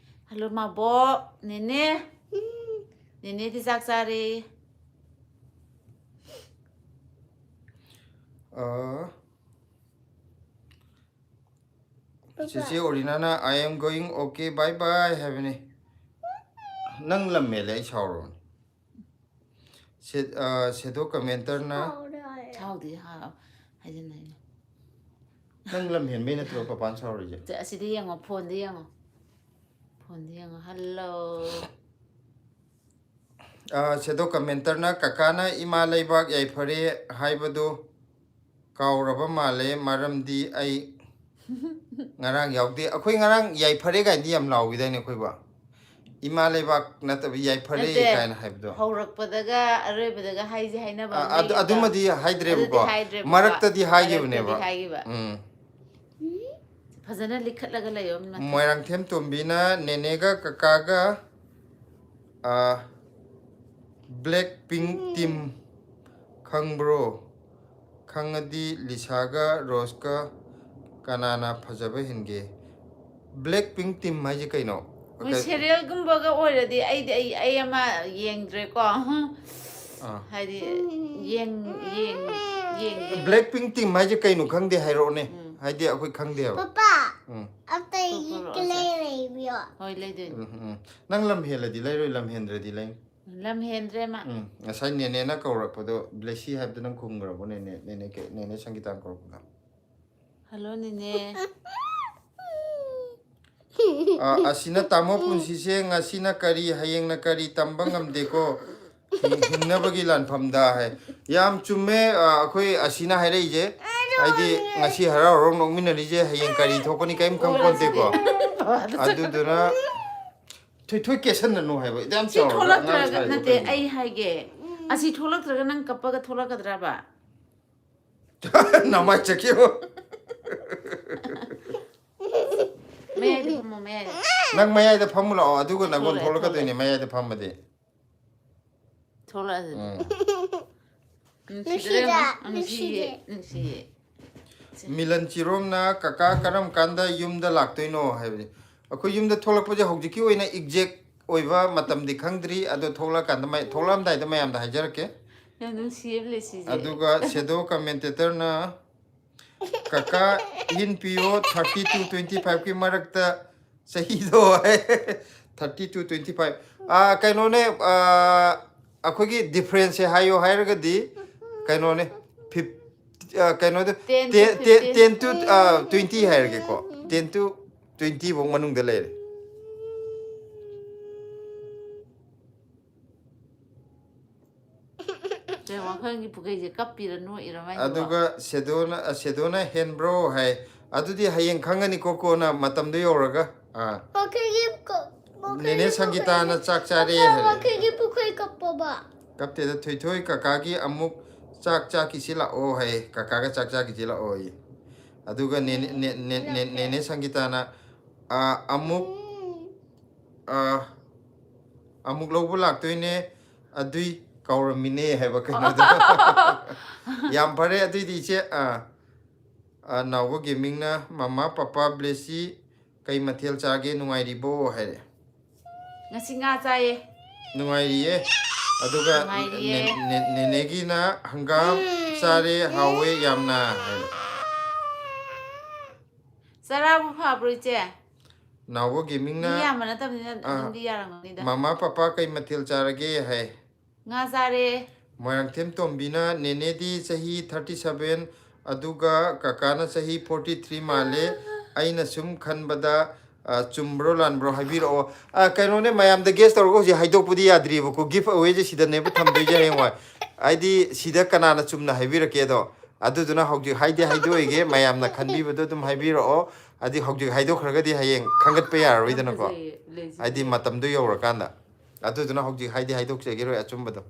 ꯍꯜꯂꯣ ꯃꯥꯕꯣꯛ꯫ ꯅꯦꯅꯦ꯫ ꯅꯦꯅꯦꯗꯤ ꯆꯥꯛ ꯆꯥꯔꯦ꯫ ꯑ, ꯆꯦꯆꯦ ꯑꯣꯔꯤꯅꯥꯅ "I am going okay, bye bye" ꯍꯥꯏꯕꯅꯤ꯫ ꯅꯪ ꯂꯝ ꯍꯦꯜꯂꯦ, ꯑꯩ ꯁꯥꯎꯔꯕꯅꯤ꯫ ꯁꯦ-, ꯑ, ꯁꯦꯗꯣ ꯀꯃꯦꯟꯇꯔꯅ ꯁꯥꯎꯗꯦ ꯍꯥ-, ꯍꯥꯏꯖꯟꯅꯩꯅꯦ꯫ ꯅꯪ ꯂꯝ ꯍꯦꯟꯕꯩ ꯅꯠꯇ꯭ꯔꯣ ꯄꯄꯥꯅ ꯁꯥꯎꯔꯤꯁꯦ? ꯁꯦ, ꯑꯁꯤꯗ ꯌꯦꯡꯉꯣ, ꯐꯣꯟꯗ ꯌꯦꯡꯉꯣ꯫ ꯐꯣꯟꯗ ꯌꯦꯡꯉꯣ꯫ ꯍꯜꯂꯣ꯫ ꯑ, ꯁꯦꯗꯣ ꯀꯃꯦꯟꯇꯔꯅ "ꯀꯀꯥꯅ ꯏꯃꯥ ꯂꯩꯕꯥꯛ ꯌꯥꯏꯐꯔꯦ ꯍꯥꯏꯕꯗꯨ ꯀꯥꯎꯔꯕ ꯃꯥꯜꯂꯦ, ꯃꯔꯝꯗꯤ ꯑꯩ ꯉꯔꯥꯡ ꯌꯥꯎꯗꯦ"꯫ ꯑꯩꯈꯣꯏ ꯉꯔꯥꯡ "ꯌꯥꯏꯐꯔꯦ" ꯀꯥꯏꯅꯗꯤ ꯌꯥꯝ ꯂꯥꯎꯈꯤꯗꯥꯏꯅꯦ ꯑꯩꯈꯣꯏꯕꯣ? "ꯏꯃꯥ ꯂꯩꯕꯥꯛ" ꯅꯠꯇꯕ "ꯌꯥꯏꯐꯔꯦ" ꯅꯠꯇꯦ꯫ ꯀꯥꯏꯅ ꯍꯥꯏꯕꯗꯣ꯫ ꯍꯧꯔꯛꯄꯗꯒ ꯑꯔꯣꯏꯕꯗꯒ ꯍꯥꯏꯁꯦ ꯍꯥꯏꯅꯕ ꯑ, ꯑꯃ ꯑꯗꯨ- ꯂꯩꯌꯦꯕ꯫ ꯑꯗꯨꯃꯗꯤ ꯍꯥꯏꯗ꯭ꯔꯦꯕꯀꯣ꯫ ꯑꯗꯨꯗꯤ ꯍꯥꯏꯗ꯭ꯔꯦꯕꯀꯣ꯫ ꯃꯔꯛꯇꯗꯤ ꯍꯥꯏꯈꯤꯕꯅꯦꯕ꯫ ꯃꯔꯛꯇꯗꯤ ꯍꯥꯏꯈꯤꯕ꯫ ꯎꯝ꯫ ꯐꯖꯅ ꯂꯤꯈꯠꯂꯒ ꯂꯩꯌꯣ ꯑꯃ ꯅꯠꯇ꯭ꯔ-, ꯃꯣꯏꯔꯥꯡꯊꯦꯝ ꯇꯣꯝꯕꯤꯅ "ꯅꯦꯅꯦꯒ ꯀꯀꯥꯒ, ꯑ, ꯕ꯭ꯂꯦꯛ ꯄꯤꯡ ꯇꯤꯝ ꯈꯪꯕ꯭ꯔꯣ? ꯈꯪꯉꯗꯤ ꯂꯤꯁꯥꯒ ꯔꯣꯁꯀ ꯀꯅꯥꯅ ꯐꯖꯕ ꯍꯦꯟꯒꯦ? ꯕ꯭ꯂꯦꯛ ꯄꯤꯡ ꯇꯤꯝ ꯍꯥꯏꯁꯦ ꯀꯩꯅꯣ? ꯃꯣꯏ ꯁꯦꯔꯤꯌꯦꯜꯒꯨꯝꯕꯒ ꯑꯣꯏꯔꯗꯤ ꯑꯩꯗꯤ ꯑꯩ ꯑꯩ ꯑꯃ ꯌꯦꯡꯗ꯭ꯔꯦꯀꯣ꯫ ꯑꯥ꯫ ꯍꯥꯏꯗꯤ ꯌꯦꯡ ꯌꯦꯡ ꯌꯦꯡꯗꯦ꯫ ꯕ꯭ꯂꯦꯛ ꯄꯤꯡ ꯇꯤꯝ ꯍꯥꯏꯁꯦ ꯀꯩꯅꯣ ꯈꯪꯗꯦ, ꯍꯥꯏꯔꯛꯑꯣꯅꯦ꯫ ꯍꯥꯏꯗꯤ ꯑꯩꯈꯣꯏ ꯈꯪꯗꯦꯕ꯫ ꯄꯄꯥ ꯎꯝ ꯑꯇꯩ ꯊꯣꯛꯂꯛꯑꯣ, ꯀꯂꯔ ꯂꯩꯕ꯭ꯔꯣ? ꯍꯣꯏ, ꯂꯩꯗꯣꯏꯅꯤ꯫ ꯎꯝ ꯎꯝ ꯅꯪ ꯂꯝ ꯍꯦꯜꯂꯗꯤ ꯂꯩꯔꯣꯏ, ꯂꯝ ꯍꯦꯟꯗ꯭ꯔꯗꯤ ꯂꯩ꯫ ꯂꯝ ꯍꯦꯟꯗ꯭ꯔꯦ ꯃꯥ꯫ ꯎꯝ ꯉꯁꯥꯏ ꯅꯦꯅꯦꯅ ꯀꯧꯔꯛꯄꯗꯣ ꯕ꯭ꯂꯦꯁꯤ ꯍꯥꯏꯕꯗꯣ ꯅꯪ ꯈꯨꯝꯈ꯭ꯔꯕꯣ? ꯅꯦꯅꯦ ꯅꯦꯅꯦ ꯀꯩ- ꯅꯦꯅꯦ ꯁꯪꯒꯤꯇꯥꯅ ꯀꯧꯔꯛꯄꯗꯣ꯫ ꯍꯜꯂꯣ ꯅꯦꯅꯦ꯫ ꯑ, ꯑꯁꯤꯅ ꯇꯥꯃꯣ ꯄꯨꯟꯁꯤꯁꯦ ꯉꯁꯤꯅ ꯀꯔꯤ ꯍꯌꯦꯡꯅ ꯀꯔꯤ ꯇꯝꯕ ꯉꯝꯗꯦꯀꯣ꯫ ꯍꯤꯡ- ꯍꯤꯡꯅꯕꯒꯤ ꯂꯥꯟꯐꯝꯗ ꯍꯥꯏ꯫ ꯌꯥꯝ ꯆꯨꯝꯃꯦ꯫ ꯑ, ꯑꯩꯈꯣꯏ ꯑꯁꯤꯅ ꯍꯥꯏꯔꯛꯏꯁꯦ꯫ ꯍꯥꯏꯗꯤ ꯉꯁꯤ ꯍꯔꯥꯎ ꯍꯔꯥꯎ ꯅꯣꯛꯃꯤꯟꯅꯔꯤꯁꯦ, ꯍꯌꯦꯡ ꯀꯔꯤ ꯊꯣꯛꯀꯅꯤ ꯀꯔꯤꯝ ꯈꯪꯄꯣꯟꯇꯦꯀꯣ꯫ ꯑꯗꯨꯗꯨꯅ ꯊꯣꯏꯊꯣꯏ ꯀꯦꯁꯟꯅꯅꯨ ꯍꯥꯏꯕ꯫ ꯌꯥꯝ ꯁꯤ ꯆꯥꯎꯔꯕ ꯑꯉꯥꯡ ꯊꯣꯛꯂꯛꯇ꯭ꯔꯒ ꯁꯥꯔꯤꯕ ꯅꯠꯇꯦ, ꯀꯩꯅꯣ? ꯑꯩ ꯍꯥꯏꯒꯦ꯫ ꯑꯁꯤ ꯊꯣꯛꯂꯛꯇ꯭ꯔꯒ ꯅꯪ ꯀꯞꯄꯒ ꯊꯣꯛꯂꯛꯀꯗ꯭ꯔꯕ? ꯅꯃꯥꯏ ꯆꯠꯈꯤꯕ꯫ ꯃꯌꯥꯏꯗ ꯐꯝꯃꯣ, ꯃꯌꯥꯏꯗ꯫ ꯅꯪ ꯃꯌꯥꯏꯗ ꯐꯝꯃꯨ ꯂꯥꯛꯑꯣ, ꯑꯗꯨꯒ ꯅꯪꯉꯣꯟ ꯊꯣꯛꯂꯛꯑꯦ, ꯊꯣꯛꯂꯛꯀꯗꯣꯏꯅꯦ ꯃꯌꯥꯏꯗ ꯐꯝꯃꯗꯤ꯫ ꯊꯣꯛꯂꯛꯑꯗꯤ꯫ ꯎꯝ꯫ ꯅꯨꯡꯁꯤꯗ꯭ꯔꯦ ꯅꯨꯡꯁꯤꯗ꯭ꯔꯥ? ꯅꯨꯡꯁꯤꯌꯦ, ꯅꯨꯡꯁꯤꯌꯦ꯫ ꯃꯤꯂꯟ ꯆꯤꯔꯣꯝꯅ ꯀꯀꯥ ꯀꯔꯝ ꯀꯥꯟꯗ ꯌꯨꯝꯗ ꯂꯥꯛꯇꯣꯏꯅꯣ ꯍꯥꯏꯕꯅꯤ꯫ ꯑꯩꯈꯣꯏ ꯌꯨꯝꯗ ꯊꯣꯛꯂꯛꯄꯁꯦ ꯍꯧꯖꯤꯛꯀꯤ ꯑꯣꯏꯅ ꯑꯦꯛꯖꯦꯛ ꯑꯣꯏꯕ ꯃꯇꯝꯗꯤ ꯈꯪꯗ꯭ꯔꯤ, ꯑꯗꯣ ꯊꯣꯛꯂꯛꯑꯀꯥꯟꯗ ꯃꯌꯥ- ꯊꯣꯛꯂꯛꯑꯝꯗꯥꯏꯗ ꯃꯌꯥꯝꯗ ꯍꯥꯏꯖꯔꯛꯀꯦ꯫ ꯌꯥꯝ ꯅꯨꯡꯁꯤꯌꯦ ꯕ꯭ꯂꯦꯁꯤꯁꯦ꯫ ꯑꯗꯨꯒ ꯁꯦꯗꯣ ꯀꯃꯦꯟꯇꯦꯇꯔꯅ ꯀꯀꯥ ꯏꯟ ꯄꯤꯌꯣ ꯊꯥꯔꯇꯤ ꯇꯨ ꯇ꯭ꯋꯦꯟꯇꯤ ꯐꯥꯏꯚꯀꯤ ꯃꯔꯛꯇ ꯆꯍꯤꯗꯣ ꯍꯥꯏ꯫ Thirty two twenty five. ꯀꯩꯅꯣꯅꯦ, ꯑ, ꯑꯩꯈꯣꯏꯒꯤ ꯗꯤꯐ꯭ꯔꯦꯟꯁꯁꯦ ꯍꯥꯏꯌꯣ ꯍꯥꯏꯔꯒꯗꯤ ꯀꯩꯅꯣꯅꯦ, ꯐꯤꯞ- ꯑ, ꯀꯩꯅꯣꯗ Ten to ꯇꯦ- ꯇꯦ- fifteen. ꯇꯦꯟ ꯇꯨ ꯑ, ꯇ꯭ꯋꯦꯟꯇꯤ ꯍꯥꯏꯔꯒꯦꯀꯣ꯫ ꯇꯦꯟ ꯇꯨ ꯇ꯭ꯋꯦꯟꯇꯤ ꯐꯥꯎ ꯃꯅꯨꯡꯗ ꯂꯩꯔꯦ꯫ ꯀꯩ ꯋꯥꯈꯜꯒꯤ ꯄꯨꯈꯩꯁꯦ ꯀꯞꯄꯤꯔ ꯅꯣꯛꯏꯔ ꯃꯥꯏꯗꯨꯕꯣ? ꯑꯗꯨꯒ ꯁꯦꯗꯣꯅ ꯁꯦꯗꯣꯅ ꯍꯦꯟꯕ꯭ꯔꯣ ꯍꯥꯏ꯫ ꯑꯗꯨꯗꯤ ꯍꯌꯦꯡ ꯈꯪꯒꯅꯤꯀꯣ, ꯀꯣꯟꯅ ꯃꯇꯝꯗꯣ ꯌꯧꯔꯒ꯫ ꯑꯥ꯫ ꯃꯈꯣꯏꯒꯤ ꯀ- ꯃꯈꯣꯏꯒꯤ ꯅꯦꯅꯦ ꯁꯪꯒꯤꯇꯥꯅ ꯆꯥꯛ ꯆꯥꯔꯦ ꯄꯄꯥ, ꯍꯥꯏ꯫ ꯃꯈꯣꯏꯒꯤ ꯄꯨꯈ꯭ꯔꯤ ꯀꯞꯄꯕ? ꯀꯞꯇꯦꯗ, ꯊꯣꯏꯊꯣꯏ ꯀꯀꯥꯒꯤ ꯑꯃꯨꯛ ꯆꯥꯛ ꯆꯥꯈꯤꯁꯤ ꯂꯥꯛꯑꯣ ꯍꯥꯏ꯫ ꯀꯀꯥꯒ ꯆꯥꯛ ꯆꯥꯈꯤꯁꯤ ꯂꯥꯛꯑꯣ ꯍꯥꯏ꯫ ꯑꯗꯨꯒ ꯅꯦꯅꯦ- ꯅꯦ- ꯅꯦ- ꯅꯦ- ꯅꯦꯅꯦ ꯁꯪꯒꯤꯇꯥꯅ, ꯑꯥ, ꯑꯃꯨꯛ ꯑꯥ, ꯑꯃꯨꯛ ꯂꯧꯕ ꯂꯥꯛꯇꯣꯏꯅꯦ꯫ ꯑꯗꯨꯏ ꯀꯧꯔꯝꯃꯤꯅꯦ ꯍꯥꯏꯕ ꯀꯩꯅꯣꯗꯣ꯫ ꯌꯥꯝ ꯐꯔꯦ꯫ ꯑꯗꯨꯏꯗꯤ ꯏꯆꯦ, ꯑꯥ, ꯑꯥ, ꯅꯥꯎꯕ ꯒꯦꯃꯤꯡꯅ, "ꯃꯃꯥ ꯄꯄꯥ ꯕ꯭ꯂꯦꯁꯤ ꯀꯩ ꯃꯊꯦꯜ ꯆꯥꯒꯦ, ꯅꯨꯡꯉꯥꯏꯔꯤꯕꯣ?" ꯍꯥꯏꯔꯦ꯫ ꯉꯁꯤ ꯉꯥ ꯆꯥꯏꯌꯦ꯫ ꯅꯨꯡꯉꯥꯏꯔꯤꯌꯦ꯫ ꯑꯗꯨꯒ ꯅꯨꯡꯉꯥꯏꯔꯤꯌꯦ꯫ ꯅꯦ- ꯅꯦ- ꯅꯦꯅꯦꯒꯤꯅ, "ꯍꯪꯒꯥꯝ ꯆꯥꯔꯦ, ꯍꯥꯎꯋꯦ ꯌꯥꯝꯅ" ꯍꯥꯏꯔꯦ꯫ ꯆꯔꯥꯕꯨ ꯐꯕ꯭ꯔꯣ ꯏꯆꯦ? ꯅꯥꯎꯕ ꯃꯤ ꯒꯦꯃꯤꯡꯅ, ꯌꯥꯝꯕ ꯅꯠꯇꯕꯅꯤꯅ ꯑꯥ, ꯑꯗꯨꯝꯗꯤ ꯌꯥꯔꯝꯒꯅꯤꯗ꯫ "ꯃꯃꯥ ꯄꯄꯥ ꯀꯩ ꯃꯊꯦꯜ ꯆꯥꯔꯒꯦ?" ꯍꯥꯏ꯫ ꯉꯥ ꯆꯥꯔꯦ꯫ ꯃꯣꯏꯔꯥꯡꯊꯦꯝ ꯇꯣꯝꯕꯤꯅ, "ꯅꯦꯅꯦꯗꯤ ꯆꯍꯤ thirty seven, ꯑꯗꯨꯒ ꯀꯀꯥꯅ ꯆꯍꯤ forty three ꯃꯥꯜꯂꯦ꯫ ꯑꯩꯅ ꯁꯨꯝ ꯈꯟꯕꯗ, ꯑ, ꯆꯨꯝꯕ꯭ꯔꯣ ꯂꯥꯟꯕ꯭ꯔꯣ ꯍꯥꯏꯕꯤꯔꯛꯑꯣ"꯫ ꯑ, ꯀꯩꯅꯣꯅꯦ, ꯃꯌꯥꯝꯗ ꯒꯦꯁ ꯇꯧꯔꯒ ꯍꯧꯖꯤꯛ ꯍꯥꯏꯗꯣꯛꯄꯗꯤ ꯌꯥꯗ꯭ꯔꯤꯕꯀꯣ꯫ ꯒꯤꯐ ꯑꯋꯦꯁꯦ ꯁꯤꯗꯅꯦꯕ ꯊꯝꯗꯣꯏꯁꯦ ꯍꯌꯦꯡꯋꯥꯏ꯫ ꯍꯥꯏꯗꯤ ꯁꯤꯗ ꯀꯅꯥꯅ ꯆꯨꯝꯅ ꯍꯥꯏꯕꯤꯔꯛꯀꯦꯗꯣ꯫ ꯑꯗꯨꯗꯨꯅ ꯍꯧꯖꯤꯛ ꯍꯥꯏꯗꯤ ꯍꯥꯏꯗꯣꯛꯑꯣꯏꯒꯦ, ꯃꯌꯥꯝꯅ ꯈꯟꯕꯤꯕꯗꯣ ꯑꯗꯨꯝ ꯍꯥꯏꯕꯤꯔꯛꯑꯣ꯫ ꯍꯥꯏꯗꯤ ꯍꯧꯖꯤꯛ ꯍꯥꯏꯗꯣꯛꯈ꯭ꯔꯒꯗꯤ ꯍꯌꯦꯡ ꯈꯟꯒꯠꯄ ꯌꯥꯔꯔꯣꯏꯗꯅꯀꯣ꯫ ꯐꯖꯩꯌꯦ, ꯂꯩꯁꯤꯗꯤ꯫ ꯍꯥꯏꯗꯤ ꯃꯇꯝꯗꯣ ꯌꯧꯔꯀꯥꯟꯗ꯫ ꯑꯗꯨꯗꯨꯅ ꯍꯧꯖꯤꯛ ꯍꯥꯏꯗꯤ ꯍꯥꯏꯗꯣꯛꯆꯈꯤꯔꯣꯏ ꯑꯆꯨꯝꯕꯗꯣ꯫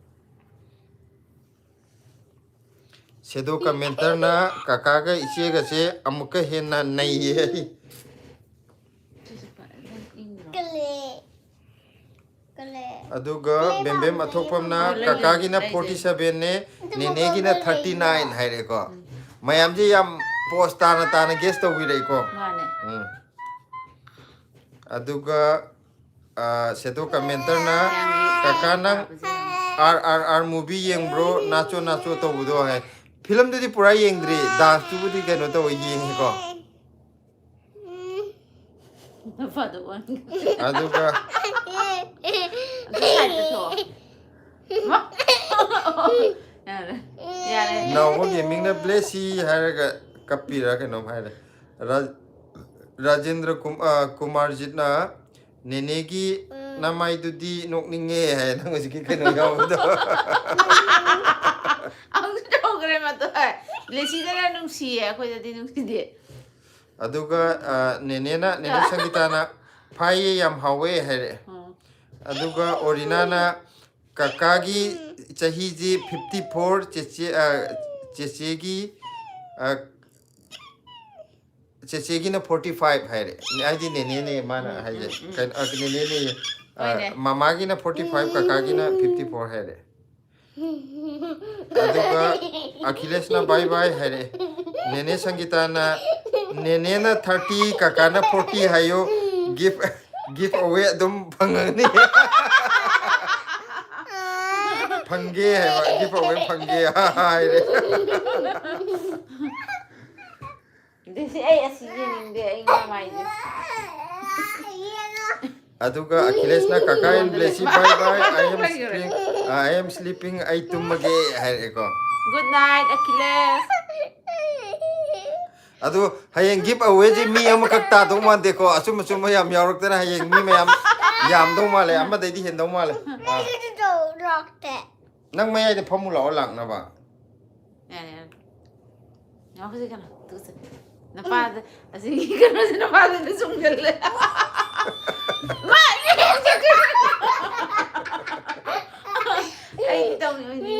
ꯁꯦꯗꯣ ꯀꯃꯦꯟꯇꯔꯅ, "ꯀꯀꯥꯒ ꯏꯆꯦꯒꯁꯦ ꯑꯃꯨꯛꯀ ꯍꯦꯟꯅ ꯅꯩꯌꯦ" ꯑꯩ꯫ ꯑꯗꯨꯒ ꯕꯦꯝꯕꯦꯝ ꯑꯊꯣꯛꯄꯝꯅ, "ꯀꯀꯥꯒꯤꯅ forty sevenꯅꯦ, ꯅꯦꯅꯦꯒꯤꯅ thirty nine" ꯍꯥꯏꯔꯦꯀꯣ꯫ ꯃꯌꯥꯝꯁꯦ ꯌꯥꯝ ꯄꯣꯁ ꯇꯥꯅ ꯇꯥꯅ ꯒꯦꯁ ꯇꯧꯕꯤꯔꯛꯏꯀꯣ꯫ ꯃꯥꯅꯦ꯫ ꯎꯝ꯫ ꯑꯗꯨꯒ, ꯑ, ꯁꯦꯗꯣ ꯀꯃꯦꯟꯇꯔꯅ, ꯃꯌꯥꯝꯒꯤ "ꯀꯀꯥ ꯅꯪ ꯄꯥꯕꯁꯦ ꯌꯥꯝ ꯑꯥꯔ ꯑꯥꯔ ꯑꯥꯔ ꯃꯨꯚꯤ ꯌꯦꯡꯕ꯭ꯔꯣ, ꯅꯥꯆꯣ ꯅꯥꯆꯣ ꯇꯧꯕꯗꯣ?" ꯍꯥꯏ꯫ ꯐꯤꯂꯝꯗꯨꯗꯤ ꯄꯨꯔꯥ ꯌꯦꯡꯗ꯭ꯔꯤ, ꯗꯥꯟꯁꯇꯨꯕꯨꯗꯤ ꯀꯩꯅꯣ ꯇꯧꯋꯦ, ꯌꯦꯡꯉꯤꯀꯣ꯫ ꯅꯐꯗ ꯑꯣꯟ꯫ ꯑꯗꯨꯒ ꯑꯗꯨ ꯁꯥꯏꯗꯇ ꯊꯣꯛꯑꯣ꯫ ꯃꯥ-, ꯌꯥꯔꯦ꯫ ꯌꯥꯔꯦ꯫ ꯅꯥꯎꯕ ꯒꯦꯃꯤꯡꯅ "ꯕ꯭ꯂꯦꯁꯤ" ꯍꯥꯏꯔꯒ ꯀꯞꯄꯤꯔ ꯀꯩꯅꯣꯝ ꯍꯥꯏꯔꯦ꯫ ꯔꯥ-, ꯔꯥꯖꯦꯟꯗ꯭ꯔ ꯀꯨꯝ-, ꯑ, ꯀꯨꯃꯥꯔꯖꯤꯠꯅ, "ꯅꯦꯅꯦꯒꯤ ꯅꯃꯥꯏꯗꯨꯗꯤ ꯅꯣꯛꯅꯤꯡꯉꯦ" ꯍꯥꯏ, ꯅꯪ ꯍꯧꯖꯤꯛꯀꯤ ꯀꯩꯅꯣ ꯌꯥꯎꯕꯗꯣ꯫ ꯑꯃꯨꯛꯁꯨ ꯇꯧꯈ꯭ꯔꯦ ꯃꯗꯣ꯫ ꯕ꯭ꯂꯦꯁꯤꯗꯅ ꯅꯨꯡꯁꯤꯌꯦ, ꯑꯩꯈꯣꯏꯗꯗꯤ ꯅꯨꯡꯁꯤꯗꯦ꯫ ꯑꯗꯨꯒ, ꯑ, ꯅꯦꯅꯦꯅ, ꯅꯦꯅꯦ ꯁꯪꯒꯤꯇꯥꯅ, "ꯐꯥꯏꯌꯦ, ꯌꯥꯝ ꯍꯥꯎꯋꯦ" ꯍꯥꯏꯔꯛꯑꯦ꯫ ꯎꯝ꯫ ꯑꯗꯨꯒ ꯑꯣꯔꯤꯅꯥꯅ, "ꯀꯀꯥꯒꯤ ꯆꯍꯤꯁꯤ fifty four, ꯆꯦꯆꯦ, ꯑ, ꯆꯦꯆꯦꯒꯤ, ꯑ, ꯆꯦꯆꯦꯒꯤꯅ forty five" ꯍꯥꯏꯔꯦ꯫ ꯍꯥꯏꯗꯤ ꯅꯦꯅꯦꯅꯦ ꯃꯥꯅ ꯎꯝ, ꯍꯥꯏꯁꯦ꯫ ꯎꯝ, ꯎꯝ꯫ ꯀꯩꯅꯣ, ꯑ, ꯅꯦꯅꯦꯅꯦ꯫ ꯑ, ꯍꯣꯏꯅꯦ꯫ ꯃꯃꯥꯒꯤꯅ forty five, ꯀꯀꯥꯒꯤꯅ fifty four ꯍꯥꯏꯔꯦ꯫ ꯑꯗꯨꯒ ꯑꯈꯤꯂꯦꯁꯅ "ꯕꯥꯏ ꯕꯥꯏ" ꯍꯥꯏꯔꯛꯑꯦ꯫ ꯅꯦꯅꯦ ꯁꯪꯒꯤꯇꯥꯅ, "ꯅꯦꯅꯦꯅ ꯊꯥꯔꯇꯤ, ꯀꯀꯥꯅ ꯐꯣꯔꯇꯤ ꯍꯥꯏꯌꯨ, ꯒꯤꯐ, ꯒꯤꯐ ꯑꯋꯦ ꯑꯗꯨꯝ ꯐꯪꯉꯅꯤ"꯫ "ꯐꯪꯒꯦ" ꯍꯥꯏꯕ, "ꯒꯤꯐ ꯑꯋꯦ ꯐꯪꯒꯦ" ꯍꯥꯏꯔꯦ꯫ ꯑꯗꯨꯗꯤ ꯑꯩ ꯑꯁꯤ ꯌꯦꯡꯅꯤꯡꯗꯦ, ꯑꯩ ꯃꯃꯥꯏꯁꯦ꯫ ꯑꯗꯨꯒ ꯑꯈꯤꯂꯦꯁꯅ "ꯀꯀꯥ and ꯕ꯭ꯂꯦꯁꯤ, bye bye, I am sleeping, I am sleeping, ꯑꯩ ꯇꯨꯝꯃꯒꯦ" ꯍꯥꯏꯔꯛꯑꯦꯀꯣ꯫ Good night, Akhilesh. ꯑꯗꯨ ꯍꯌꯦꯡ ꯒꯤꯐ ꯑꯋꯦꯁꯤ ꯃꯤ ꯑꯃꯈꯛ ꯇꯥꯗꯧ ꯃꯥꯟꯗꯦꯀꯣ, ꯑꯆꯨꯝ ꯑꯆꯨꯝꯕ ꯌꯥꯝ ꯌꯥꯎꯔꯛꯇꯅ ꯍꯌꯦꯡ ꯃꯤ ꯃꯌꯥꯝ ꯌꯥꯝꯗꯧ ꯃꯥꯜꯂꯦ, ꯑꯃꯗꯩꯗꯤ ꯍꯦꯟꯗꯧ ꯃꯥꯜꯂꯦ꯫ ꯑꯥ꯫ ꯑꯩꯒꯤꯗꯤ ꯂꯥꯛꯇꯦ꯫ ꯅꯪ ꯃꯌꯥꯏꯗ ꯐꯝꯃꯨ ꯂꯥꯛꯑꯣ, ꯂꯥꯛꯅꯕ꯫ ꯌꯥꯔꯦ, ꯌꯥꯔꯦ꯫ ꯉꯥꯎꯈꯤꯁꯦ ꯀꯩꯅꯣ? ꯇꯨꯁꯦ꯫ ꯅꯄꯥꯗ, ꯑꯁꯤꯒꯤ ꯀꯩꯅꯣꯁꯦ ꯅꯄꯥꯗ ꯆꯨꯝꯁꯤꯜꯂꯦ꯫ ꯃꯥ! ꯑꯩ ꯇꯧꯅꯤꯡꯉꯦ꯫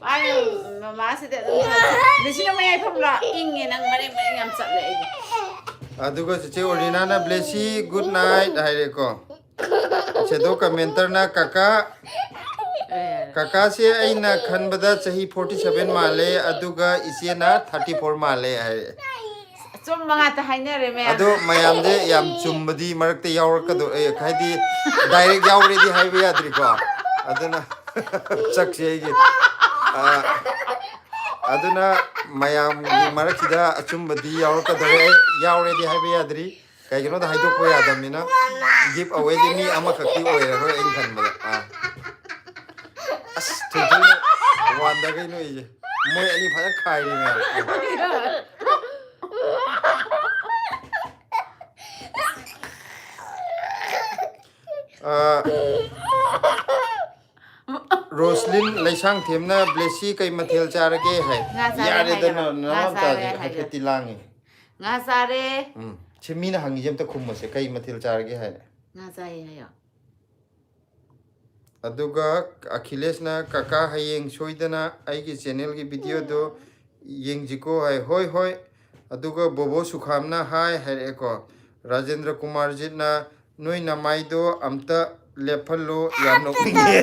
ꯃꯥꯅ ꯃꯃꯥꯁꯤꯗ ꯑꯗꯨꯝ ꯇꯧꯔꯦ꯫ ꯂꯤꯁꯤꯡ ꯑꯃ ꯌꯥꯏꯐꯝꯂꯣ? ꯏꯪꯉꯦ, ꯅꯪ ꯃꯔꯦꯡ ꯃꯔꯦꯡ ꯌꯥꯝ ꯆꯠꯂꯦ ꯑꯩꯗꯤ꯫ ꯑꯗꯨꯒ ꯆꯤꯆꯦ ꯑꯣꯂꯤꯅꯥꯅ "ꯕ꯭ꯂꯦꯁꯤ, good night" ꯍꯥꯏꯔꯦꯀꯣ꯫ ꯁꯦꯗꯣ ꯀꯃꯦꯟꯇꯔꯅ "ꯀꯀꯥ, ꯑꯦ꯫ ꯀꯀꯥꯁꯦ ꯑꯩꯅ ꯈꯟꯕꯗ ꯆꯍꯤ forty seven ꯃꯥꯜꯂꯦ, ꯑꯗꯨꯒ ꯏꯆꯦꯅ thirty four ꯃꯥꯜꯂꯦ" ꯍꯥꯏꯔꯦ꯫ ꯑꯆꯨꯝꯕ ꯉꯥꯛꯇ ꯍꯥꯏꯅꯔꯦ ꯃꯌꯥꯝ꯫ ꯑꯗꯣ ꯃꯌꯥꯝꯁꯦ ꯌꯥꯝ ꯆꯨꯝꯕꯗꯤ ꯃꯔꯛꯇ ꯌꯥꯎꯔꯛꯀꯗꯣ-, ꯑꯦ, ꯍꯥꯏꯗꯤ direct ꯌꯥꯎꯔꯦꯗꯤ ꯍꯥꯏꯕ ꯌꯥꯗ꯭ꯔꯤꯀꯣ꯫ ꯑꯗꯨꯅ ꯆꯠꯁꯦ ꯑꯩꯒꯤ꯫ ꯑ, ꯑꯗꯨꯅ ꯃꯌꯥꯝꯒꯤ ꯃꯔꯛꯁꯤꯗ ꯑꯆꯨꯝꯕꯗꯤ ꯌꯥꯎꯔꯛꯀꯗꯧꯔꯦ꯫ ꯌꯥꯎꯔꯦꯗꯤ ꯍꯥꯏꯕ ꯌꯥꯗ꯭ꯔꯤ꯫ ꯀꯩꯒꯤꯅꯣꯗ ꯍꯥꯏꯗꯣꯛꯄ ꯌꯥꯗꯕꯅꯤꯅ꯫ ꯒꯤꯐ ꯑꯋꯦꯁꯦ ꯃꯤ ꯑꯃꯈꯛꯇꯤ ꯑꯣꯏꯔꯔꯣꯏ ꯑꯩꯅ ꯈꯟꯕꯗ꯫ ꯑꯥ꯫ ꯑꯁ, ꯊꯣꯏꯊꯣꯏꯅ ꯋꯥꯟꯗꯒꯩ ꯅꯣꯛꯏꯁꯦ꯫ ꯃꯣꯏ ꯑꯅꯤ ꯐꯖꯅ ꯈꯥꯏꯔꯦꯅꯦ꯫ ꯑꯥ꯫ ꯔꯣꯁꯂꯤꯟ ꯂꯩꯁꯥꯡꯊꯦꯝꯅ "ꯕ꯭ꯂꯦꯁꯤ ꯀꯩ ꯃꯊꯦꯜ ꯆꯥꯔꯒꯦ?" ꯍꯥꯏ꯫ ꯉꯥ ꯆꯥꯔꯦ ꯌꯥꯔꯦꯗ, ꯍꯥꯏꯌꯣ꯫ ꯅ-, ꯉꯥ ꯅꯅꯥꯎ ꯆꯥꯔꯦ ꯆꯥꯁꯦ ꯍꯥꯏꯌꯣ꯫ ꯍꯥꯏꯐꯦꯠꯇꯤ ꯂꯥꯡꯉꯤ꯫ ꯉꯥ ꯆꯥꯔꯦ꯫ ꯎꯝ꯫ ꯁꯤ ꯃꯤꯅ ꯍꯪꯉꯤꯁꯦ ꯑꯝꯇ ꯈꯨꯝꯃꯁꯦ꯫ "ꯀꯩ ꯃꯊꯦꯜ ꯆꯥꯔꯒꯦ?" ꯍꯥꯏꯅ꯫ ꯉꯥ ꯆꯥꯏꯌꯦ ꯍꯥꯏꯌꯣ꯫ ꯑꯗꯨꯒ ꯑꯈꯤꯂꯦꯁꯅ, "ꯀꯀꯥ, ꯍꯌꯦꯡ ꯁꯣꯏꯗꯅ ꯑꯩꯒꯤ ꯆꯦꯅꯦꯜꯒꯤ ꯚꯤꯗꯤꯑꯣꯗꯣ ꯌꯦꯡꯁꯤꯀꯣ" ꯍꯥꯏ꯫ "ꯍꯣꯏ, ꯍꯣꯏ"꯫ ꯑꯗꯨꯒ ꯕꯣꯕꯣ ꯁꯨꯈꯥꯝꯅ "ꯍꯥꯏ" ꯍꯥꯏꯔꯛꯑꯦꯀꯣ꯫ ꯔꯥꯖꯦꯟꯗ꯭ꯔ ꯀꯨꯃꯥꯔꯖꯤꯠꯅ, "ꯅꯣꯏ ꯅꯃꯥꯏꯗꯣ ꯑꯝꯇ ꯂꯦꯞꯍꯜꯂꯣ, ꯌꯥꯝ ꯅꯣꯛꯅꯤꯡꯉꯦ꯫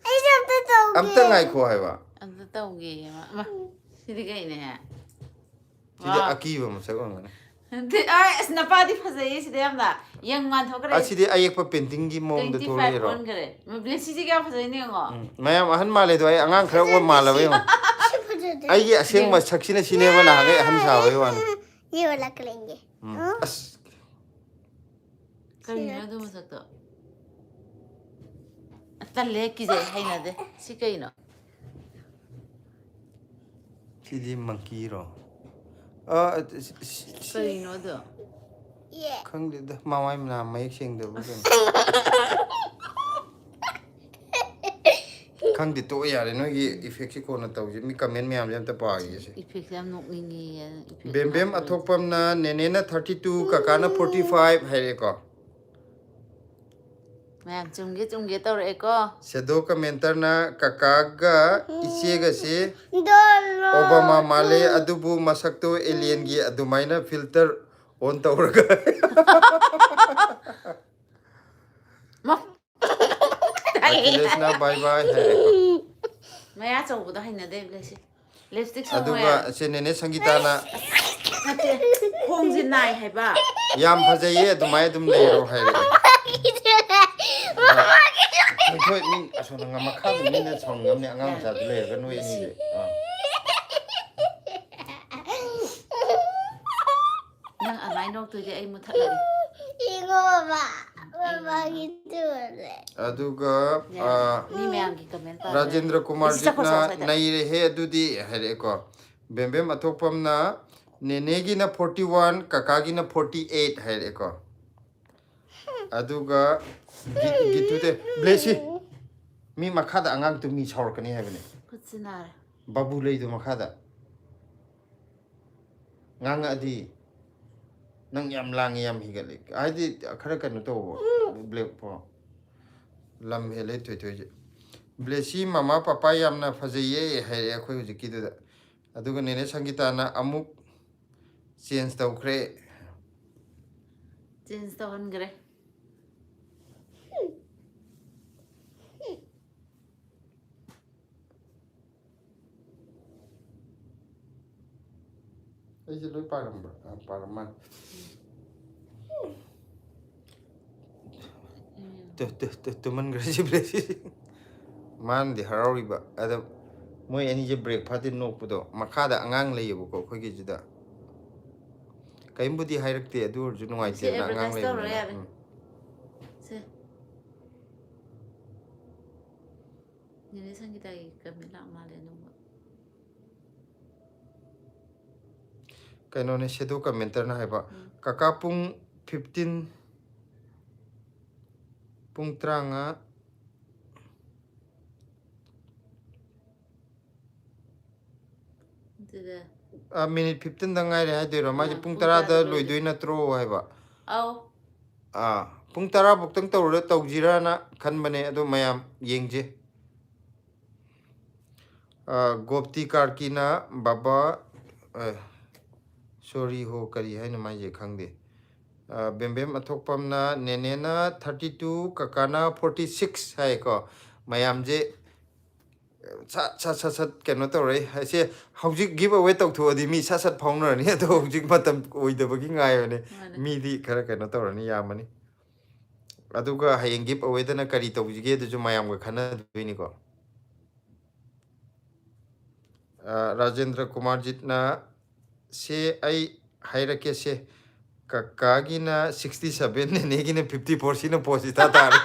ꯑꯩꯁꯨ ꯑꯝꯇ ꯇꯧꯒꯦ꯫ ꯑꯝꯇ ꯉꯥꯏꯈꯣ ꯍꯥꯏꯕ꯫ ꯑꯝꯇ ꯇꯧꯒꯦꯌꯦ ꯃꯥ꯫ ꯃꯥ, ꯁꯤꯗꯤ ꯀꯩꯅꯦꯍꯦ? ꯁꯤꯗꯤ ꯋꯥꯎ꯫ ꯑꯀꯤꯕ ꯃꯁꯛ ꯑꯣꯏꯔꯝꯒꯅꯤ꯫ ꯅꯠꯇꯦ, ꯑꯥꯏ, ꯑꯁ, ꯅꯄꯥꯗꯤ ꯐꯖꯩꯌꯦ ꯁꯤꯗ ꯌꯥꯝꯅ꯫ ꯌꯪ ꯃꯥꯟꯊꯣꯛꯈ꯭ꯔꯦ꯫ ꯑꯁꯤꯗꯤ ꯑꯌꯦꯛꯄ painting ꯒꯤ ꯃꯑꯣꯡꯗ twenty five ꯊꯣꯛꯂꯛꯏꯔꯣ? ꯑꯣꯟꯈ꯭ꯔꯦ꯫ ꯃ-, ꯕ꯭ꯂꯦꯁꯤꯁꯦ ꯀꯌꯥ ꯐꯖꯩꯅꯦ ꯌꯦꯡꯉꯣ꯫ ꯎꯝ, ꯃꯌꯥꯝ ꯑꯍꯟ ꯃꯥꯜꯂꯦꯗꯣ, ꯑꯩ ꯑꯉꯥꯡ ꯈꯔ ꯑꯣꯏ ꯃꯥꯜꯂꯕ ꯌꯦꯡꯉꯣ꯫ ꯁꯤ ꯐꯖꯗꯦ꯫ ꯑꯩꯒꯤ ꯑꯁꯦꯡꯕ ꯌꯦꯡ꯫ ꯁꯛꯁꯤꯅ ꯁꯤꯅꯦꯕ ꯅꯍꯥꯟꯒꯩ ꯑꯍꯟ ꯁꯥꯕꯩ ꯋꯥꯅꯤ꯫ ꯌꯦꯡꯉꯣ, ꯂꯥꯛꯀ ꯂꯩꯒꯦ꯫ ꯎꯝ, ꯎꯝ꯫ ꯑꯁ꯫ ꯀꯔꯤꯅꯣ ꯑꯗꯨ ꯃꯁꯛꯇꯣ? ꯇꯜꯂꯦ, ꯀꯤꯖꯩ, ꯍꯩꯅꯗꯦ꯫ ꯁꯤ ꯀꯩꯅꯣ? ꯁꯤꯗꯤ monkey ꯔꯣ? ꯑ, ꯁꯤ, ꯁꯤ, ꯁꯤ꯫ ꯀꯔꯤꯅꯣ ꯑꯗꯣ? ꯌꯦ꯫ ꯈꯪꯗꯦꯗ, ꯃꯃꯥꯏ ꯃꯅꯥ ꯃꯌꯦꯛ ꯁꯦꯡꯗꯕ ꯀꯩꯅꯣ꯫ ꯈꯪꯗꯦ, ꯇꯣꯛꯑꯣ ꯌꯥꯔꯦ, ꯅꯣꯏꯒꯤ effect ꯁꯤ ꯀꯣꯟꯅ ꯇꯧꯁꯤ꯫ ꯃꯤ comment ꯃꯌꯥꯝꯁꯦ ꯑꯝꯇ ꯄꯥꯒꯦꯁꯦ꯫ Effect ꯁꯦ ꯌꯥꯝ ꯅꯣꯛꯅꯤꯡꯉꯦ, effect ꯕꯦꯝꯕꯦꯝ ꯍꯥꯞꯄꯗꯣ꯫ ꯑꯊꯣꯛꯄꯝꯅ ꯅꯦꯅꯦꯅ thirty two, ꯀꯀꯥꯅ forty five ꯍꯥꯏꯔꯛꯑꯦꯀꯣ꯫ ꯃꯌꯥꯝ ꯆꯨꯝꯒꯦ ꯆꯨꯝꯒꯦ ꯇꯧꯔꯛꯑꯦꯀꯣ꯫ Shadow commenter ꯅ ꯀꯀꯥꯒ ꯏꯆꯦꯒꯁꯦ ꯗꯣꯂꯣ꯫ Obama ꯃꯥꯜꯂꯦ, ꯑꯗꯨꯕꯨ ꯃꯁꯛꯇꯣ alien ꯒꯤ ꯑꯗꯨꯃꯥꯏꯅ filter on ꯇꯧꯔꯒ꯫ ꯃ-, ꯑꯈꯤꯂꯦꯁꯅ bye bye ꯍꯥꯏꯔꯦꯀꯣ꯫ ꯃꯌꯥ ꯆꯧꯕꯗꯣ ꯍꯩꯅꯗꯦ, ꯕ꯭ꯂꯦꯁꯤ꯫ Lipstick ꯁꯪꯉꯣ ꯑꯗꯨꯒ ꯌꯥꯔꯦ꯫ ꯁꯦ ꯅꯦꯅꯦ ꯁꯪꯒꯤꯇꯥꯅ ꯅꯠꯇꯦ, ꯈꯣꯡꯁꯦ ꯅꯥꯏ ꯍꯥꯏꯕ꯫ "ꯌꯥꯝ ꯐꯖꯩꯌꯦ, ꯑꯗꯨꯃꯥꯏꯅ ꯑꯗꯨꯝ ꯂꯩꯔꯣ" ꯍꯥꯏꯔꯛꯑꯦ꯫ ꯊꯣꯏꯊꯣꯏ, ꯃꯤ ꯑꯁꯣꯝꯗ ꯉ-, ꯃꯈꯥꯗ ꯃꯤꯅ ꯁꯥꯎꯅꯤꯡꯉꯝꯅꯤ, ꯑꯉꯥꯡ ꯃꯆꯥꯗꯨ ꯂꯩꯔꯒ ꯅꯣꯏ ꯑꯅꯤꯁꯦ꯫ ꯑꯥ꯫ ꯅꯪ ꯑꯗꯨꯃꯥꯏꯅ ꯅꯣꯛꯇꯣꯏꯗꯤ ꯑꯩ ꯃꯨꯊꯠꯂꯒꯦ꯫ ꯌꯦꯡꯉꯣ ꯕꯕꯥ, ꯕꯕꯥꯒꯤ ꯇꯨꯔꯦ꯫ ꯑꯗꯨꯒ, ꯌꯥꯔꯦ꯫ ꯑꯥ, ꯃꯤ ꯃꯌꯥꯝꯒꯤ comment ꯄꯥꯕ ꯔꯥꯖꯦꯟꯗ꯭ꯔ ꯌꯥꯔꯦ꯫ ꯀꯨꯃꯥꯔ ꯁꯤ ꯆꯠꯈꯣ, ꯖꯤꯠꯅ ꯆꯠꯈꯣ, ꯁ꯭ꯋꯥꯏꯗ꯫ "ꯅꯩꯔꯦꯍꯦ ꯑꯗꯨꯗꯤ" ꯍꯥꯏꯔꯛꯑꯦꯀꯣ꯫ ꯕꯦꯝꯕꯦꯝ ꯑꯊꯣꯛꯄꯝꯅ ꯅꯦꯅꯦꯒꯤꯅ forty one, ꯀꯀꯥꯒꯤꯅ forty eight ꯍꯥꯏꯔꯛꯑꯦꯀꯣ꯫ ꯑꯗꯨꯒ ꯒꯤ-, ꯒꯤꯇꯨꯗꯤ, ꯕ꯭ꯂꯦꯁꯤ, ꯃꯤ ꯃꯈꯥꯗ ꯑꯉꯥꯡ ꯇꯨꯝꯃꯤ, ꯁꯥꯎꯔꯛꯀꯅꯤ ꯍꯥꯏꯕꯅꯦ꯫ ꯈꯨꯠꯁꯤ ꯅꯥꯔꯦ꯫ ꯕꯥꯕꯨ ꯂꯩꯗꯣ ꯃꯈꯥꯗ꯫ ꯉꯥꯡꯉꯛꯑꯗꯤ ꯅꯪ ꯌꯥꯝ ꯂꯥꯡꯉꯤ, ꯌꯥꯝ ꯍꯤꯒꯠꯂꯤ꯫ ꯍꯥꯏꯗꯤ ꯈꯔ ꯀꯩꯅꯣ ꯇꯧꯕ, ꯕ꯭ꯂꯦꯛ ꯄꯣ-, ꯂꯝ ꯍꯦꯜꯂꯦ ꯊꯣꯏꯊꯣꯏꯁꯦ꯫ ꯕ꯭ꯂꯦꯁꯤ ꯃꯃꯥ ꯄꯄꯥ ꯌꯥꯝꯅ ꯐꯖꯩꯌꯦ ꯍꯥꯏꯔꯛꯑꯦ ꯑꯩꯈꯣꯏ ꯍꯧꯖꯤꯛꯀꯤꯗꯨꯗ꯫ ꯑꯗꯨꯒ ꯅꯦꯅꯦ ꯁꯪꯒꯤꯇꯥꯅ ꯑꯃꯨꯛ change ꯇꯧꯈ꯭ꯔꯦ꯫ Change ꯇꯧꯍꯟꯈ꯭ꯔꯦ꯫ ꯑꯩꯁꯦ ꯂꯣꯏ ꯄꯥꯔꯝꯕ꯭ꯔꯥ? ꯑ, ꯄꯥꯔꯝ ꯃꯥꯜꯂꯦ꯫ ꯎꯝ꯫ ꯇꯨ- ꯇꯨ- ꯇꯨ- ꯇꯨꯝꯍꯟꯈ꯭ꯔꯦ ꯁꯤ ꯕ꯭ꯔꯦꯛꯁꯤ꯫ ꯃꯥꯅꯗꯤ ꯍꯔꯥꯎꯔꯤꯕ꯫ ꯑꯗ ꯃꯣꯏ ꯑꯅꯤꯁꯦ ꯕ꯭ꯔꯦꯛ ꯐꯥꯗꯦ ꯅꯣꯛꯄꯗꯣ꯫ ꯃꯈꯥꯗ ꯑꯉꯥꯡ ꯂꯩꯌꯦꯕꯀꯣ ꯑꯩꯈꯣꯏꯒꯤꯁꯤꯗ꯫ ꯀꯔꯤꯝꯕꯨꯗꯤ ꯍꯥꯏꯔꯛꯇꯦ, ꯑꯗꯨ ꯑꯣꯏꯔꯁꯨ ꯅꯨꯡꯉꯥꯏꯇꯦꯗꯅ ꯑꯉꯥꯡ ꯑꯦꯗꯚꯔꯇꯥꯏꯁ ꯇꯧꯔꯣ ꯂꯩꯕꯅꯤꯅ꯫ ꯌꯥꯔꯦ꯫ ꯎꯝ꯫ ꯁꯦ꯫ ꯅꯦꯅꯦ ꯁꯪꯒꯤꯇꯥꯒꯤ ꯀꯃꯦꯟ ꯂꯥꯛ ꯃꯥꯜꯂꯦ ꯑꯅꯧꯕ꯫ ꯀꯩꯅꯣꯅꯦ, ꯁꯦꯗꯣ ꯀꯃꯦꯟꯇꯔꯅ ꯍꯥꯏꯕ, ꯎꯝ꯫ "ꯀꯀꯥ, ꯄꯨꯡ ꯐꯤꯐꯇꯤꯟ, ꯄꯨꯡ ꯇꯔꯥꯃꯉꯥ, ꯑꯗꯨꯗ꯫ ꯑ, ꯃꯤꯅꯤꯠ ꯐꯤꯐꯇꯤꯟꯗ ꯉꯥꯏꯔꯦ ꯍꯥꯏꯗꯣꯏꯔꯣ? ꯃꯥꯁꯦ ꯑ, ꯄꯨꯡ ꯄꯨꯡ ꯇꯔꯥꯗ ꯇꯔꯥꯗ ꯂꯣꯏꯗꯣꯏ ꯂꯣꯏꯗꯣꯏ ꯅꯠꯇ꯭ꯔꯣ?" ꯍꯥꯏꯕ꯫ ꯑꯧ꯫ ꯑꯥ, ꯄꯨꯡ ꯇꯔꯥ ꯐꯥꯎꯇꯪ ꯇꯧꯔ ꯇꯧꯁꯤꯔꯅ ꯈꯟꯕꯅꯦ, ꯑꯗꯣ ꯃꯌꯥꯝ ꯌꯦꯡꯁꯦ꯫ ꯑ, ꯒꯣꯞꯇꯤ ꯀꯥꯔꯀꯤꯅ ꯕꯕꯥ, ꯑ, ꯁꯣꯔꯤ ꯍꯣ, ꯀꯔꯤ ꯍꯥꯏꯅꯣ ꯃꯥꯏꯁꯦ ꯈꯪꯗꯦ꯫ ꯑ, ꯕꯦꯝꯕꯦꯝ ꯑꯊꯣꯛꯄꯝꯅ, "ꯅꯦꯅꯦꯅ ꯊꯥꯔꯇꯤ ꯇꯨ, ꯀꯀꯥꯅ ꯐꯣꯔꯇꯤ ꯁꯤꯛꯁ" ꯍꯥꯏꯌꯦꯀꯣ꯫ ꯃꯌꯥꯝꯁꯦ ꯁꯠ ꯁꯠ ꯁꯠ ꯁꯠ ꯀꯩꯅꯣ ꯇꯧꯔꯛꯏ ꯍꯥꯏꯁꯦ꯫ ꯍꯧꯖꯤꯛ ꯒꯤꯞ ꯑꯋꯦ ꯇꯧꯊꯣꯛꯑꯗꯤ ꯃꯤ ꯁꯠ ꯁꯠ ꯐꯥꯎꯅꯔꯅꯤ꯫ ꯑꯗꯣ ꯍꯧꯖꯤꯛ ꯃꯇꯝ ꯑꯣꯏꯗꯕꯒꯤ ꯉꯥꯏꯕꯅꯦ꯫ ꯃꯥꯅꯦ꯫ ꯃꯤꯗꯤ ꯈꯔ ꯀꯩꯅꯣ ꯇꯧꯔꯅꯤ, ꯌꯥꯝꯃꯅꯤ꯫ ꯑꯗꯨꯒ ꯍꯌꯦꯡ ꯒꯤꯞ ꯑꯋꯦꯗꯅ ꯀꯔꯤ ꯇꯧꯁꯤꯒꯦ, ꯑꯗꯨꯁꯨ ꯃꯌꯥꯝꯒ ꯈꯟꯅꯗꯣꯏꯅꯤꯀꯣ꯫ ꯑ, ꯔꯥꯖꯦꯟꯗ꯭ꯔ ꯀꯨꯃꯥꯔꯖꯤꯠꯅ, "ꯁꯦ, ꯑꯩ ꯍꯥꯏꯔꯛꯀꯦ ꯁꯦ, ꯀꯀꯥꯒꯤꯅ ꯁꯤꯛꯁꯇꯤ ꯁꯚꯦꯟ, ꯅꯦꯅꯦꯒꯤꯅ ꯐꯤꯐꯇꯤ ꯐꯣꯔ, ꯁꯤꯅ ꯄꯣꯁ ꯏꯇꯥ ꯇꯥꯔꯦ꯫"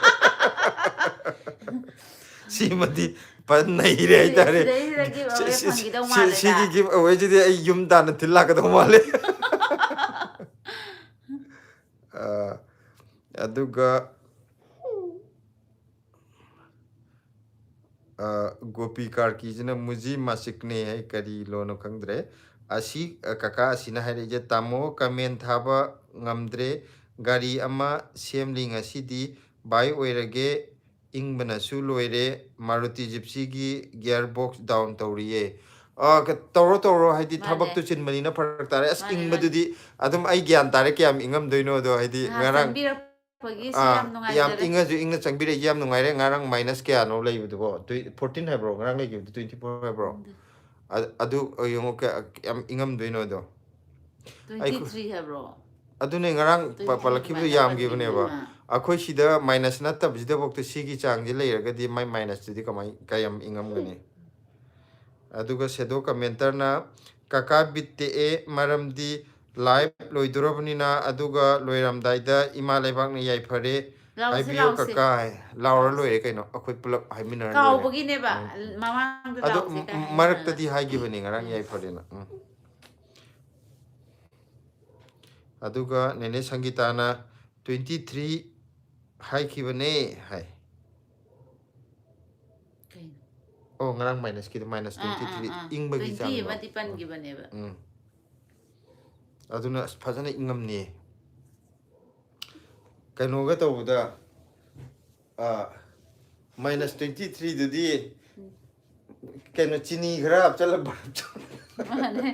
ꯁꯤꯃꯗꯤ ꯐꯖꯅ ꯅꯩꯔꯦ ꯍꯥꯏꯇꯥꯔꯦ꯫ ꯁꯤꯗꯩꯁꯤꯗ ꯒꯤꯐ ꯑꯋꯦ ꯁꯤ- ꯁꯤ- ꯐꯪꯈꯤꯗꯧ ꯁꯤ- ꯃꯥꯜꯂꯦꯗ꯫ ꯁꯤꯒꯤ ꯒꯤꯐ ꯑꯋꯦꯁꯤꯗꯤ ꯑꯩ ꯌꯨꯝ ꯇꯥꯟꯅ ꯊꯤꯜ ꯂꯥꯛꯀꯗꯧ ꯃꯥꯜꯂꯦ꯫ ꯑ, ꯑꯗꯨꯒ ꯑ, ꯒꯣꯄꯤ ꯀꯥꯔꯀꯤꯁꯤꯅ "ꯃꯨꯖꯤ ꯃꯥꯁꯤꯛꯅꯦ" ꯍꯥꯏ, ꯀꯔꯤ ꯂꯣꯟꯅꯣ ꯈꯪꯗ꯭ꯔꯦ꯫ ꯑꯁꯤ, ꯑ, ꯀꯀꯥ ꯑꯁꯤꯅ ꯍꯥꯏꯔꯛꯏꯁꯦ, "ꯇꯥꯃꯣ, ꯀꯃꯦꯟ ꯊꯥꯕ ꯉꯝꯗ꯭ꯔꯦ, ꯒꯥꯔꯤ ꯑꯃ ꯁꯦꯝꯂꯤ ꯉꯁꯤꯗꯤ, ꯕꯥꯏ ꯑꯣꯏꯔꯒꯦ, ꯏꯪꯕꯅꯁꯨ ꯂꯣꯏꯔꯦ, ꯃꯥꯔꯨꯇꯤ ꯖꯤꯞꯁꯤꯒꯤ ꯒꯤꯌꯔ ꯕꯣꯛꯁ ꯗꯥꯎꯟ ꯇꯧꯔꯤꯌꯦ꯫" ꯑ, ꯀ-, ꯇꯧꯔꯣ, ꯇꯧꯔꯣ, ꯍꯥꯏꯗꯤ ꯃꯥꯅꯦ꯫ ꯊꯕꯛꯇꯨ ꯆꯤꯟꯕꯅꯤꯅ ꯐꯔꯛ ꯇꯥꯔꯦ꯫ ꯑꯁ, ꯃꯥꯅꯦ, ꯃꯥꯅꯦ꯫ ꯏꯪꯕꯗꯨꯗꯤ ꯑꯗꯨꯝ ꯑꯩ ꯒ꯭ꯌꯥꯟ ꯇꯥꯔꯦ ꯀꯌꯥꯝ ꯏꯪꯉꯝꯗꯣꯏꯅꯣꯗꯣ, ꯍꯥꯏꯗꯤ ꯉꯥꯏꯍꯥꯛ ꯉꯔꯥꯡ ꯆꯪꯕꯤꯔꯛ- ꯄꯒꯤꯁꯨ ꯑꯥ, ꯌꯥꯝ ꯌꯥꯝ ꯅꯨꯡꯉꯥꯏꯖꯔꯦ꯫ ꯏꯪꯉꯁꯨ ꯏꯪꯅ ꯆꯪꯕꯤꯔꯛꯏꯁꯦ, ꯌꯥꯝ ꯅꯨꯡꯉꯥꯏꯔꯦ꯫ ꯉꯔꯥꯡ ꯃꯥꯏꯅꯁ ꯀꯌꯥꯅꯣ ꯂꯩꯕꯗꯨꯕꯣ? ꯇꯨ-, ꯐꯣꯔꯇꯤꯟ ꯍꯥꯏꯕ꯭ꯔꯣ? ꯉꯔꯥꯡ ꯂꯩꯈꯤꯕꯗꯨ ꯇ꯭ꯋꯦꯟꯇꯤ ꯐꯣꯔ ꯍꯥꯏꯕ꯭ꯔꯣ? ꯈꯪꯗꯦ꯫ ꯑ-, ꯑꯗꯨ ꯌꯦꯡꯉꯣ, ꯀꯌꯥ, ꯌꯥꯝ ꯏꯪꯉꯝꯗꯣꯏꯅꯣ ꯑꯗꯣ꯫ Twenty three ꯍꯥꯏꯕ꯭ꯔꯣ? ꯑꯗꯨꯅꯦ, ꯉꯔꯥꯡ ꯄ- Twenty three ꯄꯜꯂꯛꯈꯤꯕꯗꯣ ꯑꯗꯨꯃꯥꯏꯅ ꯌꯥꯝꯈꯤꯕꯅꯦꯕ꯫ ꯄꯜꯂꯛꯈꯤꯕꯅꯦ꯫ ꯑꯩꯈꯣꯏ ꯁꯤꯗ ꯃꯥꯏꯅꯁ ꯅꯠꯇꯕꯁꯤꯗꯐꯥꯎꯗ ꯁꯤꯒꯤ ꯆꯥꯡꯁꯦ ꯂꯩꯔꯒꯗꯤ ꯃꯥꯏ ꯃꯥꯏꯅꯁꯇꯨꯗꯤ ꯀꯃꯥꯏ, ꯀꯌꯥꯝ ꯏꯪꯉꯝꯒꯅꯤ? ꯑꯗꯨꯒ ꯁꯦꯗꯣ ꯀꯃꯦꯟꯇꯔꯅ, "ꯀꯀꯥ ꯕꯤꯠ ꯇꯦꯛꯑꯦ, ꯃꯔꯝꯗꯤ ꯂꯥꯏꯚ ꯂꯣꯏꯗꯣꯔꯕꯅꯤꯅ, ꯑꯗꯨꯒ ꯂꯣꯏꯔꯝꯗꯥꯏꯗ ꯏꯃꯥ ꯂꯩꯕꯥꯛꯅ ꯌꯥꯏꯐꯔꯦ ꯂꯥꯎꯁꯦ, ꯍꯥꯏꯕꯤꯌꯨ ꯂꯥꯎꯁꯦ꯫ ꯀꯀꯥ" ꯍꯥꯏ꯫ ꯂꯥꯎꯔ ꯂꯣꯏꯔꯦ ꯀꯩꯅꯣ, ꯑꯩꯈꯣꯏ ꯄꯨꯂꯞ ꯍꯥꯏꯃꯤꯟꯅꯔ ꯂꯣꯏꯔꯦ꯫ ꯀꯥꯎꯕꯒꯤꯅꯦꯕ꯫ ꯎꯝ꯫ ꯃꯃꯥꯡꯗ ꯑꯗꯣ ꯂꯥꯎꯁꯦ ꯀꯥꯏ ꯃ- ꯍꯥꯏꯅꯔꯒ꯫ ꯃꯔꯛꯇꯗꯤ ꯍꯥꯏꯈꯤꯕꯅꯤ ꯉꯔꯥꯡ ꯎꯝ꯫ ꯌꯥꯏꯐꯔꯦꯅ꯫ ꯎꯝ꯫ ꯑꯗꯨꯒ ꯅꯦꯅꯦ ꯁꯪꯒꯤꯇꯥꯅ "twenty three ꯍꯥꯏꯈꯤꯕꯅꯦ" ꯍꯥꯏ꯫ ꯀꯩꯅꯣ? ꯑꯣ, ꯉꯔꯥꯡ ꯃꯥꯏꯅꯁꯀꯤꯗꯣ, ꯃꯥꯏꯅꯁ ꯑꯥ, ꯇ꯭ꯋꯦꯟꯇꯤ ꯑꯥ, ꯊ꯭ꯔꯤ ꯑꯥ꯫ ꯏꯪꯕꯒꯤ Twenty ꯆꯥꯡꯗꯣ꯫ ꯑꯃꯗꯤ ꯄꯟꯈꯤꯕꯅꯦꯕ꯫ ꯎꯝ꯫ ꯑꯗꯨꯅ ꯑꯁ ꯐꯖꯅ ꯏꯪꯉꯝꯅꯤ꯫ ꯀꯩꯅꯣꯒ ꯇꯧꯕꯗ, ꯑꯥ, ꯃꯥꯏꯅꯁ ꯇ꯭ꯋꯦꯟꯇꯤ ꯊ꯭ꯔꯤꯗꯨꯗꯤ ꯀꯩꯅꯣ, ꯆꯤꯅꯤ ꯈꯔ ꯍꯥꯞꯆꯜꯂ ꯕꯔꯞ ꯇꯧ- ꯃꯥꯅꯦ꯫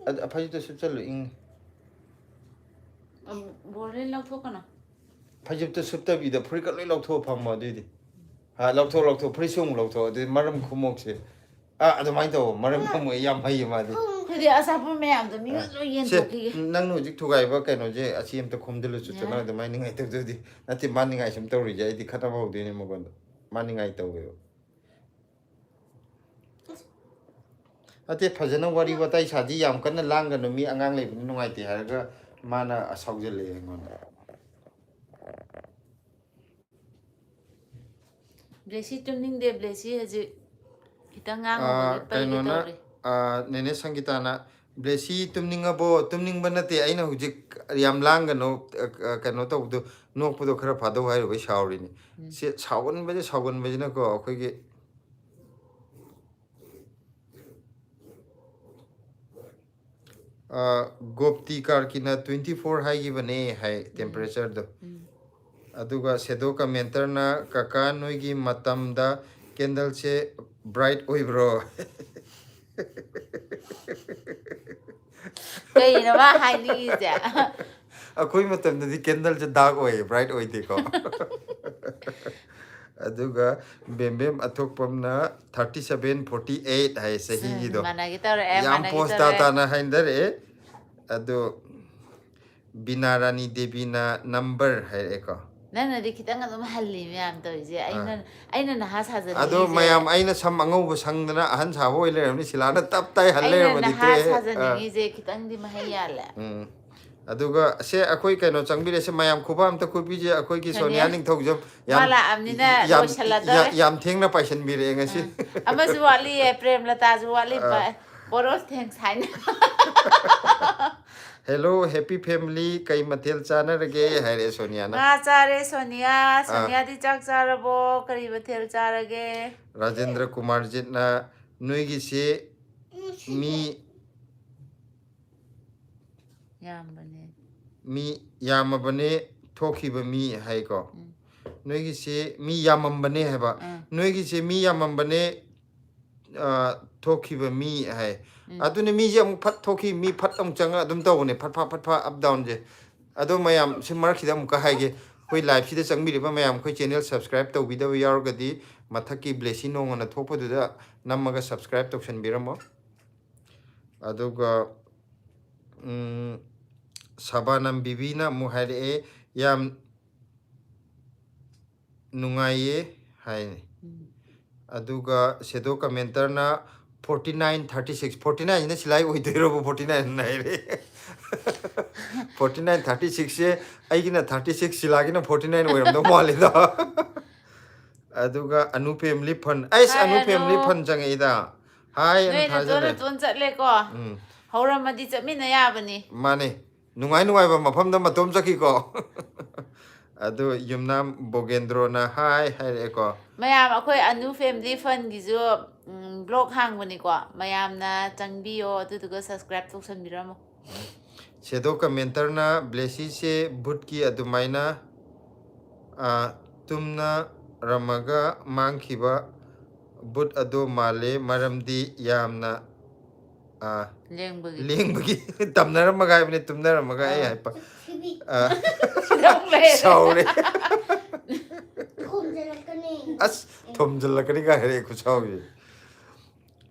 ꯑꯗ ꯐꯩꯖꯨꯞꯇꯣ ꯁꯨꯞꯆꯜꯂꯨ, ꯏꯪꯉꯤ꯫ ꯑꯝ, ꯕꯣꯔꯗꯤꯡ ꯂꯧꯊꯣꯛꯀꯅꯣ꯫ ꯐꯩꯖꯨꯞꯇꯣ ꯁꯨꯞꯇꯕꯤꯗ ꯐꯨꯔꯤꯠꯀ ꯂꯣꯏ ꯂꯧꯊꯣꯛꯑ ꯐꯝꯃꯣ ꯑꯗꯨꯏꯗꯤ꯫ ꯍꯥ, ꯂꯧꯊꯣꯛ, ꯂꯧꯊꯣꯛ, ꯐꯨꯔꯤꯠꯁꯨ ꯑꯃꯨꯛ ꯂꯧꯊꯣꯛ, ꯑꯗꯨꯗꯤ ꯃꯔꯝ ꯈꯨꯝꯃꯣꯛꯁꯦ꯫ ꯑꯥ, ꯑꯗꯨꯃꯥꯏꯅ ꯇꯧꯋꯣ, ꯃꯔꯝ ꯈꯨꯝꯃꯣꯛꯑꯦ, ꯌꯥꯝ ꯍꯩꯌꯦ ꯃꯥꯗꯤ꯫ ꯑꯩꯈꯣꯏꯗꯤ ꯑꯆꯥꯄꯣꯠ ꯃꯌꯥꯝꯗꯣ ꯃꯤꯉꯣꯟꯗ ꯂꯣꯏ ꯁꯦ, ꯌꯦꯟꯊꯣꯛꯈꯤꯒꯦ꯫ ꯅꯪꯅ ꯍꯧꯖꯤꯛ ꯊꯨꯒꯥꯏꯕ ꯀꯩꯅꯣꯁꯦ, ꯑꯁꯤ ꯑꯝꯇ ꯈꯣꯝꯖꯤꯜꯂꯨ ꯆꯨꯆꯨ, ꯌꯥꯔꯦ꯫ ꯅꯪ ꯑꯗꯨꯃꯥꯏꯅ ꯅꯤꯡꯉꯥꯏ ꯇꯧꯗꯣꯏꯗꯤ ꯅꯠꯇꯦ, ꯃꯥ ꯅꯤꯡꯉꯥꯏ ꯁꯨꯝ ꯇꯧꯔꯤꯁꯦ, ꯑꯩꯗꯤ ꯈꯠꯅꯕ ꯍꯧꯗꯣꯏꯅꯦ ꯃꯉꯣꯟꯗ꯫ ꯃꯥ ꯅꯤꯡꯉꯥꯏ ꯇꯧꯋꯦꯕ꯫ ꯅꯠꯇꯦ, ꯐꯖꯅ ꯋꯥꯔꯤ ꯋꯥꯇꯥꯏ ꯁꯥꯗꯤ, ꯌꯥꯝ ꯀꯟꯅ ꯂꯥꯡꯒꯅꯨ, ꯃꯤ ꯑꯉꯥꯡ ꯂꯩꯕꯅꯤ ꯅꯨꯡꯉꯥꯏꯇꯦ ꯍꯥꯏꯔꯒ ꯃꯥꯅ ꯁꯥꯎꯖꯜꯂꯛꯑꯦ ꯑꯩꯉꯣꯟꯗ꯫ ꯕ꯭ꯂꯦꯁꯤ ꯇꯨꯝꯅꯤꯡꯗꯦ, ꯕ꯭ꯂꯦꯁꯤ ꯍꯧꯖꯤꯛ ꯈꯤꯇꯪ ꯑꯥ, ꯉꯥꯡꯉꯨꯕꯒꯤ ꯄꯩꯒꯦ ꯀꯩꯅꯣꯅ, ꯇꯧꯔꯤ꯫ ꯑꯥ, ꯅꯦꯅꯦ ꯁꯪꯒꯤꯇꯥꯅ, "ꯕ꯭ꯂꯦꯁꯤ ꯇꯨꯝꯅꯤꯡꯉꯕꯣ?" ꯇꯨꯝꯅꯤꯡꯕ ꯅꯠꯇꯦ, ꯑꯩꯅ ꯍꯧꯖꯤꯛ ꯌꯥꯝ ꯂꯥꯡꯒꯅꯨ, ꯑ, ꯑ, ꯀꯩꯅꯣ ꯇꯧꯕꯗꯣ, ꯅꯣꯛꯄꯗꯣ ꯈꯔ ꯐꯥꯗꯧ ꯍꯥꯏꯔꯨꯕꯩ ꯁꯥꯎꯔꯤꯅꯤ꯫ ꯎꯝ꯫ ꯁꯤ ꯁꯥꯎꯒꯟꯕꯁꯦ, ꯁꯥꯎꯒꯟꯕꯁꯤꯅꯀꯣ ꯑꯩꯈꯣꯏꯒꯤ, ꯑ, ꯒꯣꯞꯇꯤ ꯀꯥꯔꯀꯤꯅ twenty four ꯍꯥꯏꯈꯤꯕꯅꯦ ꯍꯥꯏ, temperatureꯗꯣ꯫ ꯎꯝ꯫ ꯑꯗꯨꯒ ꯁꯦꯗꯣ ꯀꯃꯦꯟꯇꯔꯅ, "ꯀꯀꯥ, ꯅꯣꯏꯒꯤ ꯃꯇꯝꯗ ꯀꯦꯟꯗꯜꯁꯦ ꯕ꯭ꯔꯥꯏꯠ ꯑꯣꯏꯕ꯭ꯔꯣ?" ꯀꯩꯅꯣ ꯃꯥ ꯍꯥꯏꯅꯤꯡꯉꯤꯁꯦ? ꯑꯩꯈꯣꯏ ꯃꯇꯝꯗꯗꯤ ꯀꯦꯟꯗꯜꯁꯦ ꯗꯥꯔꯛ ꯑꯣꯏꯌꯦ, ꯕ꯭ꯔꯥꯏꯠ ꯑꯣꯏꯗꯦꯀꯣ꯫ ꯑꯗꯨꯒ ꯕꯦꯝꯕꯦꯝ ꯑꯊꯣꯛꯄꯝꯅ ꯊꯥꯔꯇꯤ ꯁꯚꯦꯟ ꯐꯣꯔꯇꯤ ꯑꯩꯠ ꯍꯥꯏ ꯆꯍꯤꯒꯤꯗꯣ꯫ ꯃꯥꯟꯅꯒꯦ ꯇꯧꯔꯛꯑꯦ, ꯌꯥꯝ ꯃꯥꯟꯅꯒꯦ ꯄꯣꯁ ꯇꯧꯔꯛꯑꯦ꯫ ꯇꯥꯅ ꯍꯥꯏꯅꯔꯛꯑꯦ꯫ ꯑꯗꯣ ꯕꯤꯅꯥ ꯔꯥꯅꯤ ꯗꯦꯕꯤꯅ ꯅꯝꯕꯔ ꯍꯥꯏꯔꯛꯑꯦꯀꯣ꯫ ꯅꯪꯅꯗꯤ ꯈꯤꯇꯪ ꯑꯗꯨꯝ ꯍꯜꯂꯤ ꯃꯌꯥꯝ ꯇꯧꯔꯤꯁꯦ꯫ ꯑꯩꯅ ꯑꯩꯅ ꯅꯍꯥ ꯑꯗꯣ ꯁꯥꯖꯅꯤꯡꯉꯤꯁꯦ꯫ ꯃꯌꯥꯝ, ꯑꯩꯅ ꯁꯝ ꯑꯉꯧꯕ ꯁꯪꯗꯅ ꯑꯍꯟ ꯁꯥꯕ ꯑꯣꯏ ꯂꯩꯔꯝꯅꯤ, ꯁꯤꯂꯥꯅ ꯇꯞ ꯇꯥꯏ ꯍꯜ ꯑꯩꯅ ꯂꯩꯔꯝꯃꯗꯤ ꯅꯍꯥ ꯇꯣꯛꯑꯦ꯫ ꯑꯥ꯫ ꯁꯥꯖꯅꯤꯡꯉꯤꯁꯦ ꯈꯤꯇꯪꯗꯤ ꯃꯍꯩ ꯌꯥꯜꯂꯦ꯫ ꯎꯝ꯫ ꯑꯗꯨꯒ ꯁꯦ, ꯑꯩꯈꯣꯏ ꯀꯩꯅꯣ ꯆꯪꯕꯤꯔꯦꯁꯦ, ꯃꯌꯥꯝ ꯈꯨꯕꯥꯛ ꯑꯝꯇ ꯈꯨꯕꯤꯁꯦ꯫ ꯑꯩꯈꯣꯏꯒꯤ ꯁꯣꯅꯤꯌꯥ ꯁꯣꯅꯤꯌꯥ ꯅꯤꯡꯊꯧꯖꯝ ꯃꯥ ꯌꯥꯝ, ꯂꯥꯛꯑꯕꯅꯤꯅ ꯌꯥꯝ, ꯂꯣꯏꯁꯜꯂꯗꯧꯔꯦ꯫ ꯌꯥꯝ ꯊꯦꯡꯅ ꯄꯥꯏꯁꯟꯕꯤꯔꯛꯑꯦ ꯉꯁꯤ꯫ ꯑꯃꯁꯨ ꯋꯥꯠꯂꯤꯌꯦ, ꯄ꯭ꯔꯦꯝꯂꯇꯥꯁꯨ ꯋꯥꯠꯂꯤ꯫ ꯑꯥ꯫ ꯕꯣꯔꯣꯁ ꯊꯦꯡꯁ ꯍꯥꯏꯅ꯫ Hello, happy family, ꯀꯩ ꯃꯊꯦꯜ ꯆꯥꯅꯔꯒꯦ ꯍꯥꯏꯔꯛꯑꯦ ꯁꯣꯅꯤꯌꯥꯅ꯫ ꯉꯥ ꯆꯥꯔꯦ ꯁꯣꯅꯤꯌꯥ꯫ ꯁꯣꯅꯤꯌꯥꯗꯤ ꯆꯥꯛ ꯆꯥꯔꯕꯣ? ꯀꯔꯤ ꯃꯊꯦꯜ ꯆꯥꯔꯒꯦ? ꯔꯥꯖꯦꯟꯗ꯭ꯔ ꯀꯨꯃꯥꯔꯖꯤꯠꯅ ꯅꯣꯏꯒꯤꯁꯤ ꯃꯤ ꯌꯥꯝꯕꯅꯦ꯫ ꯃꯤ ꯌꯥꯝꯃꯕꯅꯦ ꯊꯣꯛꯈꯤꯕ ꯃꯤ ꯍꯥꯏꯀꯣ꯫ ꯎꯝ꯫ ꯅꯣꯏꯒꯤꯁꯤ ꯃꯤ ꯌꯥꯝꯃꯝꯕꯅꯦ ꯍꯥꯏꯕ꯫ ꯑꯥ꯫ ꯅꯣꯏꯒꯤꯁꯤ ꯃꯤ ꯌꯥꯝꯃꯝꯕꯅꯦ, ꯑ, ꯊꯣꯛꯈꯤꯕ ꯃꯤ ꯍꯥꯏ꯫ ꯎꯝ꯫ ꯑꯗꯨꯅꯦ, ꯃꯤꯁꯦ ꯑꯃꯨꯛ ꯐꯠ ꯊꯣꯛꯈꯤ, ꯃꯤ ꯐꯠ ꯑꯃꯨꯛ ꯆꯪꯉ ꯑꯗꯨꯝ ꯇꯧꯕꯅꯦ, ꯐꯠ ꯐꯠ ꯐꯠ ꯐꯠ ꯑꯞ ꯗꯥꯎꯟꯁꯦ꯫ ꯑꯗꯣ ꯃꯌꯥꯝ, ꯁꯤ ꯃꯔꯛꯁꯤꯗ ꯑꯃꯨꯛꯀ ꯍꯥꯏꯒꯦ, ꯑꯩꯈꯣꯏ ꯂꯥꯏꯞꯁꯤꯗ ꯆꯪꯕꯤꯔꯤꯕ ꯃꯌꯥꯝ, ꯑꯩꯈꯣꯏ ꯆꯦꯅꯦꯜ ꯁꯕꯁꯀ꯭ꯔꯥꯏꯞ ꯇꯧꯕꯤꯗꯕ ꯌꯥꯎꯔꯒꯗꯤ ꯃꯊꯛꯀꯤ ꯕ꯭ꯂꯦꯁꯤ ꯅꯣꯡꯃꯅ ꯊꯣꯛꯄꯗꯨꯗ ꯅꯝꯃꯒ ꯁꯕꯁꯀ꯭ꯔꯥꯏꯞ ꯇꯧꯁꯟꯕꯤꯔꯝꯃꯣ꯫ ꯑꯗꯨꯒ, ꯎꯝ, ꯁꯕꯥꯅꯝ ꯕꯤꯕꯤꯅ ꯑꯃꯨꯛ ꯍꯥꯏꯔꯛꯑꯦ, ꯌꯥꯝ ꯅꯨꯡꯉꯥꯏꯌꯦ ꯍꯥꯏꯅꯤ꯫ ꯎꯝ꯫ ꯑꯗꯨꯒ ꯁꯦꯗꯣ ꯀꯃꯦꯟꯇꯔꯅ forty nine thirty six, forty ꯅꯥꯏꯟꯁꯤꯅ ꯁꯤꯂꯥꯏ ꯑꯣꯏꯗꯣꯏꯔꯕ? ꯐꯣꯔꯇꯤ ꯅꯥꯏꯟ ꯍꯥꯏꯔꯦ꯫ ꯐꯣꯔꯇꯤ ꯅꯥꯏꯟ ꯊꯥꯔꯇꯤ ꯁꯤꯛꯁꯁꯦ ꯑꯩꯒꯤꯅ ꯊꯥꯔꯇꯤ ꯁꯤꯛꯁ, ꯁꯤꯂꯥꯒꯤꯅ ꯐꯣꯔꯇꯤ ꯅꯥꯏꯟ ꯑꯣꯏꯔꯝꯗꯧ ꯃꯥꯜꯂꯤꯗ꯫ ꯑꯗꯨꯒ ꯑꯅꯨ ꯐꯦꯃꯤꯂꯤ ꯐꯟ, ꯑꯩꯁ, ꯍꯥꯏ, ꯑꯅꯨ ꯐꯦꯃꯤꯂꯤ ꯑꯅꯨ꯫ ꯐꯟ ꯆꯪꯉꯛꯏꯗ꯫ ꯍꯥꯏ ꯑꯅ ꯅꯣꯏ ꯅꯇꯣꯟ ꯊꯥꯖꯜꯂꯦ꯫ ꯅꯇꯣꯟ ꯆꯠꯂꯦꯀꯣ꯫ ꯎꯝ꯫ ꯍꯧꯔꯝꯃꯗꯤ ꯆꯠꯃꯤꯟꯅ ꯌꯥꯕꯅꯤ꯫ ꯃꯥꯅꯦ꯫ ꯅꯨꯡꯉꯥꯏ ꯅꯨꯡꯉꯥꯏꯕ ꯃꯐꯝꯗ ꯃꯇꯣꯝ ꯆꯠꯈꯤꯀꯣ꯫ ꯑꯗꯨ ꯌꯨꯝꯅꯥꯝ ꯕꯣꯒꯦꯟꯗ꯭ꯔꯣꯅ ꯍꯥꯏ ꯍꯥꯏꯔꯛꯑꯦꯀꯣ꯫ ꯃꯌꯥꯝ, ꯑꯩꯈꯣꯏ ꯑꯅꯨ ꯐꯦꯃꯤꯂꯤ ꯐꯟꯒꯤꯁꯨ, ꯎꯝ, ꯕ꯭ꯂꯣꯛ ꯍꯥꯡꯕꯅꯤꯀꯣ, ꯃꯌꯥꯝꯅ ꯆꯪꯕꯤꯌꯣ, ꯑꯗꯨꯗꯨꯒ ꯁꯕꯁꯀ꯭ꯔꯥꯏꯞ ꯇꯧꯁꯟꯕꯤꯔꯝꯃꯣ꯫ ꯁꯦꯗꯣ ꯀꯃꯦꯟꯇꯔꯅ ꯕ꯭ꯂꯦꯁꯤꯁꯦ ꯕꯨꯠꯀꯤ ꯑꯗꯨꯃꯥꯏꯅ, ꯑ, ꯇꯨꯝꯅꯔꯝꯃꯒ ꯃꯥꯡꯈꯤꯕ ꯕꯨꯠ ꯑꯗꯣ ꯃꯥꯜꯂꯦ, ꯃꯔꯝꯗꯤ ꯌꯥꯝꯅ, ꯑ, ꯂꯦꯡꯕꯒꯤ꯫ ꯂꯦꯡꯕꯒꯤ꯫ ꯇꯝꯅꯔꯝꯃꯒ ꯍꯥꯏꯕꯅꯤ, ꯇꯨꯝꯅꯔꯝꯃꯒ ꯑꯩ ꯑꯥ꯫ ꯍꯥꯏꯄ꯫ ꯁꯤꯕꯤ ꯑ, ꯁꯤꯗ ꯑꯃꯨꯛ ꯂꯩꯔꯦ꯫ ꯁꯥꯎꯔꯦ꯫ ꯈꯣꯝꯖꯤꯜꯂꯛꯀꯅꯤ꯫ ꯑꯁ, ꯊꯣꯝꯖꯤꯜꯂꯛꯀꯅꯤ ꯀꯥꯏ ꯍꯥꯏꯔꯛꯑꯦ ꯈꯨꯠꯁꯥꯎꯁꯦ꯫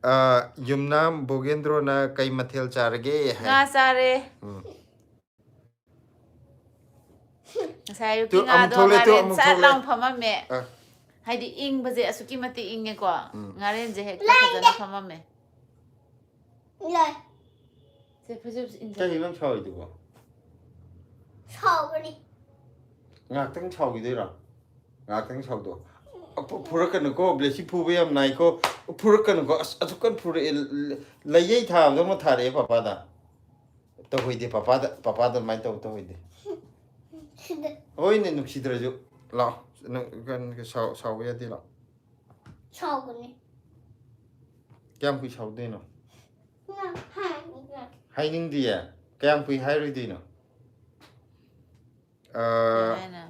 ꯑ, ꯌꯨꯝꯅꯥꯝ ꯕꯣꯒꯦꯟꯗ꯭ꯔꯣꯅ ꯀꯩ ꯃꯊꯦꯜ ꯆꯥꯔꯒꯦ ꯍꯥꯏ꯫ ꯉꯥ ꯆꯥꯔꯦ꯫ ꯎꯝ꯫ ꯉꯁꯥꯏ ꯑꯌꯨꯛꯀꯤ ꯇꯨ, ꯑꯃꯨꯛ ꯉꯥꯗꯣ ꯊꯣꯛꯂꯛꯑꯦ, ꯇꯨ, ꯉꯥꯔꯦꯟ ꯑꯃꯨꯛ ꯁꯠ ꯊꯣꯛꯂꯛꯑꯦ꯫ ꯂꯥꯎ ꯐꯝꯃꯝꯃꯦ꯫ ꯑ꯫ ꯍꯥꯏꯗꯤ ꯏꯪꯕꯁꯦ ꯑꯁꯨꯛꯀꯤ ꯃꯇꯤꯛ ꯏꯪꯉꯦꯀꯣ꯫ ꯎꯝ꯫ ꯉꯥꯔꯦꯟꯁꯦ ꯍꯦꯛꯇ ꯐꯖꯅ ꯐꯝꯃꯝꯃꯦ꯫ ꯂꯩ꯫ ꯁꯦ, ꯐꯩꯖꯨꯞꯁꯦ ꯏꯟꯁꯦ꯫ ꯀꯩꯒꯤꯅꯣ ꯅꯪ ꯁꯥꯎꯔꯤꯗꯨꯕꯣ? ꯁꯥꯎꯕꯅꯤ꯫ ꯉꯥꯛꯇꯪ ꯁꯥꯎꯈꯤꯗꯣꯏꯔꯣ? ꯉꯥꯛꯇꯪ ꯁꯥꯎꯗꯣ꯫ ꯑ, ꯐꯨ-, ꯐꯨꯔꯛꯀꯅꯨꯀꯣ, ꯕ꯭ꯂꯦꯁꯤ ꯐꯨꯕ ꯌꯥꯝ ꯅꯥꯏꯀꯣ꯫ ꯐꯨꯔꯛꯀꯅꯨꯀꯣ, ꯑꯁ, ꯑꯁꯨꯛ ꯀꯟꯅ ꯐꯨꯔꯛꯑꯦ, ꯂ-, ꯂ-, ꯂꯩꯌꯩ ꯊꯥꯕꯗꯧꯅ ꯊꯥꯔꯛꯑꯦ ꯄꯄꯥꯗ꯫ ꯇꯧꯍꯩꯗꯦ ꯄꯄꯥꯗ, ꯄꯄꯥꯗ ꯑꯗꯨꯃꯥꯏꯅ ꯇꯧ, ꯇꯧꯍꯩꯗꯦ꯫ ꯁꯤꯗ ꯍꯣꯏꯅꯦ, ꯅꯨꯡꯁꯤꯗ꯭ꯔꯁꯨ꯫ ꯂꯥꯛꯑꯣ, ꯅꯪ, ꯀꯩꯅꯣ, ꯁꯥꯎ-, ꯁꯥꯎꯕ ꯌꯥꯗꯦ, ꯂꯥꯛꯑꯣ꯫ ꯁꯥꯎꯒꯅꯤ꯫ ꯀꯌꯥꯝ ꯀꯨꯏ ꯁꯥꯎꯗꯣꯏꯅꯣ? ꯅꯪ ꯍꯥꯏꯅꯤꯡꯉꯥꯏ꯫ ꯍꯥꯏꯅꯤꯡꯗꯤꯌꯦ? ꯀꯌꯥꯝ ꯀꯨꯏ ꯍꯥꯏꯔꯣꯏꯗꯣꯏꯅꯣ? ꯑ, ꯀꯩ ꯍꯥꯏꯅꯣ?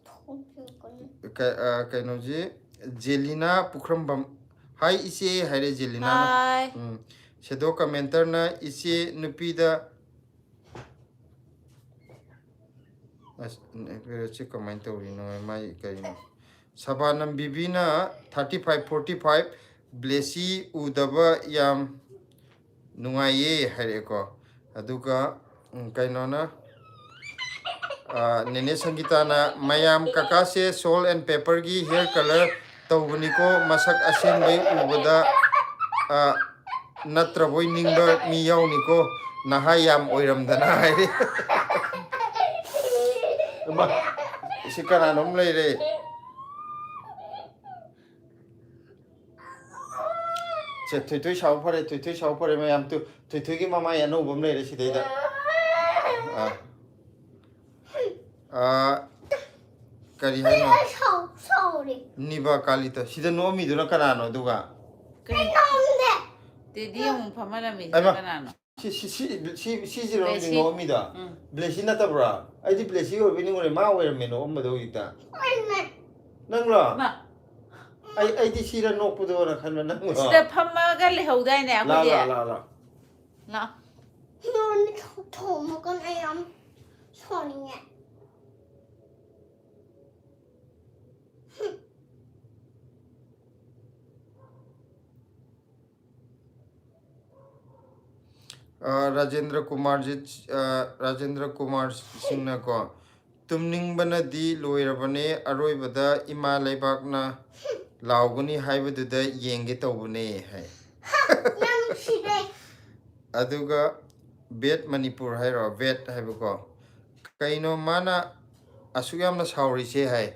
ꯊꯣꯡꯕꯤꯒꯅꯤ꯫ ꯀ-, ꯑ, ꯀꯩꯅꯣꯁꯤ, ꯖꯦꯂꯤꯅꯥ ꯄꯨꯈ꯭ꯔꯝꯕꯝ꯫ "ꯍꯥꯏ ꯏꯆꯦ" ꯍꯥꯏꯔꯦ ꯖꯦꯂꯤꯅꯥꯅ꯫ ꯍꯥꯏ꯫ ꯎꯝ꯫ ꯁꯦꯗꯣ ꯀꯃꯦꯟꯇꯔꯅ "ꯏꯆꯦ ꯅꯨꯄꯤꯗ", ꯑꯁ, ꯁꯤ ꯀꯃꯥꯏꯅ ꯇꯧꯔꯤꯅꯣ? ꯃꯥꯏ ꯀꯩꯅꯣ? ꯁꯕꯥꯅꯝ ꯕꯤꯕꯤꯅ thirty five forty five, "ꯕ꯭ꯂꯦꯁꯤ ꯎꯗꯕ ꯌꯥꯝ ꯅꯨꯡꯉꯥꯏꯌꯦ" ꯍꯥꯏꯔꯛꯑꯦꯀꯣ꯫ ꯑꯗꯨꯒ, ꯎꯝ, ꯀꯩꯅꯣꯅ, ꯑ, ꯅꯦꯅꯦ ꯁꯪꯒꯤꯇꯥꯅ, "ꯃꯌꯥꯝ, ꯀꯀꯥꯁꯦ ꯁꯣꯜ ꯑꯦꯟ ꯄꯦꯄꯔꯒꯤ ꯍꯤꯌꯔ ꯀꯂꯔ ꯇꯧꯕꯅꯤꯀꯣ, ꯃꯁꯛ ꯑꯁꯦꯡꯕꯩ ꯎꯕꯗ, ꯑ, ꯅꯠꯇ꯭ꯔꯕꯣꯏ ꯅꯤꯡꯕ ꯃꯤ ꯌꯥꯎꯅꯤꯀꯣ, ꯅꯍꯥ ꯌꯥꯝ ꯑꯣꯏꯔꯝꯗꯅ" ꯍꯥꯏꯔꯤ꯫ ꯏꯃꯥ, ꯁꯤ ꯀꯅꯥꯅꯣꯝ ꯂꯩꯔꯦ꯫ ꯁꯦ, ꯊꯣꯏꯊꯣꯏ ꯁꯥꯎ ꯐꯔꯦ, ꯊꯣꯏꯊꯣꯏ ꯁꯥꯎ ꯐꯔꯦ ꯃꯌꯥꯝ꯫ ꯇꯨ, ꯊꯣꯏꯊꯣꯏꯒꯤ ꯃꯃꯥꯏ ꯑꯅꯧꯕ ꯑꯃ ꯂꯩꯔꯦ ꯁꯤꯗꯩꯗ꯫ ꯑꯥ꯫ ꯑꯥ, ꯀꯔꯤ ꯍꯥꯏꯅꯣ? ꯑꯩ ꯁꯥꯎ-, ꯁꯥꯎꯔꯦ꯫ ꯅꯤꯕꯥ ꯀꯥꯂꯤꯇ꯫ ꯁꯤꯗ ꯅꯣꯛꯑꯝꯃꯤꯗꯨꯅ ꯀꯅꯥꯅꯣ ꯑꯗꯨꯒ? ꯀꯩ? ꯅꯣꯛꯑꯝꯗꯦ꯫ ꯇꯦꯗꯤ ꯑꯃꯨꯛ ꯐꯝꯍꯜꯂꯝꯃꯤꯁꯤꯅ ꯑꯩꯃ꯫ ꯀꯅꯥꯅꯣ? ꯁꯤ, ꯁꯤ, ꯁꯤ, ꯁꯤ, ꯁꯤꯁꯤꯔꯣ ꯍꯧꯖꯤꯛ ꯕ꯭ꯂꯦꯁꯤ꯫ ꯅꯣꯛꯑꯝꯃꯤꯗꯣ? ꯎꯝ꯫ ꯕ꯭ꯂꯦꯁꯤ ꯅꯠꯇꯕ꯭ꯔꯥ? ꯑꯩꯗꯤ ꯕ꯭ꯂꯦꯁꯤ ꯑꯣꯏꯕꯣꯏ ꯅꯤꯡꯉꯨꯔꯦ, ꯃꯥ ꯑꯣꯏꯔꯝꯃꯦ ꯅꯣꯛꯑꯝꯕꯗꯣ ꯍꯧꯖꯤꯛꯇ꯫ ꯑꯩꯅ ꯅꯪꯂꯣ? ꯃꯥ꯫ ꯑꯩ, ꯑꯩꯗꯤ ꯁꯤꯔ ꯅꯣꯛꯄꯗꯣꯅ ꯈꯟꯕ, ꯅꯪꯂꯣ? ꯁꯤꯗ ꯐꯝꯃꯒ ꯂꯩꯍꯧꯗꯥꯏꯅꯦ ꯂꯥ, ꯑꯩꯈꯣꯏꯗꯤ? ꯂꯥ, ꯂꯥ, ꯂꯥ꯫ ꯂꯥ꯫ ꯅꯣꯡꯅ ꯊꯣ-, ꯊꯣꯝꯃꯒ ꯑꯩ ꯌꯥꯝ ꯁꯥꯎꯅꯤꯡꯉꯦ꯫ ꯑ, ꯔꯥꯖꯦꯟꯗ꯭ꯔ ꯀꯨꯃꯥꯔꯖꯤꯠ, ꯑ, ꯔꯥꯖꯦꯟꯗ꯭ꯔ ꯀꯨꯃꯥꯔ ꯁꯤꯡꯅꯀꯣ, "ꯇꯨꯝꯅꯤꯡꯕꯅꯗꯤ ꯂꯣꯏꯔꯕꯅꯦ, ꯑꯔꯣꯏꯕꯗ ꯏꯃꯥ ꯂꯩꯕꯥꯛꯅ ꯂꯥꯎꯒꯅꯤ ꯍꯥꯏꯕꯗꯨꯗ ꯌꯦꯡꯒꯦ ꯇꯧꯕꯅꯦ" ꯍꯥꯏ꯫ ꯌꯥꯝ ꯅꯨꯡꯁꯤꯔꯦ꯫ ꯑꯗꯨꯒ ꯕꯦꯠ ꯃꯅꯤꯄꯨꯔ ꯍꯥꯏꯔꯣ, ꯕꯦꯠ ꯍꯥꯏꯕꯀꯣ, ꯀꯩꯅꯣ ꯃꯥꯅ ꯑꯁꯨꯛ ꯌꯥꯝꯅ ꯁꯥꯎꯔꯤꯁꯦ ꯍꯥꯏ꯫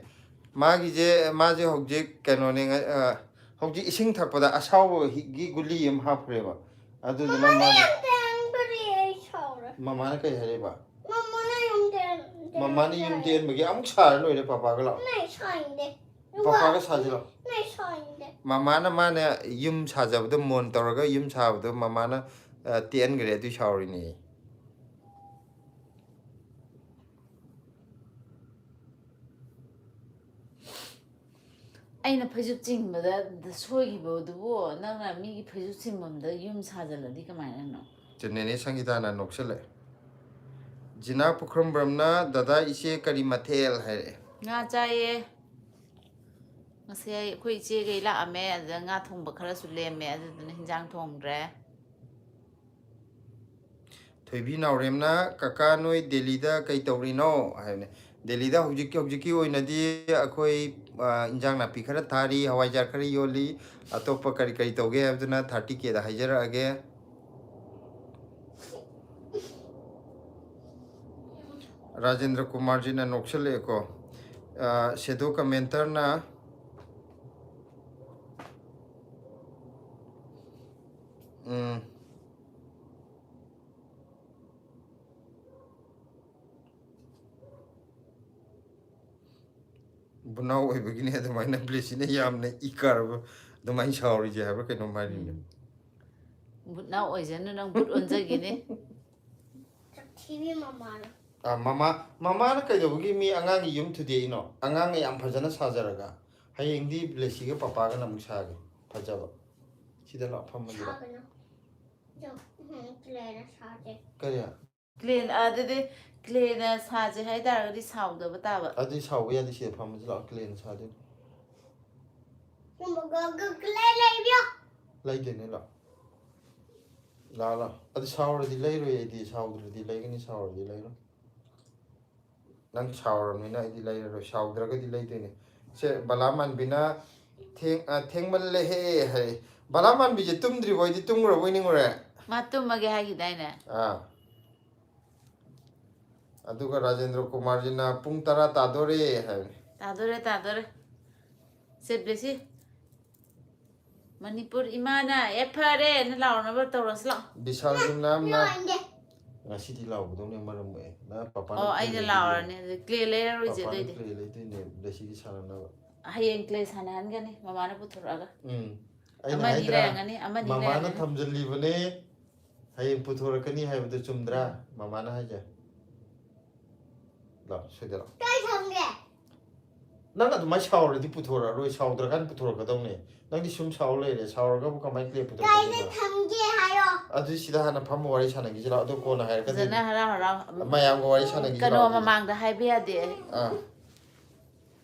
ꯃꯥꯒꯤꯁꯦ, ꯃꯥꯁꯦ ꯍꯧꯖꯤꯛ ꯀꯩꯅꯣꯅꯦ, ꯉ-, ꯑ, ꯍꯧꯖꯤꯛ ꯏꯁꯤꯡ ꯊꯛꯄꯗ ꯑꯁꯥꯎꯕꯒꯤ ꯒꯨꯂꯤ ꯑꯃ ꯍꯥꯞꯈ꯭ꯔꯦꯕ꯫ ꯑꯗꯨꯗꯨꯅ ꯃꯥꯁꯦ, ꯇꯦꯟꯕꯗꯤ ꯑꯩ ꯁꯥꯎꯔꯦ꯫ ꯃꯃꯥꯅ ꯀꯩ ꯍꯥꯏꯔꯤꯕ? ꯃꯃꯥꯅ ꯌꯨꯝ ꯇꯦꯟ-, ꯃꯃꯥꯅ ꯌꯨꯝ ꯇꯦꯟꯕꯒꯤ ꯑꯃꯨꯛ ꯁꯥꯔ ꯂꯣꯏꯔꯦ ꯄꯄꯥꯒ ꯂꯥꯛꯑꯣ꯫ ꯅ ꯁꯥꯎꯅꯤꯡꯗꯦ꯫ ꯄꯄꯥꯒ ꯁꯥꯁꯤꯔꯣ? ꯅ ꯁꯥꯎꯅꯤꯡꯗꯦ꯫ ꯃꯃꯥꯅ, ꯃꯥꯅ ꯌꯨꯝ ꯁꯥꯖꯕꯗꯣ, ꯃꯣꯟ ꯇꯧꯔꯒ ꯌꯨꯝ ꯁꯥꯕꯗꯣ ꯃꯃꯥꯅ, ꯑ, ꯇꯦꯟꯈ꯭ꯔꯦ, ꯑꯗꯨꯏ ꯁꯥꯎꯔꯤꯅꯦ꯫ ꯑꯩꯅ ꯐꯩꯖꯨꯞ ꯆꯤꯡꯕꯗ ꯁꯣꯏꯈꯤꯕꯗꯨꯕꯨ ꯅꯪꯅ ꯃꯤꯒꯤ ꯐꯩꯖꯨꯞ ꯆꯤꯡꯐꯝꯗ ꯌꯨꯝ ꯁꯥꯖꯜꯂꯗꯤ ꯀꯃꯥꯏꯅꯅꯣ? ꯆꯦꯅꯦꯅꯦ ꯁꯪꯒꯤꯇꯥꯅ ꯅꯣꯛꯁꯜꯂꯛꯑꯦ꯫ ꯖꯤꯅꯥ ꯄꯨꯈ꯭ꯔꯝꯕ꯭ꯔꯝꯅ, "ꯗꯗꯥ, ꯏꯆꯦ ꯀꯔꯤ ꯃꯊꯦꯜ?" ꯍꯥꯏꯔꯛꯑꯦ꯫ ꯉꯥ ꯆꯥꯏꯌꯦ꯫ ꯉꯁꯤ ꯑꯩꯈꯣꯏ ꯏꯆꯦꯈꯩ ꯂꯥꯛꯑꯝꯃꯦ, ꯑꯗꯨꯗ ꯉꯥ ꯊꯣꯡꯕ ꯈꯔꯁꯨ ꯂꯦꯝꯃꯦ, ꯑꯗꯨꯗꯨꯅ ꯍꯤꯟꯖꯥꯡ ꯊꯣꯡꯗ꯭ꯔꯦ꯫ ꯊꯣꯏꯕꯤ ꯅꯥꯎꯔꯦꯝꯅ, "ꯀꯀꯥ, ꯅꯣꯏ ꯗꯦꯜꯂꯤꯗ ꯀꯩ ꯇꯧꯔꯤꯅꯣ?" ꯍꯥꯏꯕꯅꯦ꯫ ꯗꯦꯜꯂꯤꯗ ꯍꯧꯖꯤꯛꯀꯤ, ꯍꯧꯖꯤꯛꯀꯤ ꯑꯣꯏꯅꯗꯤ ꯑꯩꯈꯣꯏ, ꯑ, ꯏꯟꯖꯥꯡ ꯅꯥꯄꯤ ꯈꯔ ꯊꯥꯔꯤ, ꯍꯋꯥꯏꯖꯥꯔ ꯈꯔ ꯌꯣꯜꯂꯤ, ꯑꯇꯣꯞꯄ ꯀꯔꯤ ꯀꯔꯤ ꯇꯧꯒꯦ ꯍꯥꯏꯕꯗꯨꯅ thirty Kꯗ ꯍꯥꯏꯖꯔꯛꯑꯒꯦ꯫ ꯔꯥꯖꯦꯟꯗ꯭ꯔ ꯀꯨꯃꯥꯔꯖꯤꯅ ꯅꯣꯛꯁꯜꯂꯛꯑꯦꯀꯣ꯫ ꯑ, ꯁꯦꯗꯣ ꯀꯃꯦꯟꯇꯔꯅ, ꯎꯝ, ꯕꯨꯠꯅꯥꯎ ꯑꯣꯏꯕꯒꯤꯅꯦ ꯑꯗꯨꯃꯥꯏꯅ ꯕ꯭ꯂꯦꯁꯤꯅ ꯌꯥꯝꯅ ꯏꯀꯥꯔꯕ, ꯑꯗꯨꯃꯥꯏꯅ ꯁꯥꯎꯔꯤꯁꯦ ꯍꯥꯏꯕ꯭ꯔꯥ ꯀꯩꯅꯣꯝ ꯍꯥꯏꯔꯤꯅꯦ꯫ ꯎꯝ꯫ ꯕꯨꯠꯅꯥꯎ ꯑꯣꯏꯖꯅꯨ, ꯅꯪ ꯕꯨꯠ ꯑꯣꯟꯖꯒꯤꯅꯤ꯫ ꯆꯥꯛꯊꯤꯕꯤ ꯃꯃꯥꯅ꯫ ꯑ, ꯃꯃꯥ, ꯃꯃꯥꯅ ꯀꯩꯗꯧꯕꯒꯤ ꯃꯤ ꯑꯉꯥꯡꯒꯤ ꯌꯨꯝ ꯊꯨꯗꯦꯛꯏꯅꯣ? ꯑꯉꯥꯡꯅ ꯌꯥꯝ ꯐꯖꯅ ꯁꯥꯖꯔꯒ꯫ ꯍꯌꯦꯡꯗꯤ ꯕ꯭ꯂꯦꯁꯤꯒ ꯄꯄꯥꯒꯅ ꯑꯃꯨꯛ ꯁꯥꯒꯦ꯫ ꯐꯖꯕ꯫ ꯁꯤꯗ ꯂꯥꯛꯑꯣ, ꯐꯝꯃꯁꯤꯔꯣ? ꯁꯥꯒꯅꯨ꯫ ꯌꯥꯝ, ꯎꯝ, ꯀ꯭ꯂꯦꯅ ꯁꯥꯒꯦ꯫ ꯀꯔꯤ? ꯀ꯭ꯂꯦꯟ, ꯑꯗꯨꯗꯤ ꯀ꯭ꯂꯦꯅ ꯁꯥꯁꯦ ꯍꯥꯏ ꯇꯥꯔꯒꯗꯤ ꯁꯥꯎꯗꯕ ꯇꯥꯕ꯫ ꯑꯗꯨꯗꯤ ꯁꯥꯎꯕ ꯌꯥꯗꯦ, ꯁꯤꯗ ꯐꯝꯃꯁꯤ ꯂꯥꯛꯑꯣ, ꯀ꯭ꯂꯦꯅ ꯁꯥꯗꯣꯏꯅꯤ꯫ ꯀ꯭ꯂꯦ ꯂꯩꯕꯤꯌꯣ꯫ ꯂꯩꯗꯣꯏꯅꯦ, ꯂꯥꯛꯑꯣ꯫ ꯂꯥꯛꯑꯣ, ꯂꯥꯛꯑꯣ꯫ ꯑꯗꯨ ꯁꯥꯎꯔꯗꯤ ꯂꯩꯔꯣꯏ ꯑꯩꯗꯤ, ꯁꯥꯎꯗ꯭ꯔꯗꯤ ꯂꯩꯒꯅꯤ, ꯁꯥꯎꯔꯗꯤ ꯂꯩꯔꯣꯏ꯫ ꯅꯪ ꯁꯥꯎꯔꯕꯅꯤꯅ ꯑꯩꯗꯤ ꯂꯩꯔꯔꯣꯏ, ꯁꯥꯎꯗ꯭ꯔꯒꯗꯤ ꯂꯩꯗꯣꯏꯅꯦ꯫ ꯁꯦ, ꯕꯂꯥ ꯃꯥꯟꯕꯤꯅ ꯊꯦꯡ-, ꯑ, "ꯊꯦꯡꯃꯜꯂꯦꯍꯦ" ꯍꯥꯏ꯫ ꯕꯂꯥ ꯃꯥꯟꯕꯤꯁꯦ ꯇꯨꯝꯗ꯭ꯔꯤꯕꯣꯏꯗꯤ ꯇꯨꯝꯈ꯭ꯔꯕꯣꯏ ꯅꯤꯡꯉꯨꯔꯦ꯫ ꯃꯥ ꯇꯨꯝꯃꯒꯦ ꯍꯥꯏꯈꯤꯗꯥꯏꯅꯦ? ꯑꯥ꯫ ꯑꯗꯨꯒ ꯔꯥꯖꯦꯟꯗ꯭ꯔ ꯀꯨꯃꯥꯔꯁꯤꯅ "ꯄꯨꯡ ꯇꯔꯥ ꯇꯥꯗꯣꯔꯦ" ꯍꯥꯏꯕꯅꯤ꯫ ꯇꯥꯗꯣꯔꯦ, ꯇꯥꯗꯣꯔꯦ꯫ ꯁꯦ, ꯕ꯭ꯂꯦꯁꯤ꯫ ꯃꯅꯤꯄꯨꯔ ꯏꯃꯥꯅ "ꯑꯦ, ꯐꯔꯦꯅ" ꯂꯥꯎꯅꯕ ꯇꯧꯔꯁꯤ ꯂꯥꯎ꯫ ꯕꯤꯁꯥꯜ ꯌꯨꯝꯅꯥꯝꯅ ꯂꯥꯎꯍꯟꯒꯦ꯫ ꯉꯁꯤꯗꯤ ꯂꯥꯎꯒꯗꯧꯅꯦ, ꯃꯔꯝ ꯃꯣꯛꯑꯦ꯫ ꯅꯪ ꯄꯄꯥꯅ ꯑꯣ, ꯑꯩꯅ ꯀ꯭ꯂꯦ ꯂꯩꯗꯣꯏꯅꯦ꯫ ꯂꯥꯎꯔꯅꯤ꯫ ꯑꯗꯨ ꯀ꯭ꯂꯦ ꯂꯩꯔꯔꯣꯏꯁꯦ ꯄꯄꯥꯅ ꯑꯗꯨꯏꯗꯤ꯫ ꯀ꯭ꯂꯦ ꯂꯩꯗꯣꯏꯅꯦ, ꯕ꯭ꯂꯦꯁꯤꯒꯤ ꯁꯥꯟꯅꯅꯕ꯫ ꯍꯌꯦꯡ ꯀ꯭ꯂꯦ ꯁꯥꯟꯅꯍꯟꯒꯅꯤ, ꯃꯃꯥꯅ ꯄꯨꯊꯣꯔꯛꯑꯒ꯫ ꯎꯝ꯫ ꯑꯩꯅ ꯑꯃꯅꯤ ꯍꯥꯏꯗ꯭ꯔꯥ? ꯂꯩꯔꯝꯒꯅꯤ, ꯑꯃꯅꯤ ꯃꯃꯥꯅ ꯂꯩꯔꯝꯒꯅꯤ꯫ ꯊꯝꯖꯤꯜꯂꯤꯕꯅꯦ, ꯍꯌꯦꯡ ꯄꯨꯊꯣꯔꯛꯀꯅꯤ ꯍꯥꯏꯕꯗꯨ ꯆꯨꯝꯗ꯭ꯔꯥ? ꯎꯝ꯫ ꯃꯃꯥꯅ ꯍꯥꯏꯁꯦ꯫ ꯂꯥꯎ, ꯁꯤꯗ ꯂꯥꯎ꯫ ꯀꯥꯏ ꯊꯝꯒꯦ? ꯅꯪ ꯑꯗꯨꯃꯥꯏꯅ ꯁꯥꯎꯔꯗꯤ ꯄꯨꯊꯣꯔꯛꯑꯔꯣꯏ, ꯁꯥꯎꯗ꯭ꯔꯀꯥꯟꯗ ꯄꯨꯊꯣꯔꯛꯀꯗꯧꯅꯦ꯫ ꯅꯪꯗꯤ ꯁꯨꯝ ꯁꯥꯎ ꯂꯩꯔꯦ, ꯁꯥꯎꯔꯒꯕꯨ ꯀꯃꯥꯏꯅ ꯀ꯭ꯂꯦ ꯀꯥꯏꯗ ꯄꯨꯊꯣꯔꯛꯀꯗꯣꯏꯅꯣ? ꯊꯝꯒꯦ ꯍꯥꯏꯌꯣ꯫ ꯑꯗꯨ ꯁꯤꯗ ꯍꯥꯟꯅ ꯐꯝꯃ ꯋꯥꯔꯤ ꯁꯥꯟꯅꯈꯤꯁꯤ ꯂꯥꯎ, ꯑꯗꯨ ꯀꯣꯟꯅ ꯍꯥꯏꯔꯛꯀꯗꯣꯏꯅꯤ꯫ ꯐꯖꯅ ꯍꯔꯥꯎ ꯍꯔꯥꯎ꯫ ꯃꯌꯥꯝꯒ ꯋꯥꯔꯤ ꯁꯥꯟꯅꯈꯤꯁꯤ ꯀꯩꯅꯣ ꯂꯥꯎ, ꯑꯗꯨꯗꯤ꯫ ꯃꯃꯥꯡꯗ ꯍꯥꯏꯕ ꯌꯥꯗꯦ꯫ ꯑꯥ꯫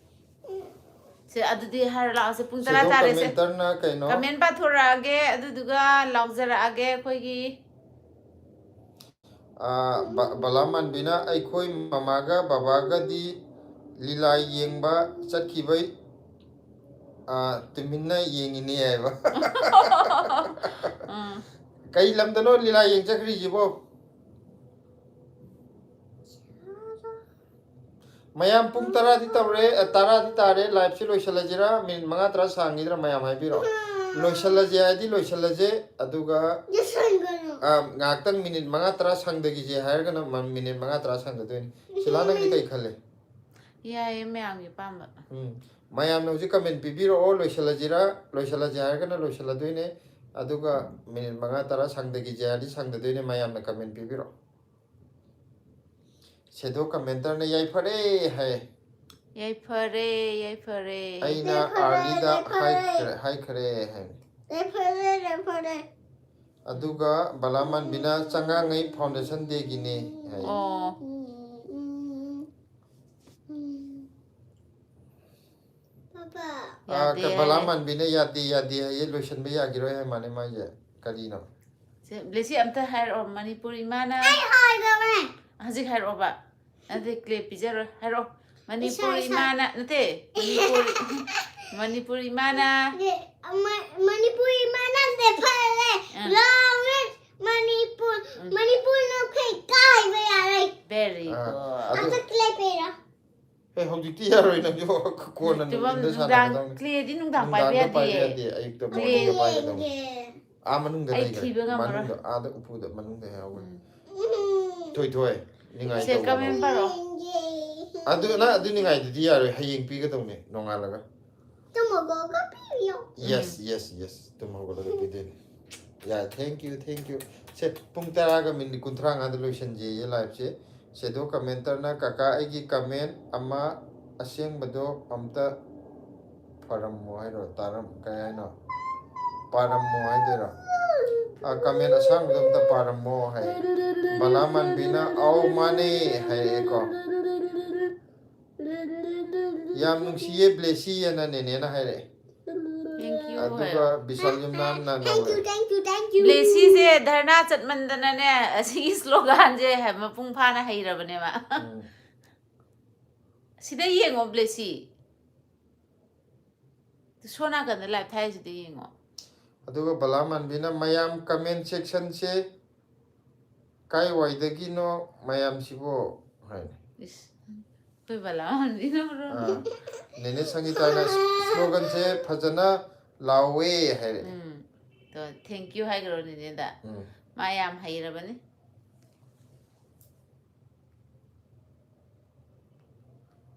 ꯁꯦ, ꯑꯗꯨꯗꯤ ꯍꯥꯏꯔꯣ ꯂꯥꯛꯑꯣꯁꯦ, ꯄꯨꯡ ꯇꯔꯥ ꯁꯦꯗꯣ ꯇꯥꯔꯦꯁꯦ꯫ ꯀꯃꯦꯟꯇꯔꯅ ꯀꯩꯅꯣ? ꯀꯃꯦꯟ ꯄꯥꯊꯣꯔꯛꯑꯒꯦ, ꯑꯗꯨꯗꯨꯒ ꯂꯥꯎꯖꯔꯛꯑꯒꯦ ꯑꯩꯈꯣꯏꯒꯤ꯫ ꯑꯥ, ꯕ-, ꯕꯂꯥ ꯃꯥꯟꯕꯤꯅ "ꯑꯩꯈꯣꯏ ꯃꯃꯥꯒ ꯕꯕꯥꯒꯗꯤ ꯂꯤꯂꯥ ꯌꯦꯡꯕ ꯆꯠꯈꯤꯕꯩ, ꯑꯥ, ꯇꯨꯃꯤꯟꯅ ꯌꯦꯡꯉꯤꯅꯦ" ꯍꯥꯏꯕ꯫ ꯎꯝ꯫ ꯀꯩ ꯂꯝꯗꯅꯣ ꯂꯤꯂꯥ ꯌꯦꯡ ꯆꯠꯈ꯭ꯔꯤꯁꯤꯕꯣ? ꯃꯌꯥꯝ, ꯄꯨꯡ ꯇꯔꯥꯗꯤ ꯇꯧꯔꯦ, ꯑ, ꯇꯔꯥꯗꯤ ꯇꯥꯔꯦ, liveꯁꯤ ꯂꯣꯏꯁꯤꯜꯂꯁꯤꯔꯥ? ꯃꯤꯅꯤꯠ ꯃꯉꯥ ꯇꯔꯥ ꯁꯥꯡꯈꯤꯗ꯭ꯔꯥ? ꯃꯌꯥꯝ ꯍꯥꯏꯕꯤꯔꯣ꯫ ꯂꯣꯏꯁꯤꯜꯂꯁꯦ ꯍꯥꯏꯗꯤ ꯂꯣꯏꯁꯤꯜꯂꯁꯦ, ꯑꯗꯨꯒ, ꯂꯣꯏꯁꯤꯟꯒꯅꯨ꯫ ꯑ, ꯉꯥꯏꯍꯥꯛꯇꯪ ꯃꯤꯅꯤꯠ ꯃꯉꯥ ꯇꯔꯥ ꯁꯪꯗꯈꯤꯁꯦ ꯍꯥꯏꯔꯒꯅ ꯃ-, ꯃꯤꯅꯤꯠ ꯃꯉꯥ ꯇꯔꯥ ꯁꯪꯗꯗꯣꯏꯅꯤ꯫ ꯁꯤꯂꯥ, ꯅꯪꯗꯤ ꯀꯩ ꯈꯜꯂꯤ? ꯌꯥꯏꯌꯦ, ꯃꯌꯥꯝꯒꯤ ꯑꯄꯥꯝꯕ꯫ ꯎꯝ꯫ ꯃꯌꯥꯝꯅ ꯍꯧꯖꯤꯛ comment ꯄꯤꯕꯤꯔꯛꯑꯣ, ꯂꯣꯏꯁꯤꯜꯂꯁꯤꯔꯥ? ꯂꯣꯏꯁꯤꯜꯂꯁꯦ ꯍꯥꯏꯔꯒꯅ ꯂꯣꯏꯁꯤꯜꯂꯗꯣꯏꯅꯦ, ꯑꯗꯨꯒ ꯃꯤꯅꯤꯠ ꯃꯉꯥ ꯇꯔꯥ ꯁꯪꯗꯈꯤꯁꯦ ꯍꯥꯏꯔꯗꯤ ꯁꯪꯗꯗꯣꯏꯅꯦ, ꯃꯌꯥꯝꯅ comment ꯄꯤꯕꯤꯔꯛꯑꯣ꯫ ꯁꯦꯗꯣ ꯀꯃꯦꯟꯇꯔꯅ "ꯌꯥꯏꯐꯔꯦ" ꯍꯥꯏ꯫ ꯌꯥꯏꯐꯔꯦ, ꯌꯥꯏꯐꯔꯦ꯫ ꯑꯩꯅ ꯌꯥꯏꯐꯔꯦ, ꯑꯥꯔꯂꯤꯗ ꯌꯥꯏꯐꯔꯦ꯫ ꯍꯥꯏꯈ꯭ꯔꯦ, ꯍꯥꯏꯈ꯭ꯔꯦ ꯍꯥꯏ꯫ ꯌꯥꯏꯐꯔꯦ, ꯌꯥꯏꯐꯔꯦ꯫ ꯑꯗꯨꯒ ꯕꯂꯥꯃꯥꯟꯕꯤꯅ "ꯆꯉꯥꯡꯉꯩ Foundation Dayꯒꯤꯅꯦ" ꯍꯥꯏ꯫ ꯑꯣ꯫ ꯄꯥꯄꯥ꯫ ꯑꯥ, ꯌꯥꯗꯦ ꯀ-, ꯍꯥꯏ꯫ ꯕꯂꯥꯃꯥꯟꯕꯤꯅ "ꯌꯥꯗꯦ, ꯌꯥꯗꯦ" ꯍꯥꯏꯌꯦ, ꯂꯣꯏꯁꯤꯟꯕ ꯌꯥꯈꯤꯔꯣꯏ ꯍꯥꯏ ꯃꯥꯅꯦ ꯃꯥꯏꯁꯦ꯫ ꯀꯔꯤꯅꯣ? ꯁꯦ, ꯕ꯭ꯂꯦꯁꯤ, ꯑꯝꯇ ꯍꯥꯏꯔꯛꯑꯣ, ꯃꯅꯤꯄꯨꯔ ꯏꯃꯥꯅ꯫ ꯍꯥꯏꯗꯕꯅꯦ꯫ ꯍꯧꯖꯤꯛ ꯍꯥꯏꯔꯛꯑꯣꯕ꯫ ꯅꯠꯇꯦ, ꯀ꯭ꯂꯦ ꯄꯤꯖꯔꯣꯏ, ꯍꯥꯏꯔꯛꯑꯣ꯫ ꯃꯅꯤꯄꯨꯔ ꯏꯁꯥ, ꯏꯁꯥ꯫ ꯏꯃꯥꯅ, ꯅꯠꯇꯦ, ꯃꯅꯤꯄꯨꯔ, ꯃꯅꯤꯄꯨꯔ ꯏꯃꯥꯅ꯫ ꯃꯅꯤꯄꯨꯔ ꯏꯃꯥꯅ ꯐꯔꯦ꯫ ꯑꯥ꯫ ꯂꯥꯎꯔꯦ꯫ ꯃꯅꯤꯄꯨꯔ, ꯃꯅꯤꯄꯨꯔꯅ ꯀꯩ ꯀꯥꯏꯕ ꯌꯥꯔꯣꯏ꯫ Very ꯑꯥ, good. ꯑꯗꯨ- ꯑꯗꯨ ꯀ꯭ꯂꯦ ꯄꯤꯔꯣ꯫ ꯑꯦ, ꯍꯧꯖꯤꯛꯇꯤ ꯌꯥꯔꯣꯏ, ꯅꯪꯁꯨ ꯀꯣꯟꯅ ꯅꯨꯡꯊꯤꯜ ꯅꯨꯡꯊꯤꯟꯗ ꯅꯨꯡꯗꯥꯡ, ꯁꯥꯟꯅꯒꯗꯧꯅꯤ꯫ ꯀ꯭ꯂꯦꯗꯤ ꯅꯨꯡꯗꯥꯡ ꯄꯥꯏꯕ ꯅꯨꯡꯗꯥꯡꯗ ꯄꯥꯏꯕ ꯌꯥꯗꯦ꯫ ꯌꯥꯗꯦ, ꯑꯌꯨꯛꯇ ꯀ꯭ꯂꯦ ꯃꯣꯔꯅꯤꯡꯗ ꯄꯥꯏꯒꯗꯧꯅꯤ꯫ ꯌꯦꯡꯒꯦ꯫ ꯑꯥ, ꯃꯅꯨꯡꯗ ꯑꯩ ꯂꯩꯈ꯭ꯔꯦ꯫ ꯊꯤꯕ ꯉꯝꯃꯔꯣꯏ꯫ ꯃꯅꯨꯡꯗ, ꯑꯥꯗ ꯎꯄꯨꯗ, ꯃꯅꯨꯡꯗ ꯍꯦꯛ ꯍꯧꯒꯅꯤ꯫ ꯎꯝ꯫ ꯎꯝ꯫ ꯊꯣꯏ ꯊꯣꯏ, ꯅꯤꯡꯉꯥꯏ ꯁꯦ, ꯇꯧꯒꯅꯨ꯫ ꯀꯃꯦꯟ ꯄꯥꯔꯣ꯫ ꯌꯦꯡꯒꯦ꯫ ꯑꯗꯨ ꯅꯪ ꯑꯗꯨ ꯅꯤꯡꯉꯥꯏꯗꯨꯗꯤ ꯌꯥꯔꯣꯏ, ꯍꯌꯦꯡ ꯄꯤꯒꯗꯧꯅꯤ ꯅꯣꯡꯉꯥꯜꯂꯒ꯫ ꯇꯨꯝꯃꯒ ꯄꯤꯕꯤꯌꯣ꯫ Yes, yes, yes, ꯇꯨꯝ ꯍꯧꯒꯠꯂꯒ ꯄꯤꯗꯣꯏꯅꯤ꯫ ꯌꯥꯏ, thank you, thank you꯫ ꯁꯦ, ꯄꯨꯡ ꯇꯔꯥꯒ ꯃꯤꯅꯤꯠ ꯀꯨꯟꯊ꯭ꯔꯥ ꯃꯉꯥꯗ ꯂꯣꯏꯁꯟꯖꯦꯌꯦ liveꯁꯦ꯫ Shadow commenterꯅ, "ꯀꯀꯥ, ꯑꯩꯒꯤ comment ꯑꯃ ꯑꯁꯦꯡꯕꯗꯣ ꯑꯝꯇ ꯐꯔꯝꯃꯣ" ꯍꯥꯏꯔꯣ, ꯇꯥꯔꯝ-, ꯀꯩ ꯍꯥꯏꯅꯣ? "ꯄꯥꯔꯝꯃꯣ" ꯍꯥꯏꯗꯣꯏꯔꯣ? ꯑ, comment ꯑꯁꯥꯡꯕꯗꯣ ꯑꯝꯇ ꯄꯥꯔꯝꯃꯣ ꯍꯥꯏ꯫ ꯕꯂꯥ ꯃꯥꯟꯕꯤꯅ, "ꯑꯧ, ꯃꯥꯅꯦ" ꯍꯥꯏꯔꯛꯑꯦꯀꯣ꯫ "ꯌꯥꯝ ꯅꯨꯡꯁꯤꯌꯦ ꯕ꯭ꯂꯦꯁꯤ" ꯑꯅ ꯅꯦꯅꯦꯅ ꯍꯥꯏꯔꯛꯑꯦ꯫ Thank you ꯑꯗꯨꯒ ꯍꯥꯏꯔꯣ꯫ ꯕꯤꯁꯥꯜ ꯌꯨꯝꯅꯥꯝꯅ Thank you, ꯅꯧꯔꯦ꯫ thank you, thank you. ꯕ꯭ꯂꯦꯁꯤꯁꯦ ꯙꯔꯅꯥ ꯆꯠꯃꯟꯗꯅꯅꯦ, ꯑꯁꯤꯒꯤ sloganꯁꯦ ꯃꯄꯨꯡ ꯐꯥꯅ ꯍꯩꯔꯕꯅꯦꯕ꯫ ꯎꯝ꯫ ꯁꯤꯗ ꯌꯦꯡꯉꯣ ꯕ꯭ꯂꯦꯁꯤ꯫ ꯁꯣꯝ ꯅꯥꯀꯟꯗ live ꯊꯥꯏꯁꯤꯗ ꯌꯦꯡꯉꯣ꯫ ꯑꯗꯨꯒ ꯕꯂꯥ ꯃꯥꯟꯕꯤꯅ, "ꯃꯌꯥꯝ comment sectionꯁꯦ ꯀꯥꯏꯋꯥꯏꯗꯒꯤꯅꯣ ꯃꯌꯥꯝꯁꯤꯕꯣ?" ꯍꯥꯏꯅ꯫ ꯏꯁ, ꯑꯩꯈꯣꯏ ꯕꯂꯥ ꯃꯥꯟꯕꯤꯅ ꯃꯔꯣꯟ꯫ ꯑꯥ, ꯅꯦꯅꯦ ꯁꯪꯒꯤꯇꯥꯅ sloganꯁꯦ ꯐꯖꯅ ꯂꯥꯎꯋꯦ ꯍꯥꯏꯔꯛꯑꯦ꯫ ꯎꯝ꯫ ꯇꯣ, thank you ꯍꯥꯏꯈ꯭ꯔꯣ ꯅꯦꯅꯦꯗ꯫ ꯎꯝ꯫ ꯃꯥ ꯌꯥꯝ ꯍꯩꯔꯕꯅꯤ꯫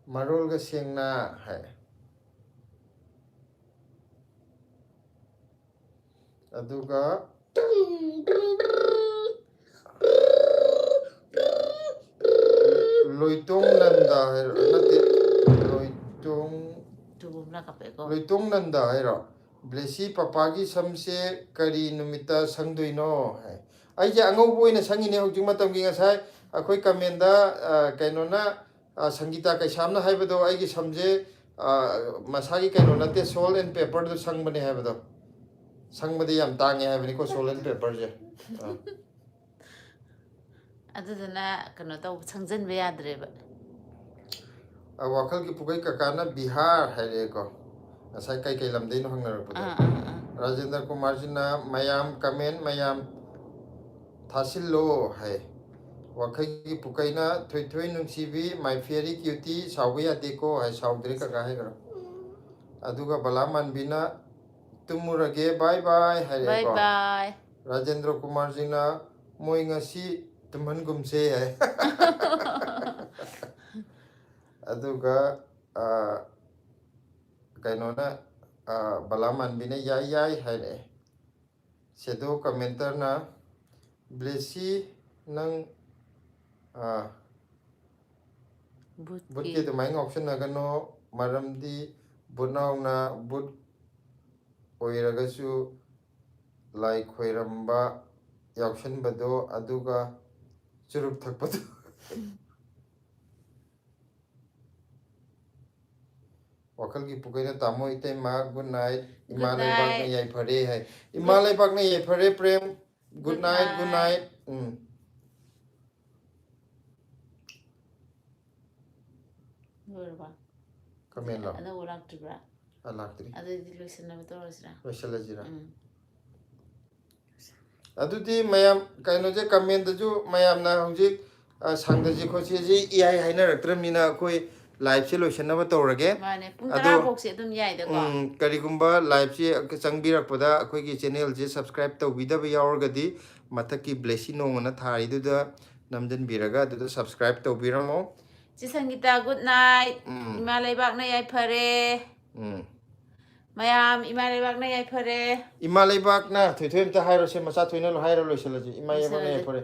"ꯃꯔꯣꯜꯒ ꯁꯦꯡꯅ" ꯍꯥꯏ꯫ ꯑꯗꯨꯒ ꯂꯣꯏꯇꯣꯡ ꯅꯟꯗ ꯍꯥꯏꯔꯣ? ꯅꯠꯇꯦ, ꯂꯣꯏꯇꯣꯡ, ꯇꯨꯒꯨꯝꯂꯥ ꯀꯞꯄꯦꯀꯣ꯫ ꯂꯣꯏꯇꯣꯡ ꯅꯟꯗ ꯍꯥꯏꯔꯣ? "ꯕ꯭ꯂꯦꯁꯤ, ꯄꯄꯥꯒꯤ ꯁꯝꯁꯦ ꯀꯔꯤ ꯅꯨꯃꯤꯠꯇ ꯁꯪꯗꯣꯏꯅꯣ?" ꯍꯥꯏ꯫ ꯑꯩꯁꯦ ꯑꯉꯧꯕ ꯑꯣꯏꯅ ꯁꯪꯉꯤꯅꯦ ꯍꯧꯖꯤꯛ ꯃꯇꯝꯒꯤ꯫ ꯉꯁꯥꯏ ꯑꯩꯈꯣꯏ commentꯗ, ꯑ, ꯀꯩꯅꯣꯅ, ꯑ, ꯁꯪꯒꯤꯇꯥ ꯀꯩꯁꯥꯝꯅ ꯍꯥꯏꯕꯗꯣ, ꯑꯩꯒꯤ ꯁꯝꯁꯦ, ꯑ, ꯃꯁꯥꯒꯤ ꯀꯩꯅꯣ ꯅꯠꯇꯦ, salt and pepperꯗ ꯁꯪꯕꯅꯦ ꯍꯥꯏꯕꯗꯣ꯫ ꯁꯪꯕꯗꯤ ꯌꯥꯝ ꯇꯥꯡꯉꯦ ꯍꯥꯏꯕꯅꯤꯀꯣ ꯁꯣꯜ ꯑꯦꯟ ꯄꯦꯄꯔꯁꯦ꯫ ꯑꯗꯨꯗꯨꯅ ꯀꯩꯅꯣ ꯇꯧꯕ, ꯁꯪꯖꯟꯕ ꯌꯥꯗ꯭ꯔꯦꯕ꯫ ꯋꯥꯈꯜꯒꯤ ꯄꯨꯀꯩ ꯀꯀꯥꯅ ꯕꯤꯍꯥꯔ ꯍꯥꯏꯔꯛꯑꯦꯀꯣ꯫ ꯉꯁꯥꯏ ꯀꯩꯀꯩ ꯂꯝꯗꯩꯅꯣ ꯍꯪꯅꯔꯛꯄꯗꯣ꯫ ꯑꯥ ꯑꯥ ꯑꯥ ꯔꯥꯖꯦꯟꯗ꯭ꯔ ꯀꯨꯃꯥꯔꯖꯤꯅ ꯃꯌꯥꯝ ꯀꯃꯦꯟ ꯃꯌꯥꯝ ꯊꯥꯁꯤꯜꯂꯣ ꯍꯥꯏ꯫ ꯋꯥꯈꯜꯒꯤ ꯄꯨꯀꯩꯅ ꯊꯣꯏꯊꯣꯏ ꯅꯨꯡꯁꯤꯕꯤ, my fairy cutie, ꯁꯥꯎꯕ ꯌꯥꯗꯦꯀꯣ ꯍꯥꯏ꯫ ꯁꯥꯎꯗ꯭ꯔꯦ ꯀꯀꯥ ꯍꯥꯏꯈ꯭ꯔꯣ꯫ ꯑꯗꯨꯒ ꯕꯂꯥ ꯃꯥꯟꯕꯤꯅ ꯇꯨꯝꯃꯨꯔꯒꯦ, bye bye ꯕꯥꯏ ꯍꯥꯏꯔꯦꯀꯣ꯫ ꯕꯥꯏ꯫ ꯔꯥꯖꯦꯟꯗ꯭ꯔ ꯀꯨꯃꯥꯔꯖꯤꯅ ꯃꯣꯏ ꯉꯁꯤ ꯇꯨꯝꯍꯟꯒꯨꯝꯁꯦ ꯍꯥꯏ꯫ ꯑꯗꯨꯒ ꯑ, ꯀꯩꯅꯣꯅ ꯑ, ꯕꯂꯥ ꯃꯥꯟꯕꯤꯅ ꯌꯥꯏ ꯌꯥꯏ ꯍꯥꯏꯔꯛꯑꯦ꯫ ꯁꯦꯗꯣ ꯀꯃꯦꯟꯇꯔꯅ ꯕ꯭ꯂꯦꯁꯤ ꯅꯪ ꯑ, ꯕꯨꯠꯀꯤ ꯕꯨꯠꯀꯤ ꯑꯗꯨꯃꯥꯏꯅ ꯉꯥꯎꯁꯟꯅꯒꯅꯣ, ꯃꯔꯝꯗꯤ ꯕꯨꯠꯅꯥꯎꯅ ꯕꯨꯠ ꯑꯣꯏꯔꯒꯁꯨ ꯂꯥꯏ ꯈꯣꯏꯔꯝꯕ ꯌꯥꯎꯁꯟꯕꯗꯣ, ꯑꯗꯨꯒ ꯆꯨꯔꯨꯞ ꯊꯛꯄꯗꯣ꯫ ꯋꯥꯈꯜꯒꯤ ꯄꯨꯀꯩꯅ ꯇꯥꯃꯣ ꯏꯇꯩꯃ good night, ꯏꯃꯥ Good ꯂꯩꯕꯥꯛꯅ night. ꯌꯥꯏꯐꯔꯦ ꯍꯥꯏ꯫ ꯏꯃꯥ ꯂꯩꯕꯥꯛꯅ ꯌꯥꯏꯐꯔꯦ Prem, good Good night, good night. night. ꯎꯝ꯫ ꯂꯣꯏꯔꯕ? ꯀꯃꯦꯟꯂꯣ? ꯑꯅꯧꯕ ꯂꯥꯛꯇ꯭ꯔꯤꯕ꯭ꯔꯥ? ꯑ, ꯂꯥꯛꯇ꯭ꯔꯤ꯫ ꯑꯗꯨꯗꯤ ꯂꯣꯏꯁꯤꯟꯅꯕ ꯇꯧꯔꯁꯤꯔꯥ? ꯂꯣꯏꯁꯤꯜꯂꯁꯤꯔꯥ? ꯎꯝ꯫ ꯑꯗꯨꯗꯤ ꯃꯌꯥꯝ ꯀꯩꯅꯣꯁꯦ ꯀꯃꯦꯟꯗꯁꯨ ꯃꯌꯥꯝꯅ ꯍꯧꯖꯤꯛ ꯑ, ꯁꯥꯡꯊꯁꯤ ꯈꯣꯠꯁꯤꯁꯤ ꯏꯍꯥꯏ ꯍꯥꯏꯅꯔꯛꯇ꯭ꯔꯕꯅꯤꯅ ꯑꯩꯈꯣꯏ ꯂꯥꯏꯞꯁꯦ ꯂꯣꯏꯁꯤꯟꯅꯕ ꯇꯧꯔꯒꯦ꯫ ꯃꯥꯅꯦ, ꯄꯨꯡ ꯑꯗꯣ, ꯇꯔꯥ ꯐꯥꯎꯁꯦ ꯑꯗꯨꯝ ꯌꯥꯏꯗꯀꯣ꯫ ꯎꯝ, ꯀꯔꯤꯒꯨꯝꯕ ꯂꯥꯏꯞꯁꯦ ꯆꯪꯕꯤꯔꯛꯄꯗ ꯑꯩꯈꯣꯏꯒꯤ ꯆꯦꯅꯦꯜꯁꯦ ꯁꯕꯁꯀ꯭ꯔꯥꯏꯕ ꯇꯧꯕꯤꯗꯕ ꯌꯥꯎꯔꯒꯗꯤ ꯃꯊꯛꯀꯤ ꯕ꯭ꯂꯦꯁꯤ ꯅꯣꯡ ꯑꯅ ꯊꯥꯔꯤꯗꯨꯗ ꯅꯝꯁꯤꯟꯕꯤꯔꯒ ꯑꯗꯨꯗ ꯁꯕꯁꯀ꯭ꯔꯥꯏꯕ ꯇꯧꯕꯤꯔꯝꯃꯣ꯫ ꯆꯦ ꯁꯪꯒꯤꯇꯥ, good night. ꯎꯝ꯫ ꯏꯃꯥ ꯂꯩꯕꯥꯛꯅ ꯌꯥꯏꯐꯔꯦ꯫ ꯎꯝ꯫ ꯃꯌꯥꯝ, ꯏꯃꯥ ꯂꯩꯕꯥꯛꯅ ꯌꯥꯏꯐꯔꯦ꯫ ꯏꯃꯥ ꯂꯩꯕꯥꯛꯅ ꯊꯣꯏꯊꯣꯏ ꯑꯝꯇ ꯍꯥꯏꯔꯣꯁꯦ, ꯃꯆꯥ ꯊꯣꯏꯅ ꯍꯥꯏꯔ ꯂꯣꯏꯁꯤꯜꯂꯁꯤ꯫ ꯏꯃꯥ ꯂꯩꯕꯥꯛꯅ ꯂꯣꯏꯁꯤꯜꯂꯁꯤ꯫ ꯌꯥꯏꯐꯔꯦ꯫